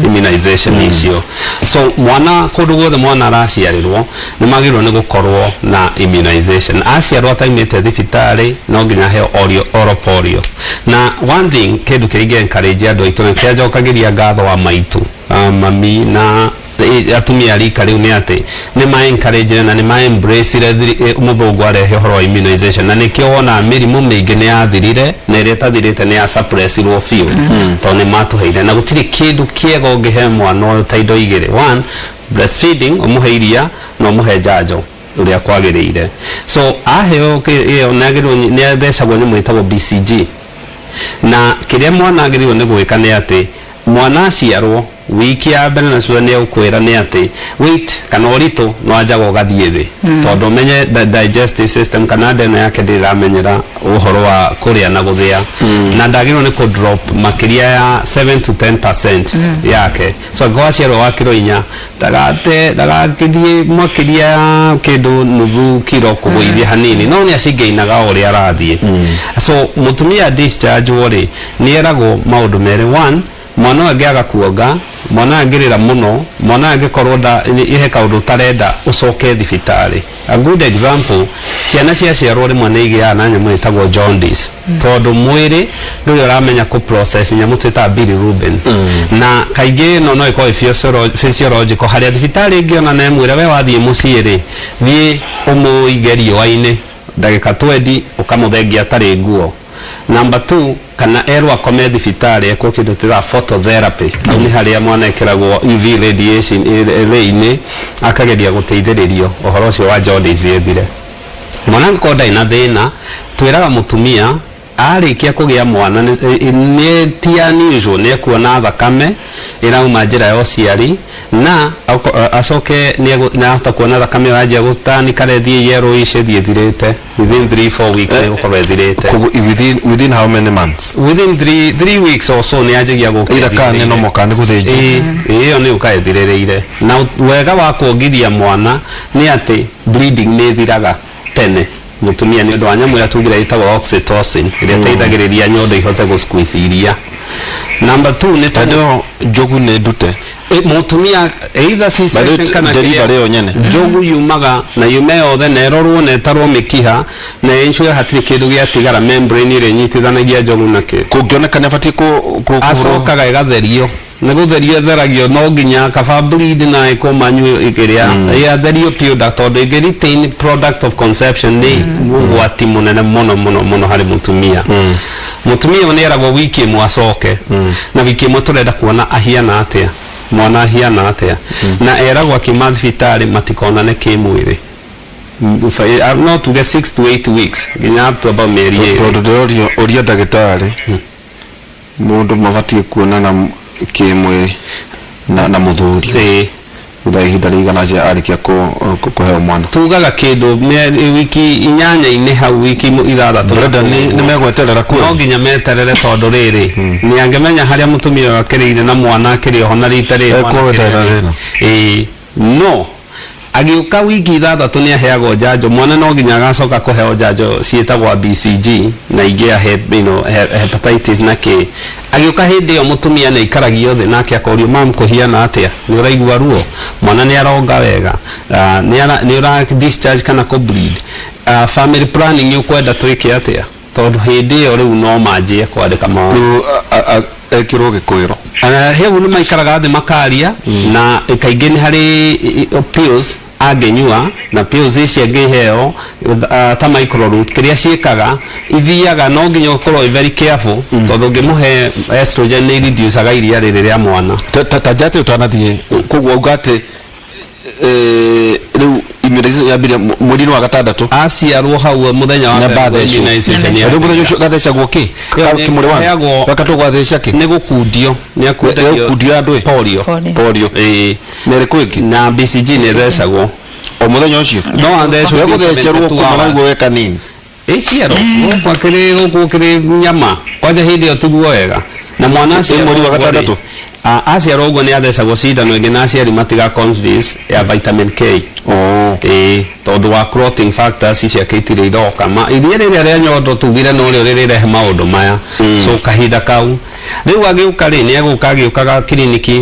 immunization icio. So mwana, kũndũ guothe mwana araciarĩrwo nĩ magĩrĩirwo nĩ gũkorwo na immunization. Aciarwo ataimĩte thibitarĩ no nginya aheo oral polio. Na one thing, kĩndũ kĩrĩa ingĩ encourage andũ aitũ na kĩrĩa njokagĩria ngatho wa maitũ, mami na atumia a rika rĩu, nĩ atĩ nĩ ma encourage na nĩ ma embrace mũthũngũ arehe ũhoro wa immunization, na nĩkĩo wona mĩrimũ mĩingĩ nĩ yathirire na ĩrĩa ĩtathirĩte nĩ ya suppressirwo biũ, tondũ nĩ matũheire. Na gũtirĩ kĩndũ kĩega ũngĩhe mwana ũyũ ta indo igĩrĩ: one, breastfeeding, ũmũhe iria, na ũmũhe njanjo ũrĩa kwagĩrĩire. So aheo ĩyo nĩ agĩrĩirwo nĩ athecagwo nyamũ ĩtagwo BCG. Na kĩrĩa mwana agĩrĩirwo nĩ gwĩka nĩ atĩ mwana aciarwo wiki ya mbere, na cio nĩ egũkwĩra nĩ atĩ weight kana ũritũ no anjaga ũgathiĩ thĩ, tondũ ũmenye digestive system kana nda ĩno yake ndĩrĩ ĩramenyera ũhoro wa kũrĩa na gũthĩa, na ndagĩrĩirwo nĩ kũ drop makĩria ya 7 to 10% yake. So angĩkorwo aciarwo wa kiro 4, ndagate ndagakĩthiĩ makĩria ya kĩndũ nuthu kiro kũgũithia hanini, no nĩ acingainaga o ũrĩa arathiĩ. So mũtumia discharge rĩ, nĩ eragwo maũndũ merĩ: one, mwana ũyũ angĩaga kuonga, mwana ũyũ angĩrĩra mũno, mwana ũyũ angĩkorwo nda ihe kaũndũ ũtarenda, ũcoke thibitarĩ. A good example, ciana ciaciarwo rĩmwe nĩ igĩaga na nyamũ ĩtagwo jaundice, tondũ mwĩrĩ ndũrĩ ũramenya kũ process nyamũ twĩtaga bilirubin. Na kaingĩ ĩno no ĩkorwo ĩ physiological, harĩa thibitarĩ ĩngĩona na ĩmwĩre we wathiĩ mũciĩ rĩ, thiĩ ũmũige riũa-inĩ ndagĩka 20, ũkamũthengia atarĩ nguo. Number 2, kana erwo akome thibitarĩ ekwo kĩndũ twĩtaga phototherapy. Hau nĩ harĩa mwana ekĩragwo UV radiation ray-inĩ, akageria gũteithĩrĩrio ũhoro ũcio wa jaundice ĩthire. Mwana angĩkorwo ndarĩ na thĩna, twĩraga mũtumia arĩkia kũgĩa mwana nĩ ti unusual nĩ ekuona thakame ĩrauma njĩra ya ũciari, na acoke nĩ ahota kuona thakame ĩyo yanjia gũtanika, ĩthiĩ yellowish, ĩthiĩ ĩthirĩte within 3 4 weeks, nĩ gũkorwo ĩthirĩte. Koguo within how many months? Within 3 weeks or so nĩ yanjagia gũka. Either kana nĩ normal kana nĩ gũthĩnjwo. Ĩĩ, ĩyo nĩ ũka ĩthirĩrĩire. Na wega wa kuongithia mwana nĩ atĩ bleeding nĩ ĩthiraga tene mũtumia, nĩ ũndũ wa nyamũ ĩrĩa tugire ĩtagwo oxytocin, ĩrĩa ĩteithagĩrĩria nyondo ihote gũ squeeze iria. Number 2 nĩ Tondũ ĩyo njogu nĩ ndute? Mũtumia either C-section By the way, kana delivery kĩrĩa- ĩyo nyene. Njogu yumaga na yume yothe, na ĩrorwo na ĩtarwo mĩkiha na ensure hatirĩ kĩndũ gĩatigara, membrane ĩrĩa ĩnyitithanagia njogu na kĩ. Kũngĩoneka nĩ abatiĩ Acokaga ĩgatherio, nĩ gũtherio ĩtheragio, no nginya kaba bleed na ĩkwo manyu ĩrĩa yatherio biũ nda, tondũ ĩngĩ retain product of conception nĩ ũgwati mũnene mũno mũno mũno harĩ mũtumia. Mũtumia ũyũ nĩ eragwo wiki ĩmwe acoke, na wiki ĩmwe tũrenda kuona ahiana atĩa, mwana ahiana atĩa, na eragwo akiuma thibitarĩ matikonane kĩmwĩrĩ. No tuge 6 to 8 weeks, nginya up to about mĩeri 2. Tondũ ndĩrorio ũria ndagĩtarĩ, mũndũ mabatiĩ kuonana kĩmwĩrĩ na mũthuri thutha wa ihinda rĩigana atĩa arĩkia kũheo mwana? Tugaga kĩndũ wiki 8-inĩ hau, wiki 6. Brenda, nĩ megweterera No kweli? nginya meterere, tondũ rĩrĩ nĩ angĩmenya harĩa mũtumia ũyũ akĩrĩire na mwana akĩrĩ oho na rita rĩrĩ mwana Ekweterera akĩrĩ- thĩna. Ĩĩ, no agĩũka wiki 6 nĩ aheagwo njanjo. Mwana no nginya agacoka kũheo njanjo ciĩtagwo BCG na ingĩ ya hepatitis na kĩ. Agĩũka hĩndĩ ĩyo mũtumia nĩ aikaragio thĩ nake akorio, "Mam, kũhiana atĩa? Nĩ ũraigua ruo? Mwana nĩ aronga wega? Nĩ ũra discharge kana kũ bleed? Family planning ũkwenda twĩke atĩa?" Tondũ hĩndĩ ĩyo rĩu no manjie kwandĩka maũndũ. Rĩu ekĩrwo gĩkwĩro. Hau nĩ maikaraga thĩ makaria, na kaingĩ nĩ harĩ pills angĩnyua, na pills ici angĩheo ta microroot, kĩrĩa ciĩkaga ithiaga, no nginya ũkorwo wĩ very careful, tondũ ũngĩmũhe estrogen nĩ reducaga iria rĩrĩ rĩa mwana. Ta njate ũtanathiĩ, koguo auga atĩ rĩu immunization yambirie mweri-inĩ wa gatandatũ? Aciarwo hau mũthenya wa Nyamba mbere athecwo. immunization Rĩu mũthenya ũcio gathecagwo kĩ? Ĩyo nĩ Kĩmũrĩ wa heagwo- gwatheca kĩ? Nĩ gũkundio, nĩ akundagio. Gũkundio andũ ĩ? Polio. Polio. Polio. Ĩĩ. Na ĩrĩkũ ĩngĩ? Na BCG nĩ ĩthecagwo. O mũthenya ũcio? No athecwo. Egũthecerwo kuma na guo kanini? Ĩciaro gũkũ akĩrĩ gũkũ kĩrĩ nyama kwanja hĩndĩ ĩyo tiguo wega na mwana aciarwo Mweri wa ũguo rĩ, gatandatũ? Aciarwo ũguo nĩ athecagwo cindano ĩngĩ, na aciari matiga confuse, ya vitamin K. Oh. Ĩĩ, tondũ wa clotting factors ciake itirĩ iroka ma iria rĩrĩa rĩa nyondo tugire no rĩo rĩrĩrehe maũndũ maya. So kahinda kau rĩu agĩũka rĩ, nĩ egũka agĩũkaga kiriniki,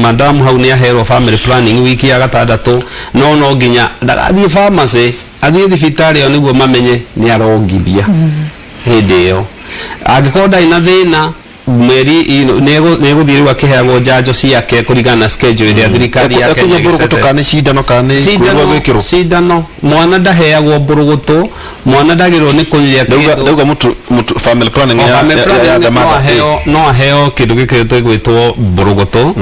madamu hau nĩ aherwo family planning wiki ya gatandatũ, no nginya ndagathiĩ pharmacy, athiĩ thibitarĩ ĩyo nĩguo mamenye nĩ arongithia. Hĩndĩ ĩyo angĩkorwo ndarĩ na thĩna, mweri nĩ egũthiĩ rĩu akĩheagwo njanjo ciake kũringana na schedule ĩrĩa thirikari ya Kenya Ekunyua mbũrũgũtũ ĩgĩcete. kana nĩ cindano kana nĩ kwĩrwo Cindano. gwĩkĩrwo? Cindano. Mwana ndaheagwo mbũrũgũtũ, mwana ndagĩrĩirwo nĩ kũnyua Ndauga kĩndũ. Ndauga mũtu family planning O family ya planning the no mother. aheo, no aheo kĩndũ gĩkĩ tũgwĩtwo mbũrũgũtũ.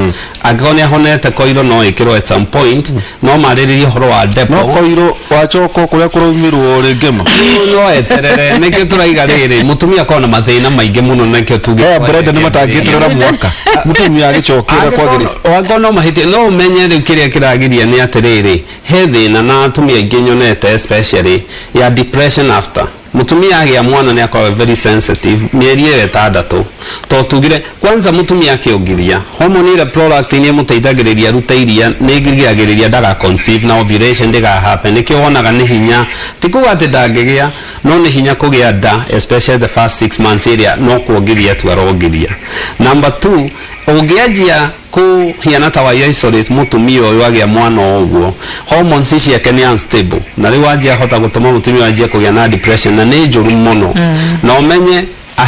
Angĩkorwo nĩ ahonete koiro, no ĩkĩrwo at some point, no marĩrĩrie ũhoro wa depo. No koiro wacoka kũrĩa kũraumirwo rĩngĩ ma? Rĩu no eterere, nĩkĩo tũraiga rĩrĩ mũtumia akorwo na mathĩna maingĩ mũno, nĩkĩo tuge Aya Brenda nĩ matangĩeterera mwaka mũtumia agĩcokera kwagĩrĩ. Angĩkorwo no mahĩtie, no ũmenye rĩu kĩrĩa kĩragiria nĩ atĩrĩrĩ, he thĩna na atumia aingĩ nyonete, especially ya depression after mũtumia agĩa mwana. Nĩ akoragwo very sensitive mĩeri ĩyo 6, to tugire kwanza mũtumia akĩongithia hormone ĩrĩa prolactin ĩmũteithagĩrĩria arute iria nĩ ĩgiragĩrĩria ndaga conceive na ovulation ndĩga happen. Nĩkĩo wonaga nĩ hinya, ti kuga atĩ ndangĩgĩa, no nĩ hinya kũgĩa nda, especially the first 6 months ĩrĩa no kuongithia tu arongithia. Number 2, ũngĩanjia kũ Hiana ta wa isolate mutumia ũyũ agĩa mwana ũguo, hormones ciake nĩ unstable, na rĩu wanjia hota gũtũma mũtumia wanjie kũgĩa na depression, na nĩ njũru mũno. Na ũmenye a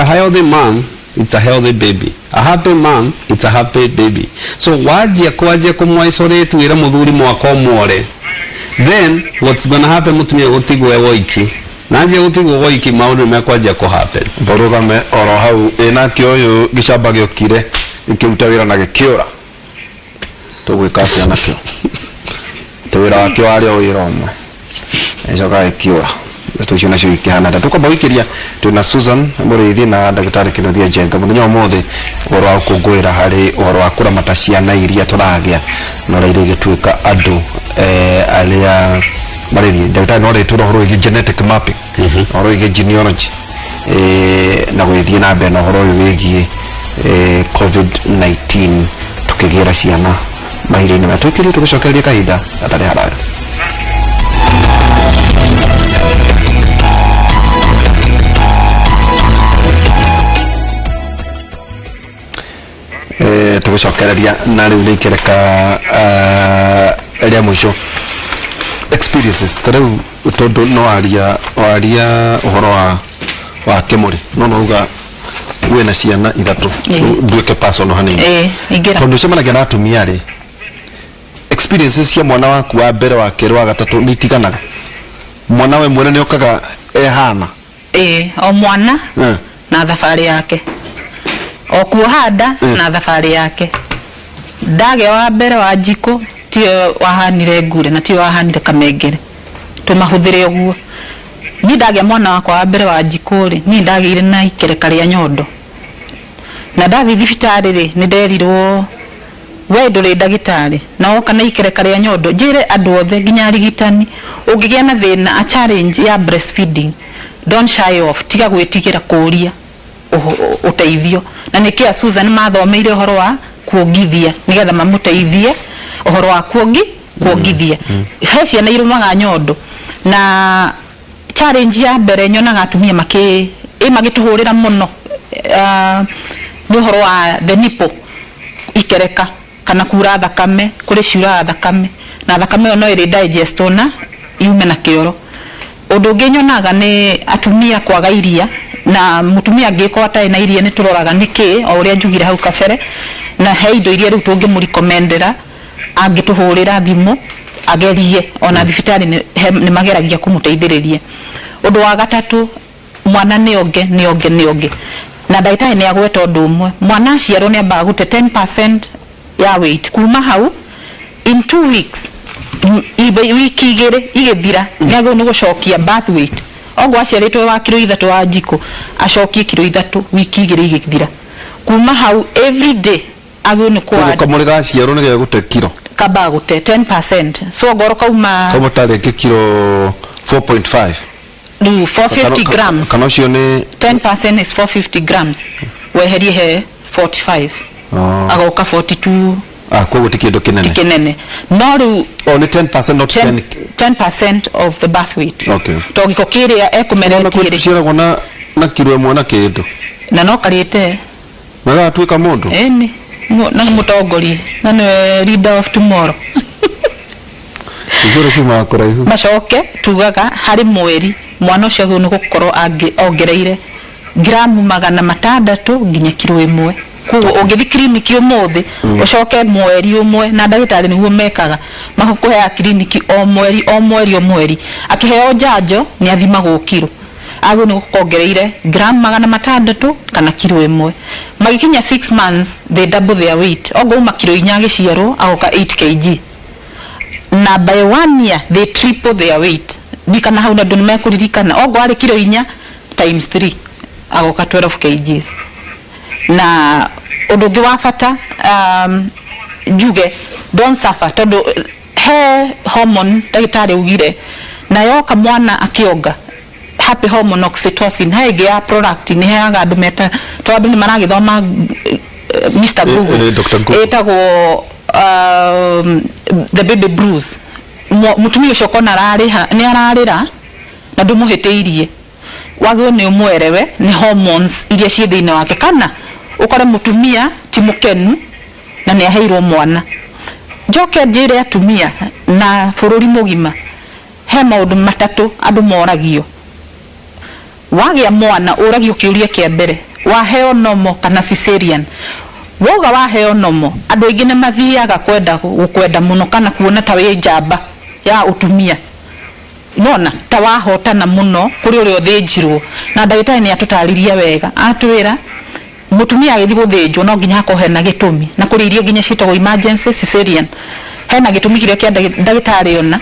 healthy man, it's a healthy baby. A happy man, it's a happy baby. So wanjia kwanjia kũmũ isolate, wĩre mũthuri mwaka ũmwore, then what's gonna happen, mũtumia gũtigwo e woiki, na anjia gũtigwo woiki, maũndũ nĩ mekwanjia kũ happen. Mborũgame oro hau ĩ nake ũyũ gĩcamba gĩokire gĩkĩruta wĩra na gĩkĩũra, tũgwĩka atĩa nakĩo? Tĩ wĩra wakĩo warĩ o wĩra ũmwe, gĩcoka gĩkĩũra. Ndeto icio nacio ikĩhana atĩa? Tũkwamba gũikĩria twĩna Susan Mũrĩithi na ndagĩtarĩ Kĩnuthia Njenga mũthenya wa ũmũthĩ, ũhoro wa gũkũngũĩra harĩ ũhoro wa kũramata ciana iria tũragĩa na ũrĩa irĩgĩtuĩka andũ arĩa marĩthiĩ. Ndagĩtarĩ no rĩtwĩra ũhoro wĩgiĩ genetic mapping, ũhoro wĩgiĩ genealogy, na gũgĩthiĩ na mbere na ũhoro ũyũ wĩgiĩ COVID-19 tũkĩgĩra ciana mahinda-inĩ maya. Tũikĩrie tũgĩcokereria kahinda gatarĩ haraya. Tũgĩcokereria na rĩu nĩ ikereka rĩa mũico, experiences ta rĩu, tondũ no waria waria ũhoro wa kĩmũrĩ, no uga wĩna ciana ithatũ. Nduĩke personal hanini. Ĩĩ, ingĩra. Tondũ ũcemanagia na atumia rĩ, experiences cia mwana waku wa mbere, wa kerĩ, wa gatatũ nĩ itiganaga. Mwana we mwene nĩ okaga ehana? Ĩĩ, o mwana na thabarĩ yake, o kuoha nda na thabarĩ yake. Ndagĩa wa mbere wa njikũ, tiyo wahanire ngure na tiyo wahanire kamengere, tũmahũthĩre ũguo. Niĩ ndagĩa mwana wakwa wa mbere wa njikũ rĩ, niĩ ndagĩire na ikereka rĩa nyondo, na ndathiĩ thibitarĩ rĩ, nĩ nderirwo, "We ndũrĩ ndagĩtarĩ na woka na ikereka rĩa nyondo." Njĩre andũ othe nginya arigitani, ũngĩgĩa na thĩna, a challenge ya breastfeeding, don't shy off, tiga gwĩtigĩra kũũria ũteithio. Na nĩkĩa Susan mathomeire ũhoro wa kuongithia nĩgetha mamũteithie ũhoro wa kuongithia. He ciana irũmaga nyondo, na challenge ya mbere nyonaga atumia makĩ ĩ magĩtũhũrĩra mũno nĩ ũhoro wa the nipple, ikereka kana kura thakame. Kũrĩ ciuraga thakame, na thakame ĩyo no ĩrĩ digest na yume na kĩoro. Ũndũ ũngĩ nyonaga nĩ atumia kwaga iria, na mũtumia angĩkorwo atarĩ na iria, nĩ tũroraga nĩkĩ, o ũrĩa njugire hau kabere, na he indo iria rĩu tũngĩmũrecommendera angĩtũhũrĩra thimũ agerie. Ona thibitarĩ nĩ mageragia kũmũteithĩrĩria. Ũndũ wa gatatũ, mwana nĩ onge nĩ onge nĩ onge, na ndagĩtarĩ nĩ agweta ũndũ ũmwe: mwana aciarwo nĩ ambaga gũte 10% ya weight. Kuma hau, in 2 weeks, wiki 2 igĩthira, nĩ agĩrĩirwo nĩ gũcokia birth weight. Oguo aciarĩtwo wa kiro 3 wa njikũ, acokie kiro 3 wiki 2 igĩthira. Kuma hau, every day agĩrĩirwo nĩ koguo kwa kamũrĩ gaciarwo nĩ gegũte kiro? Kambaga gũte 10%, so ongorwo kauma kauma tarĩngĩ kiro 4.5. Rĩu 450 grams. Kana ũcio nĩ 10% is 450 grams, weherie he 45. Oh. Agoka 42. Ah, koguo ti kĩndũ kĩnene. Kinene, no rĩu Oh, nĩ 10%, not 10. 10% of the birth weight. To gĩko kĩrĩa Ona ekũmeretie kwĩ rĩ tũciaragwo na kiro 1 na kĩndũ. Na no karĩte. Na gagatuĩka mũndũ. Ĩni na nĩ mũtongoria na nĩwe leader of tomorrow. Igũrũ ciumaga kũraihu. Macoke tugaga harĩ mweri mwana ũcio agĩrĩirwo nĩ gũkorwo ongereire gramu 600 nginya kiro 1. Koguo ũngĩthiĩ kiriniki ũmũthĩ, ũcoke mweri ũmwe, na ndagĩtarĩ nĩguo mekaga, makũheaga kiriniki o mweri o mweri o mweri, akĩheo njanjo nĩ athimagwo kiro, agĩrĩirwo nĩ gũkorwo ongereire gramu 600 kana kiro 1. Magĩkinya 6 months, they double their weight. Ongorwo uma kiro 4 agĩciarwo, agoka 8 kg, na by one year they triple their weight. Ndikana hau na andũ nĩ mekũririkana, ongorwo arĩ kiro 4 times 3, agoka 12 kgs. Na ũndũ ũngĩ wa bata, njuge don't suffer, tondũ he hormone ndagĩtarĩ augire na yoka mwana akĩonga, happy hormone oxytocin, he ĩngĩ ya prolactin ĩheaga andũ meta, tondũ andũ nĩ maragĩthoma Mr. Google. Dr. Google. Ĩtagwo the baby blues. Mũtumia ũcio ũkona ararĩha nĩ ararĩra na ndũmũhĩtĩirie, wagĩrĩirwo nĩ ũmwerewe nĩ hormones iria ciĩ thĩinĩ wake, kana ũkore mũtumia ti mũkenu. Na nĩ aheirwo mwana. Njoke njĩre atumia na bũrũri mũgima, he maũndũ matatũ andũ moragio. Wagĩa mwana ũragio kĩũria kĩa mbere, waheo normal kana cesarean? Wauga waheo normal, andũ aingĩ nĩ mathiaga kwenda gũkwenda mũno kana kuona ta wĩ njamba ya ũtumia. Nĩwona ta wahotana mũno kũrĩ ũrĩa ũthĩnjirwo. Na ndagĩtarĩ nĩ atũtarĩria wega, atwĩra mũtumia agĩthiĩ gũthĩnjwo no nginya hakorwo hena gĩtũmi. Na kũrĩ iria nginya ciĩtagwo emergency cesarean. Hena gĩtũmi kĩrĩa kĩa ndagĩtarĩ ona,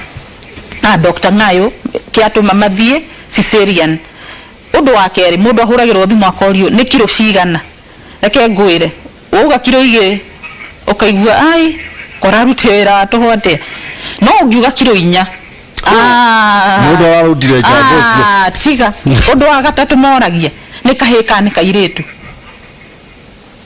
a Doctor Ng'ayo, kĩatũma mathiĩ cesarean. Ũndũ wa kerĩ, mũndũ ahũragĩrwo thimũ akorio nĩ kiro cigana. Reke ngwĩre, wauga kiro igĩrĩ, ũkaigua ai, korarutire wĩra wa tũhũ atĩa. No ũngiuga kiro inya, ah, Mũndũ ararutire njamba ũcio. ah, tiga. Ũndũ wa gatatũ moragia, nĩ kahĩĩ kana nĩ kairĩtu.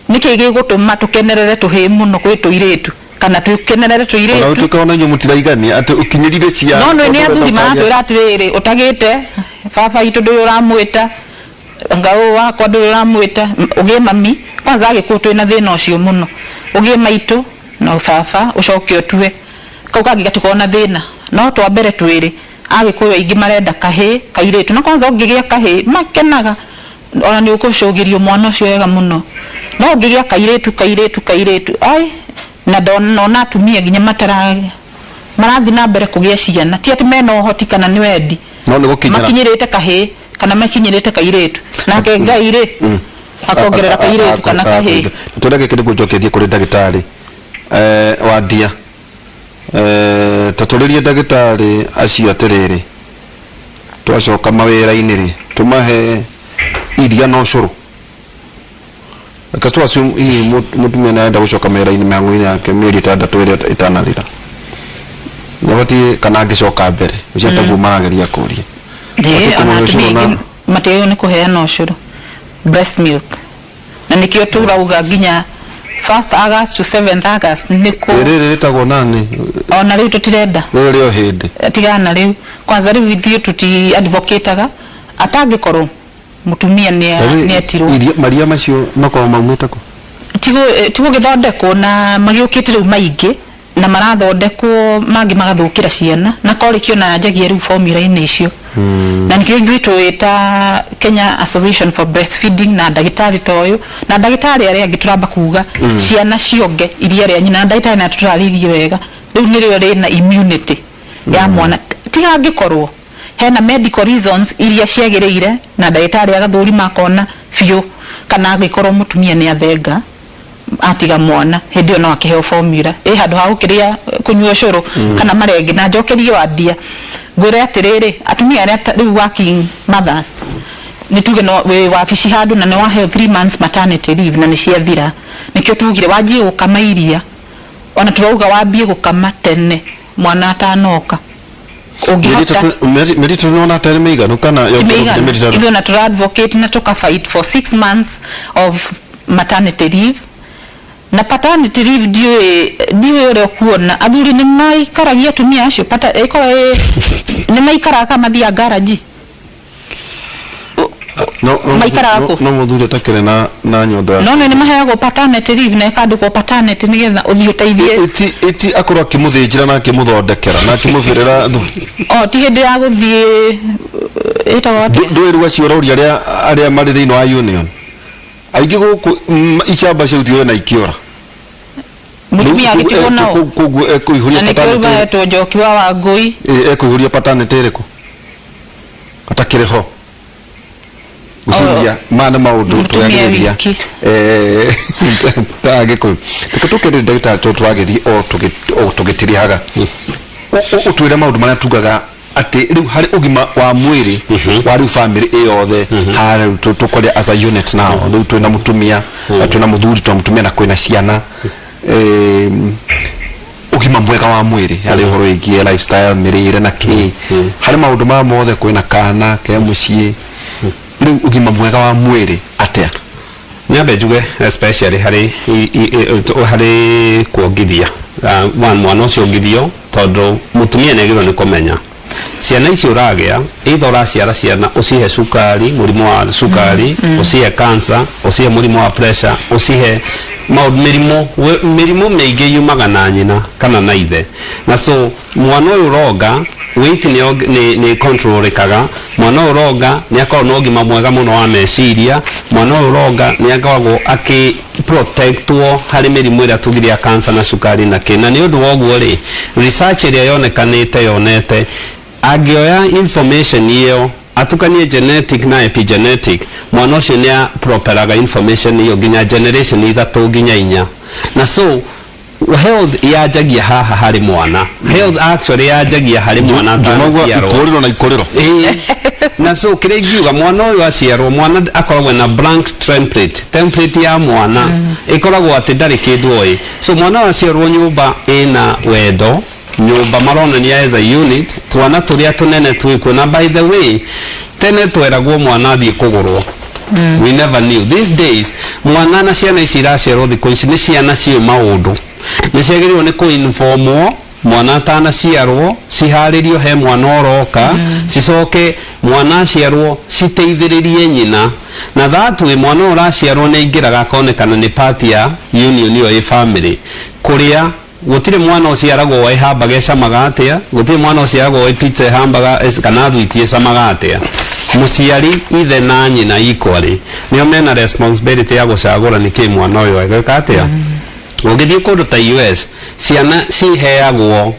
Nĩkĩ gĩgũtũma tũkenerere tũhĩĩ mũno kwĩ tũirĩtu? Kana tũkenerere Ona tũirĩtu? ũtuĩke ona inyuĩ mũtiraigania atĩ ũkinyĩrire ciana. No nĩ athuri maratwĩra atĩrĩrĩ, ũtagĩte baba witũ ndũrĩ ũramwĩta, anga ũyũ wakwa ndũrĩ ũramwĩta, ũgĩe mami. Kwanza Agĩkũyũ twĩna thĩna ũcio mũno. Ũgĩe maitũ na baba ũcoke ũtue. Kau kangĩ gatikoragwo na thĩna. No twa mbere twĩrĩ, Agĩkũyũ aingĩ marenda kahĩĩ, kairĩtu. Na kwanza ũngĩgĩa kahĩĩ, makenaga. Ona nĩ ũkũcũgĩrio mwana ũcio wega mũno. No ũngĩgĩa kairĩtu, kairĩtu, kairĩtu, ai, na ndona atumia nginya matara marathiĩ na mbere kũgĩa ciana. Ti atĩ mena ũhoti kana nĩ wendi. No nĩ gũkinyĩra. Makinyĩrĩte kahĩĩ kana makinyĩrĩte kairĩtu. Nake Ngai rĩ, akongerera kairĩtu kana kahĩĩ. Tũrĩa gĩkĩ nĩguo njoke thiĩ kũrĩ ndagĩtarĩ wa ndia. Ta tũrĩrie ndagĩtarĩ acio atĩrĩrĩ, twacoka mawĩra-inĩ rĩ, tũmahe iria na ũcũrũ? Reke tũ assume hihi mũtumia nĩ arenda gũcoka mawĩra-inĩ mĩhang'o-inĩ yake mĩeri ĩtandatũ ĩrĩa ĩtanathira. Nĩ abatiĩ kana angĩcoka mbere? Ũcio taguo marageria kũria. Ĩĩ, Batiĩ ona kũmũhe atumia ũcũrũ na aingĩ matiagĩrĩirwo nĩ kũheana ũcũrũ, breast milk. Na nĩkĩo tũrauga nginya 1st August to 7th August nĩ kũ Rĩrĩ rĩtagwo nani? Ona rĩu tũtirenda. Rĩrĩ rĩo hĩndĩ. Tigana na rĩu. Kwanza rĩu ithuĩ tũti advocate-aga atangĩkorwo mũtumia nĩ nĩetirwo. Iria maria macio makoragwo maumĩte kũ? Tigũgĩthondekwo na magĩũkĩte rĩu maingĩ na marathondekwo mangĩ magathũkĩra ciana na colic ona yanjagia rĩu formula-inĩ icio. Na nĩkĩo ithuĩ twĩ ta Kenya Association for Breastfeeding na ndagĩtarĩ ta ũyũ na ndagĩtarĩ arĩa angĩ tũramba kuga ciana cionge iria rĩa nyina, na ndagĩtarĩ nĩ atũtarĩirie wega rĩu nĩrĩo rĩna immunity ya mwana, tiga angĩkorwo hena medical reasons iria ciagĩrĩire na ndagĩtarĩ agathũrima akona biũ, kana angĩkorwo mũtumia nĩ athenga atiga mwana, hĩndĩ ĩyo no akĩheo formula ĩ handũ ha gũkĩrĩa kũnyua ũcũrũ kana marenge. Na njokerie wandia ngwĩre atĩrĩrĩ, atumia arĩa rĩu working mothers, nĩ tuge no wĩ wabici handũ na nĩ waheo 3 months maternity leave na nĩ ciathira, nĩkĩo tugire wanjie gũkama iria, ona tũrauga wambie gũkama tene mwana atanoka. Ũngĩhota Mĩeri ĩtatũ nĩwona ta ĩrĩ mĩiganu kana ti yongererwo nginya mĩiganu? mĩeri ĩtandatũ? Ithuĩ ona tũra advocate na tũka fight for 6 months of maternity leave. Na paternity leave ndiũĩ, ndiũĩ ũrĩa ũkuona athuri nĩ maikaragia atumia acio ĩkorwo nĩ maikaraga kana mathiaga ngaraji. No Maikaraga kũ? No mũthuri atakĩrĩ na nyondo ya No nĩ maheagwo paternity leave na ĩkandĩkwo paternity nĩgetha ũthiĩ ũteithie. Ĩti akorwo akĩmũthĩnjĩra na akĩmũthondekera na akĩmũbĩrĩra thubu. O ti hĩndĩ ya gũthiĩ ĩtagwo atĩa? Ndũĩ rĩu acio ũrauria arĩa marĩ thĩinĩ wa union aingĩ gũkũ icamba ciarutirwo na ikĩora. Mũtumia agĩtigwo nao. Koguo ekũihũria Na nĩkĩo rĩu paternity mahetwo Njoki wa Wangũi. Ekũihũria paternity ĩrĩkũ atakĩrĩ ho? Gwĩciria maya nĩ maũndũ Mũtumia tũragĩrĩria wiki. Ta Gĩkũyũ. Reke tũkĩrĩ ndagĩtarĩ tondũ tũragĩthiĩ o tũgĩtirihaga. Ũtwĩre maũndũ marĩa tugaga atĩ rĩu harĩ ũgima wa mwĩrĩ wa rĩu family ĩyothe harĩa rĩu tũkwaria as a unit now. Rĩu twĩna mũtumia, twĩna mũthuri, twĩna mũtumia na kwĩna ciana. Ũgima mwega wa mwĩrĩ harĩ ũhoro wĩgiĩ lifestyle, mĩrĩre na kĩ, harĩ maũndũ maya mothe, kwĩna kana ke mũciĩ, rĩu ũgima mwega wa mwĩrĩ atĩa? Nyambe njuge especially harĩ harĩ kuongithia. One, mwana ũcio ongithio tondũ mũtumia nĩ agĩrĩirwo nĩ kũmenya ciana icio ũragĩa, either ũraciara ciana ũcihe cukari, mũrimũ wa cukari, ũcihe cancer, ũcihe mũrimũ wa pressure, ũcihe Maũndũ mĩrimũ mĩrimũ mĩingĩ yumaga na nyina kana na ithe, na so mwana ũyũ ũronga, weight nĩ controlĩkaga. Mwana ũyũ ũronga nĩ akoragwo na ũgima mwega mũno wa meciria. Mwana ũyũ ũronga nĩ akoragwo akĩ protectwo harĩ mĩrimũ ĩrĩa tugire ya cancer na cukari na kĩ. Na nĩ ũndũ wa ũguo rĩ, research ĩrĩa yonekanĩte yonete angĩoya information ĩyo atukanie genetic na epigenetic, mwana ũcio nĩ aproperaga information ĩyo nginya generation 3 nginya 4. Na so health yanjagia haha harĩ mwana. Health actually yanjagia harĩ mwana Njumaguo atanaciarwo. Ikũrĩro na ikũrĩro. Ĩĩ. Na so kĩrĩa ingiuga, mwana ũyũ aciarwo, mwana akoragwo na blank template. Ya mwana ĩkoragwo atĩ ndarĩ kĩndũ oĩ. So mwana ũyũ aciarwo nyũmba ĩna wendo, nyũmba maronania as a unit, twana tũrĩa tũnene twĩkuo. Na by the way, tene tweragwo mwana athiĩ kũgũrwo. We never knew. These days mwana na ciana ici iraciarwo thikũ ici nĩ ciana ciĩ maũndũ, nĩ ciagĩrĩirwo nĩ kũinformwo mwana atanaciarwo, ciharĩrio he mwana ũroka, cicoke mwana aciarwo citeithĩrĩrie nyina. Na that way mwana ũyũ ũraciarwo nĩ aingĩraga akonekana nĩ part ya union ĩyo ĩ family. Kũrĩa gũtirĩ mwana ũciaragwo ĩ hambaga ĩcamaga atĩa, gũtirĩ mwana ũciaragwo ĩ pizza ĩhambaga kana thwiti ĩcamaga atĩa. Mũciari, ithe na nyina equally, nĩo mena responsibility ya gũcagũra nĩkĩ mwana ũyũ egwĩka atĩa. Ũngĩthiĩ kũndũ ta US, ciana ciheagwo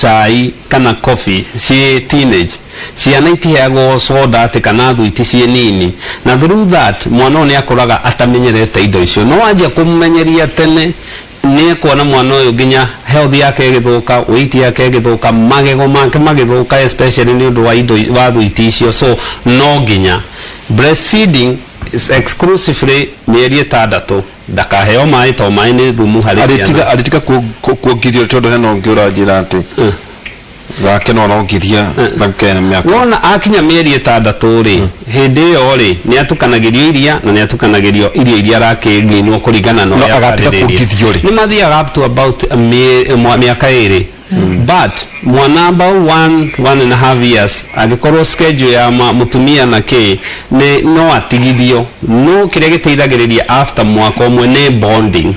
cai kana coffee ciĩ teenage. Ciana itiheagwo soda atĩ kana thwiti ciĩ nini. Na through that mwana ũyũ nĩ akũraga atamenyerete indo icio. No wanjia kũmũmenyeria tene, nĩ ekuona mwana ũyũ nginya health yake ĩgĩthũka, weight yake ĩgĩthũka, magego make magĩthũka, especially nĩ ũndũ wa indo wa thwiti icio. So no nginya breastfeeding is exclusively mĩeri 6, ndakaheo maĩ to maĩ nĩ thumu harĩ arĩtiga ciana. Arĩtiga kuongithio, tondũ hena ũngĩ ũranjĩra atĩ gake no arongithia na kena mĩaka. Wona akinya mĩeri 6 rĩ, hĩndĩ ĩyo rĩ, nĩ atukanagĩrio iria na nĩ atukanagĩrio irio iria arakĩninwo kũringana na No ũrĩa agatiga abarĩrĩria. kuongithio rĩ? Nĩ mathiaga up to about mĩaka 2, but mwana about 1.5 years, angĩkorwo schedule ya mũtumia na kĩ nĩ no atigithio. No kĩrĩa gĩteithagĩrĩria after mwaka 1 nĩ bonding,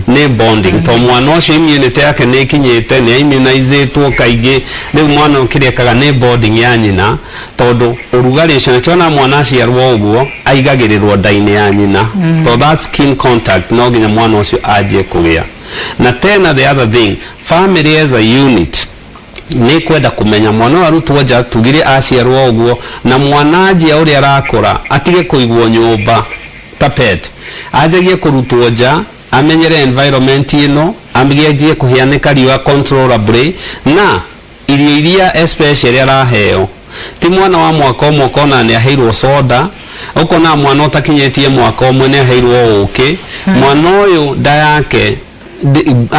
nĩ bonding, to mwana ũcio immunity yake nĩ ĩkinyĩte, nĩ immunizĩtwo kaingĩ. Rĩu mwana ũyũ kĩrĩa ekaga nĩ bonding ya nyina, tondũ ũrugarĩ ũcio nakĩona mwana aciarwo ũguo aigagĩrĩrwo nda-inĩ ya nyina, to that skin contact no nginya mwana ũcio anjie kũgĩa. Na tena the other thing, family as a unit nĩ kwenda kũmenya mwana ũyũ arutwo nja, tugire aciarwo ũguo, na mwana anjia ũrĩa arakũra atige kũigwo nyũmba ta pet, anjagie kũrutwo nja, amenyere environment ĩno, anjie kũhĩanĩka riũa controllably, na irio iria especially araheo. Ti mwana wa mwaka 1 ũkona nĩ aheirwo soda, ũkona mwana ũtakinyĩtie mwaka 1 nĩ aheirwo ũkĩ. Mwana ũyũ nda yake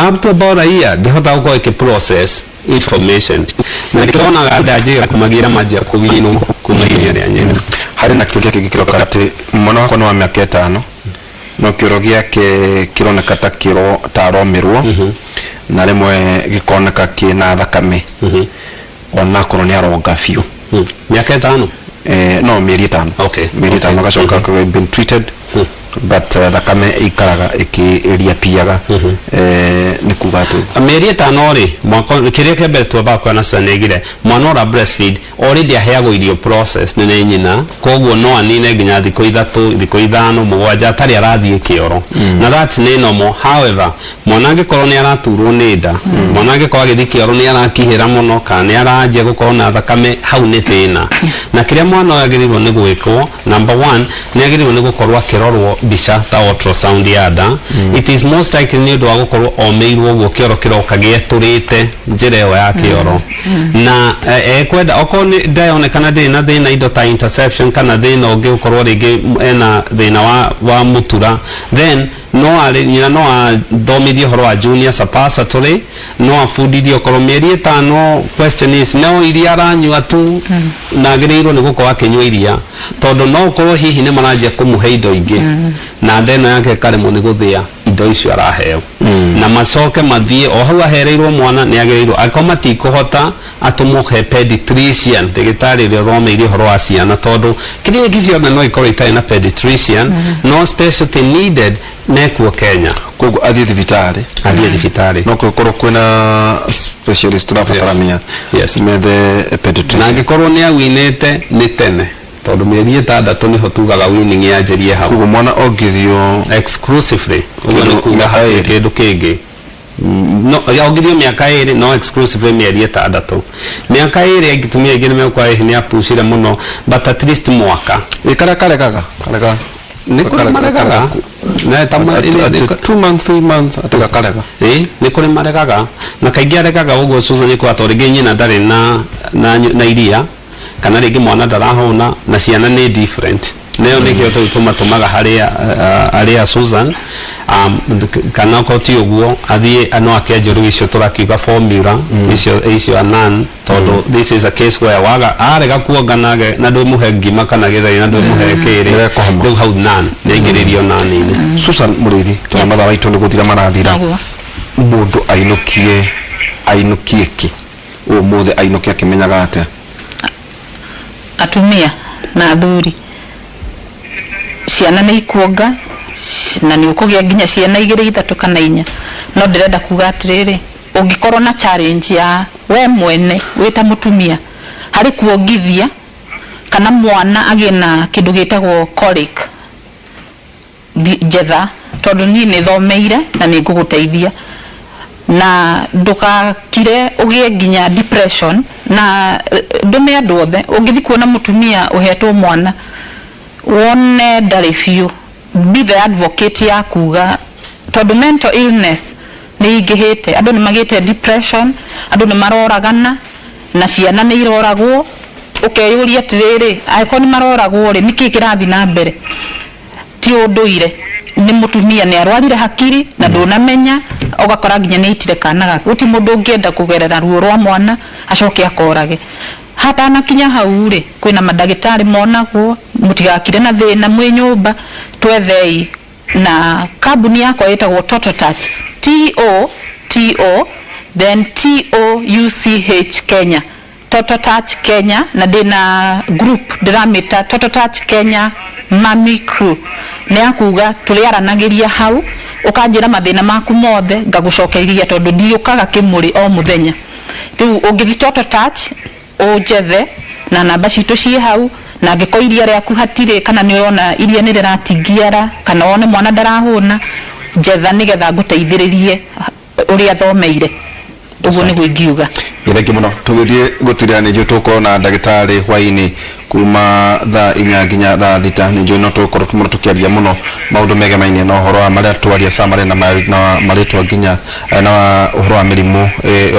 up to about a year ndĩhotaga gũkorwo ĩkĩ process information, na nĩkĩonaga ndanjĩra kũmagira manjia kũginwo kuma iria rĩa nyina. Harĩ na kĩũria kĩngĩ kĩroka atĩ mwana wakwa nĩ wa mĩaka 5, no kĩoro gĩake kĩroneka ta kĩro ta aromĩrwo, na rĩmwe gĩkoneka kĩna thakame onakorwo nĩ aronga biũ. Mĩaka 5? No mĩeri 5. Mĩeri 5 agacoka been treated, but thakame ikaraga ĩkĩriapiaga. Nĩ kuga atĩ Mĩeri 5 rĩ, mwaka kĩrĩa kĩa mbere twambaga kuona cianĩgire mwana ũra breastfeed already aheagwo irio process nĩ nyina, koguo no anine nginya thikũ 3, thikũ 5, 7 atarĩ arathiĩ kĩoro, na that nĩ normal. However, mwana angĩkorwo nĩ araturwo nĩ nda, mwana angĩkorwo agĩthiĩ kĩoro nĩ arakihĩra mũno, kana nĩ aranjia gũkorwo na thakame, hau nĩ thĩna. Na kĩrĩa mwana ũyũ agĩrĩirwo nĩ gwĩkwo, number one, nĩ agĩrĩirwo nĩ gũkorwo akĩrorwo mbica ta ultrasound ya nda. It is most likely nĩ ũndũ wa gũkorwo omĩirwo ũguo kĩoro kĩroka gĩetũrĩte njĩra ĩyo ya kĩoro. Na ekwenda okorwo nĩ ndayonekana ndĩrĩ na thĩna, indo ta interception kana thĩna ũngĩ, ũkorwo rĩngĩ ena thĩna wa mũtura, then no arĩ nyina no athomithie ũhoro wa junior suppository, no abundithie okorwo mĩeri 5. Question is, no iria aranyua tu na agĩrĩirwo nĩ gũkorwo akĩnyua iria, tondũ no ũkorwo hihi nĩ maranjia kũmũhe indo ingĩ na nda ĩno yake ĩkaremwo nĩ gũthĩa. Indo icio araheo na macoke mathiĩ o hau ahereirwo mwana nĩ agĩrĩirwo, angĩkorwo matikũhota, atũmwo he pediatrician, ndagĩtarĩ ũrĩa ũthomeire ũhoro wa ciana, tondũ kiriniki ciothe no ikorwo itarĩ na pediatrician, no specialty needed mekuo Kenya. Koguo athiĩ thibitarĩ. Athiĩ thibitarĩ. No gũkorwo kwĩna specialist tũrabatarania. Methe Na pediatrician. Angĩkorwo nĩ awinĩte nĩ tene, tondũ mĩeri 6 nĩho tugaga weaning yanjĩrie hau. Koguo mwana ongithio exclusively ũguo nĩ Kĩndũ kuga mĩaka hatirĩ 2. Kĩndũ kĩngĩ. No ongithio mĩaka 2, no exclusively mĩeri 6. Mĩaka 2, atumia aingĩ nĩ megũkora hihi nĩ apucire mũno, but at least mwaka. Ĩ karĩa karegaga karega? Nĩ kũrĩ maregaga. Na ta Atĩ 2 months, 3 months, atĩ gakarega. Ĩ nĩ kũrĩ maregaga, na kaingĩ aregaga ũguo, Susan, nĩ kwa tondũ rĩngĩ nyina ndarĩ na iria, kana rĩngĩ mwana ndarahũna, na ciana nĩ different. Nayo nĩkĩo tũu tũmatũmaga harĩa arĩa Susan, kana okorwo ti ũguo athiĩ no akĩanjia rĩu icio tũrakiuga formula icio anan, tondũ this is a case where waga arega kuonga nage na ndwĩmũhe ngima kana gĩtheri na ndwĩmũhe kĩrĩ. Nĩrekũhoma. Rĩu hau nan nĩaingĩrĩrio naninĩ. Susan Mũrĩithi, tondũ mathaa maitũ nĩ gũthira marathira. Naguo. Mũndũ ainũkie kĩ ũmũthĩ, ainũkie akĩmenyaga atĩa? Atumia na athuri, ciana nĩ ikuonga na nĩ ũkũgĩa nginya ciana igĩrĩ, ithatũ kana inya, no ndĩrenda kuga atĩrĩrĩ, ũngĩkorwo na challenge ya we mwene wĩ ta mũtumia harĩ kuongithia kana mwana agĩe na kĩndũ gĩtagwo colic, njetha, tondũ niĩ nĩ thomeire na nĩ ngũgũteithia, na ndũgakire ũgĩe nginya depression na ndũme andũ othe. Ũngĩthiĩ kuona mũtumia ũhetwo mwana wone ndarĩ biũ, be the advocate ya kuga, tondũ mental illness nĩ ingĩhĩte, andũ nĩ magĩte depression, andũ nĩ maroragana na ciana nĩ iroragwo. Ũkeyũria atĩrĩrĩ, angĩkorwo nĩ maroragwo rĩ, nĩkĩ kĩrathiĩ na mbere? Ti ũndũire, nĩ mũtumia nĩ arwarire hakiri na ndũnamenya, ũgakora nginya nĩ aitire kana gake. Gũtirĩ mũndũ ũngĩenda kũgerera ruo rwa mwana acoke akorage. Hatanakinya hau rĩ, kwĩna mandagĩtarĩ monagwo. Mũtigakire na thĩna mwĩ nyũmba, twethei na kambuni yakwa ĩtagwo Toto Touch, T O T O then T O U C H Kenya, Toto Touch Kenya, na ndĩna group ndĩramĩta Toto Touch Kenya Mami Crew. Nĩ ya kuga tũrĩaranagĩria hau, ũkanjĩra mathĩna maku mothe, ngagũcokeria, tondũ ndiũkaga kĩmũrĩ o mũthenya. Rĩu ũngĩthi Toto Touch ũnjethe na namba citũ ciĩ hau, na angĩkorwo iria rĩaku hatirĩ, kana nĩ ũrona iria nĩ rĩratingiara, kana wone mwana ndarahũna, njetha nĩgetha ngũteithĩrĩrie ũrĩa thomeire. Ũguo nĩguo ingiuga. Thengiũ mũno. Tũgĩthiĩ gũtirĩra, nĩ njũĩ tũgũkorwo na ndagĩtarĩ hwaĩ-inĩ kuma thaa 4 nginya thaa 6. Nĩ njũĩ no tũgũkorwo mũno tũkĩaria mũno maũndũ megemainie na ũhoro wa marĩa twaria summary na marĩtwa nginya na ũhoro wa mĩrimũ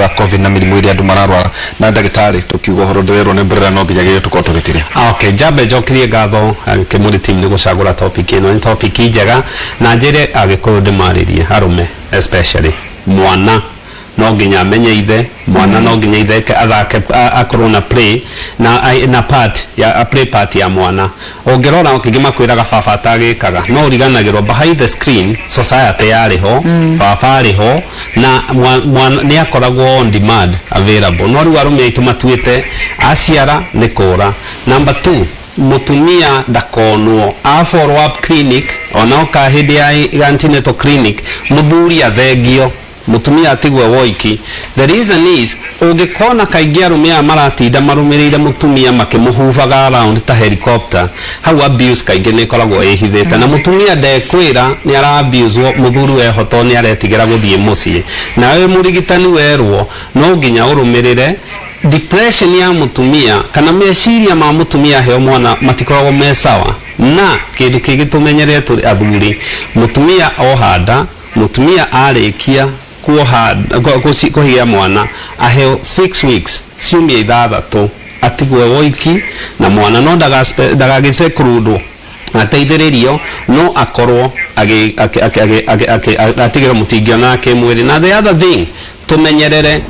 ya COVID na mĩrimũ ĩrĩa andũ mararwara na ndagĩtarĩ. Tũkiuga ũhoro ndĩrerwo nĩ mbrera no nginya gĩrĩa tũkorwo tũgĩtiria. Ah, okay, njambe njokerie ngatho Kimuri team nĩ gũcagũra topic ĩno. Nĩ topic njega, na njĩre Agĩkũyũ ndĩmarĩrie arũme especially, mwana no nginya amenye ithe, mwana no nginya ithe athake akorwo na play na part ya a play part ya mwana. Ũngĩrora kĩngĩ makwĩraga baba atagĩkaga, no ũriganagĩrwo behind the screen society yarĩ ho, baba arĩ ho na mwana nĩ akoragwo on demand available. No rĩu arũme aitũ matuĩte aciara nĩ kũra. Number two, mũtumia ndakonwo a follow up clinic, ona oka hĩndĩ ya antenatal clinic, mũthuri athengio, mũtumia atigwe woiki. The reason is, ũngĩkona kaingĩ arũme aya maratinda marũmĩrĩire mũtumia makĩmũhubaga around ta helicopter, hau abuse kaingĩ nĩ ĩkoragwo ĩhithĩte, na mũtumia ndekwĩra nĩ ara abuse mũthuri weho tondũ nĩ aretigĩra gũthiĩ mũciĩ. Nawe mũrigitani werwo no nginya ũrũmĩrĩre depression ya mũtumia kana meciria ma mũtumia aheo mwana matikoragwo me sawa. Na kĩndũ kĩngĩ tũmenyerere tũrĩ athuri, mũtumia oha nda, mũtumia arĩkia kuoha kũhia mwana, aheo 6 weeks, ciumia 6, atigwe woiki na mwana, no ndagagĩsekurudwo, ateithĩrĩrio, no akorwo atigĩrwo mũtingĩona kĩmwĩrĩ. Na the other thing tũmenyerere,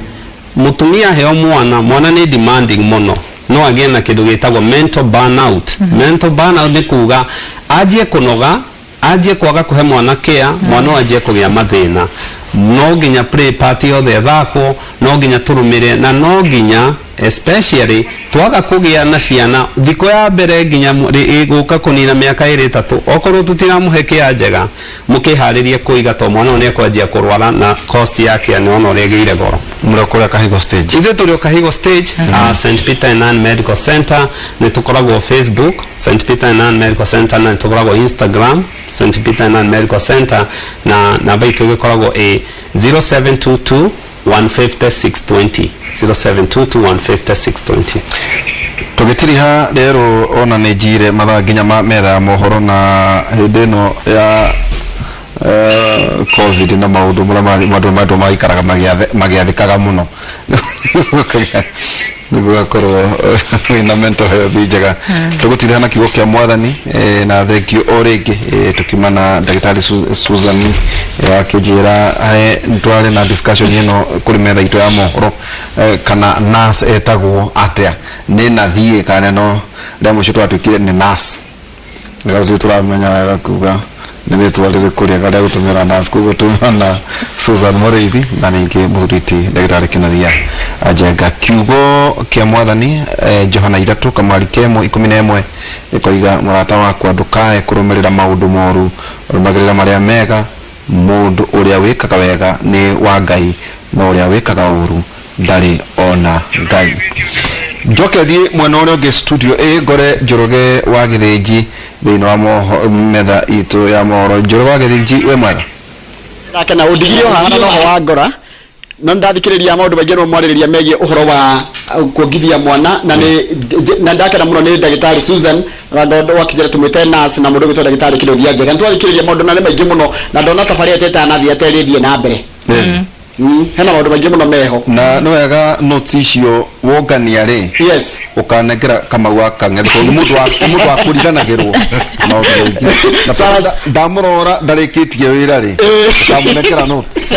mũtumia aheo mwana, mwana nĩ demanding mũno, no agĩe na kĩndũ gĩtagwo mental burnout. Mental burnout nĩ kuga anjie kũnoga. Anjie kwaga kũhe mwana care, mwana ũyũ anjie kũgĩa mathĩna. No nginya play part yothe ĩthakwo, no nginya tũrũmĩrĩre, na no nginya especially twaga kũgĩa na ciana thikũ ya mbere nginya ĩgũka kũnina mĩaka ĩrĩ ĩtatũ, okorwo tũtiramũhe care njega, mũkĩharĩrie kũiga to mwana ũyũ nĩekwanjia kũrwara na cost ya care nĩ ona ũrĩa ĩgĩire goro. Mũrĩ kũrĩa Kahigo Stage? Ithuĩ tũrĩ o Kahigo Stage, St Peter and Ann Medical Center. Nĩ tũkoragwo Facebook, St Peter and Ann Medical Center, na nĩ tũkoragwo Instagram, St Peter and Ann Medical Center, na namba itũ ĩgĩkoragwo ĩ 0722 150 620, 0722 150 620. Tũgĩtiriha rĩrũ ona nĩ njire mathaa nginya ma metha ya mohoro na hĩndĩ ĩno ya COVID na maũndũ marĩa andũ maikaraga magĩathĩkaga mũno nĩguo gakorwo wĩna mental health njega. Tũgũtiriha na kiugo kĩa Mwathani, na thank you o rĩngĩ. Tũkiuma na ndagĩtarĩ Susan, akĩnjĩra twarĩ na discussion ĩno kũrĩ metha itũ ya mohoro, kana nurse etagwo atĩa, nĩ nathiĩ kana no rĩa mũico twatuĩkire nĩ nurse, nĩgatũtirĩ tũramenya wega kuga nĩ rĩtwa rĩrĩkũ rĩega rĩa gũtũmĩra nurse. Koguo tuma na Susan Mũrĩithi na ningĩ mũthuriti ndagĩtarĩ Kĩnuthia Njenga. Kiugo kĩa Mwathani, Johana 3 kamwari kemwe 11, ĩkoiga, "Mũrata wakwa, ndũkae kũrũmĩrĩra maũndũ moru, rũmagĩrĩra marĩa mega. Mũndũ ũrĩa wĩkaga wega nĩ wa Ngai, no ũrĩa wĩkaga ũru ndarĩ ona Ngai." Njoke thiĩ mwena ũrĩa ũngĩ studio ĩ ngore Njoroge wa Gĩthĩnji thĩinĩ wa metha itũ ya mohoro. Njoroge wa Gĩthĩnji, wĩ mwega? Nake na ũndigire o haha na noho wa ngora no ndathikĩrĩria maũndũ maingĩ no mwarĩrĩria megiĩ ũhoro wa kuongithia mwana, na nĩ na ndakena mũno nĩ ndagĩtarĩ Susan wakĩnjĩra tũmwĩte nurse, na mũndũ ũgwĩtwo ndagĩtarĩ Kĩnuthia Njega. Nĩ twathikĩrĩria maũndũ na nĩ maingĩ mũno, na ndona tabarĩra ĩtetanathi aterĩthiĩ na mbere. Hena maũndũ maingĩ mũno meho. Na nĩ wega notes icio wongania rĩ, ũkanengera Kamau wa Kang'ethe, tondũ nĩ mũndũ wa kũriganagĩrwo maũndũ maingĩ na ndamũrora ndarĩkĩtie wĩra rĩ, ũkamũnengera notes.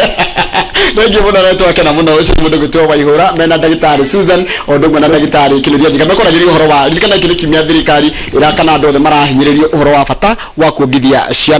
Thengiũ mũno na twakena mũno. Ũcio nĩ mũndũ gwĩtwo Waihũra mena ndagĩtarĩ Susan o ũndũ ũmwe na ndagĩtarĩ Kĩnuthia Njega mekwaragĩrĩria ũhoro wa ririkana gĩkĩ nĩ kiumia thirikari ĩrakana andũ othe marahinyĩrĩrio ũhoro wa bata wa kuongithia ciana.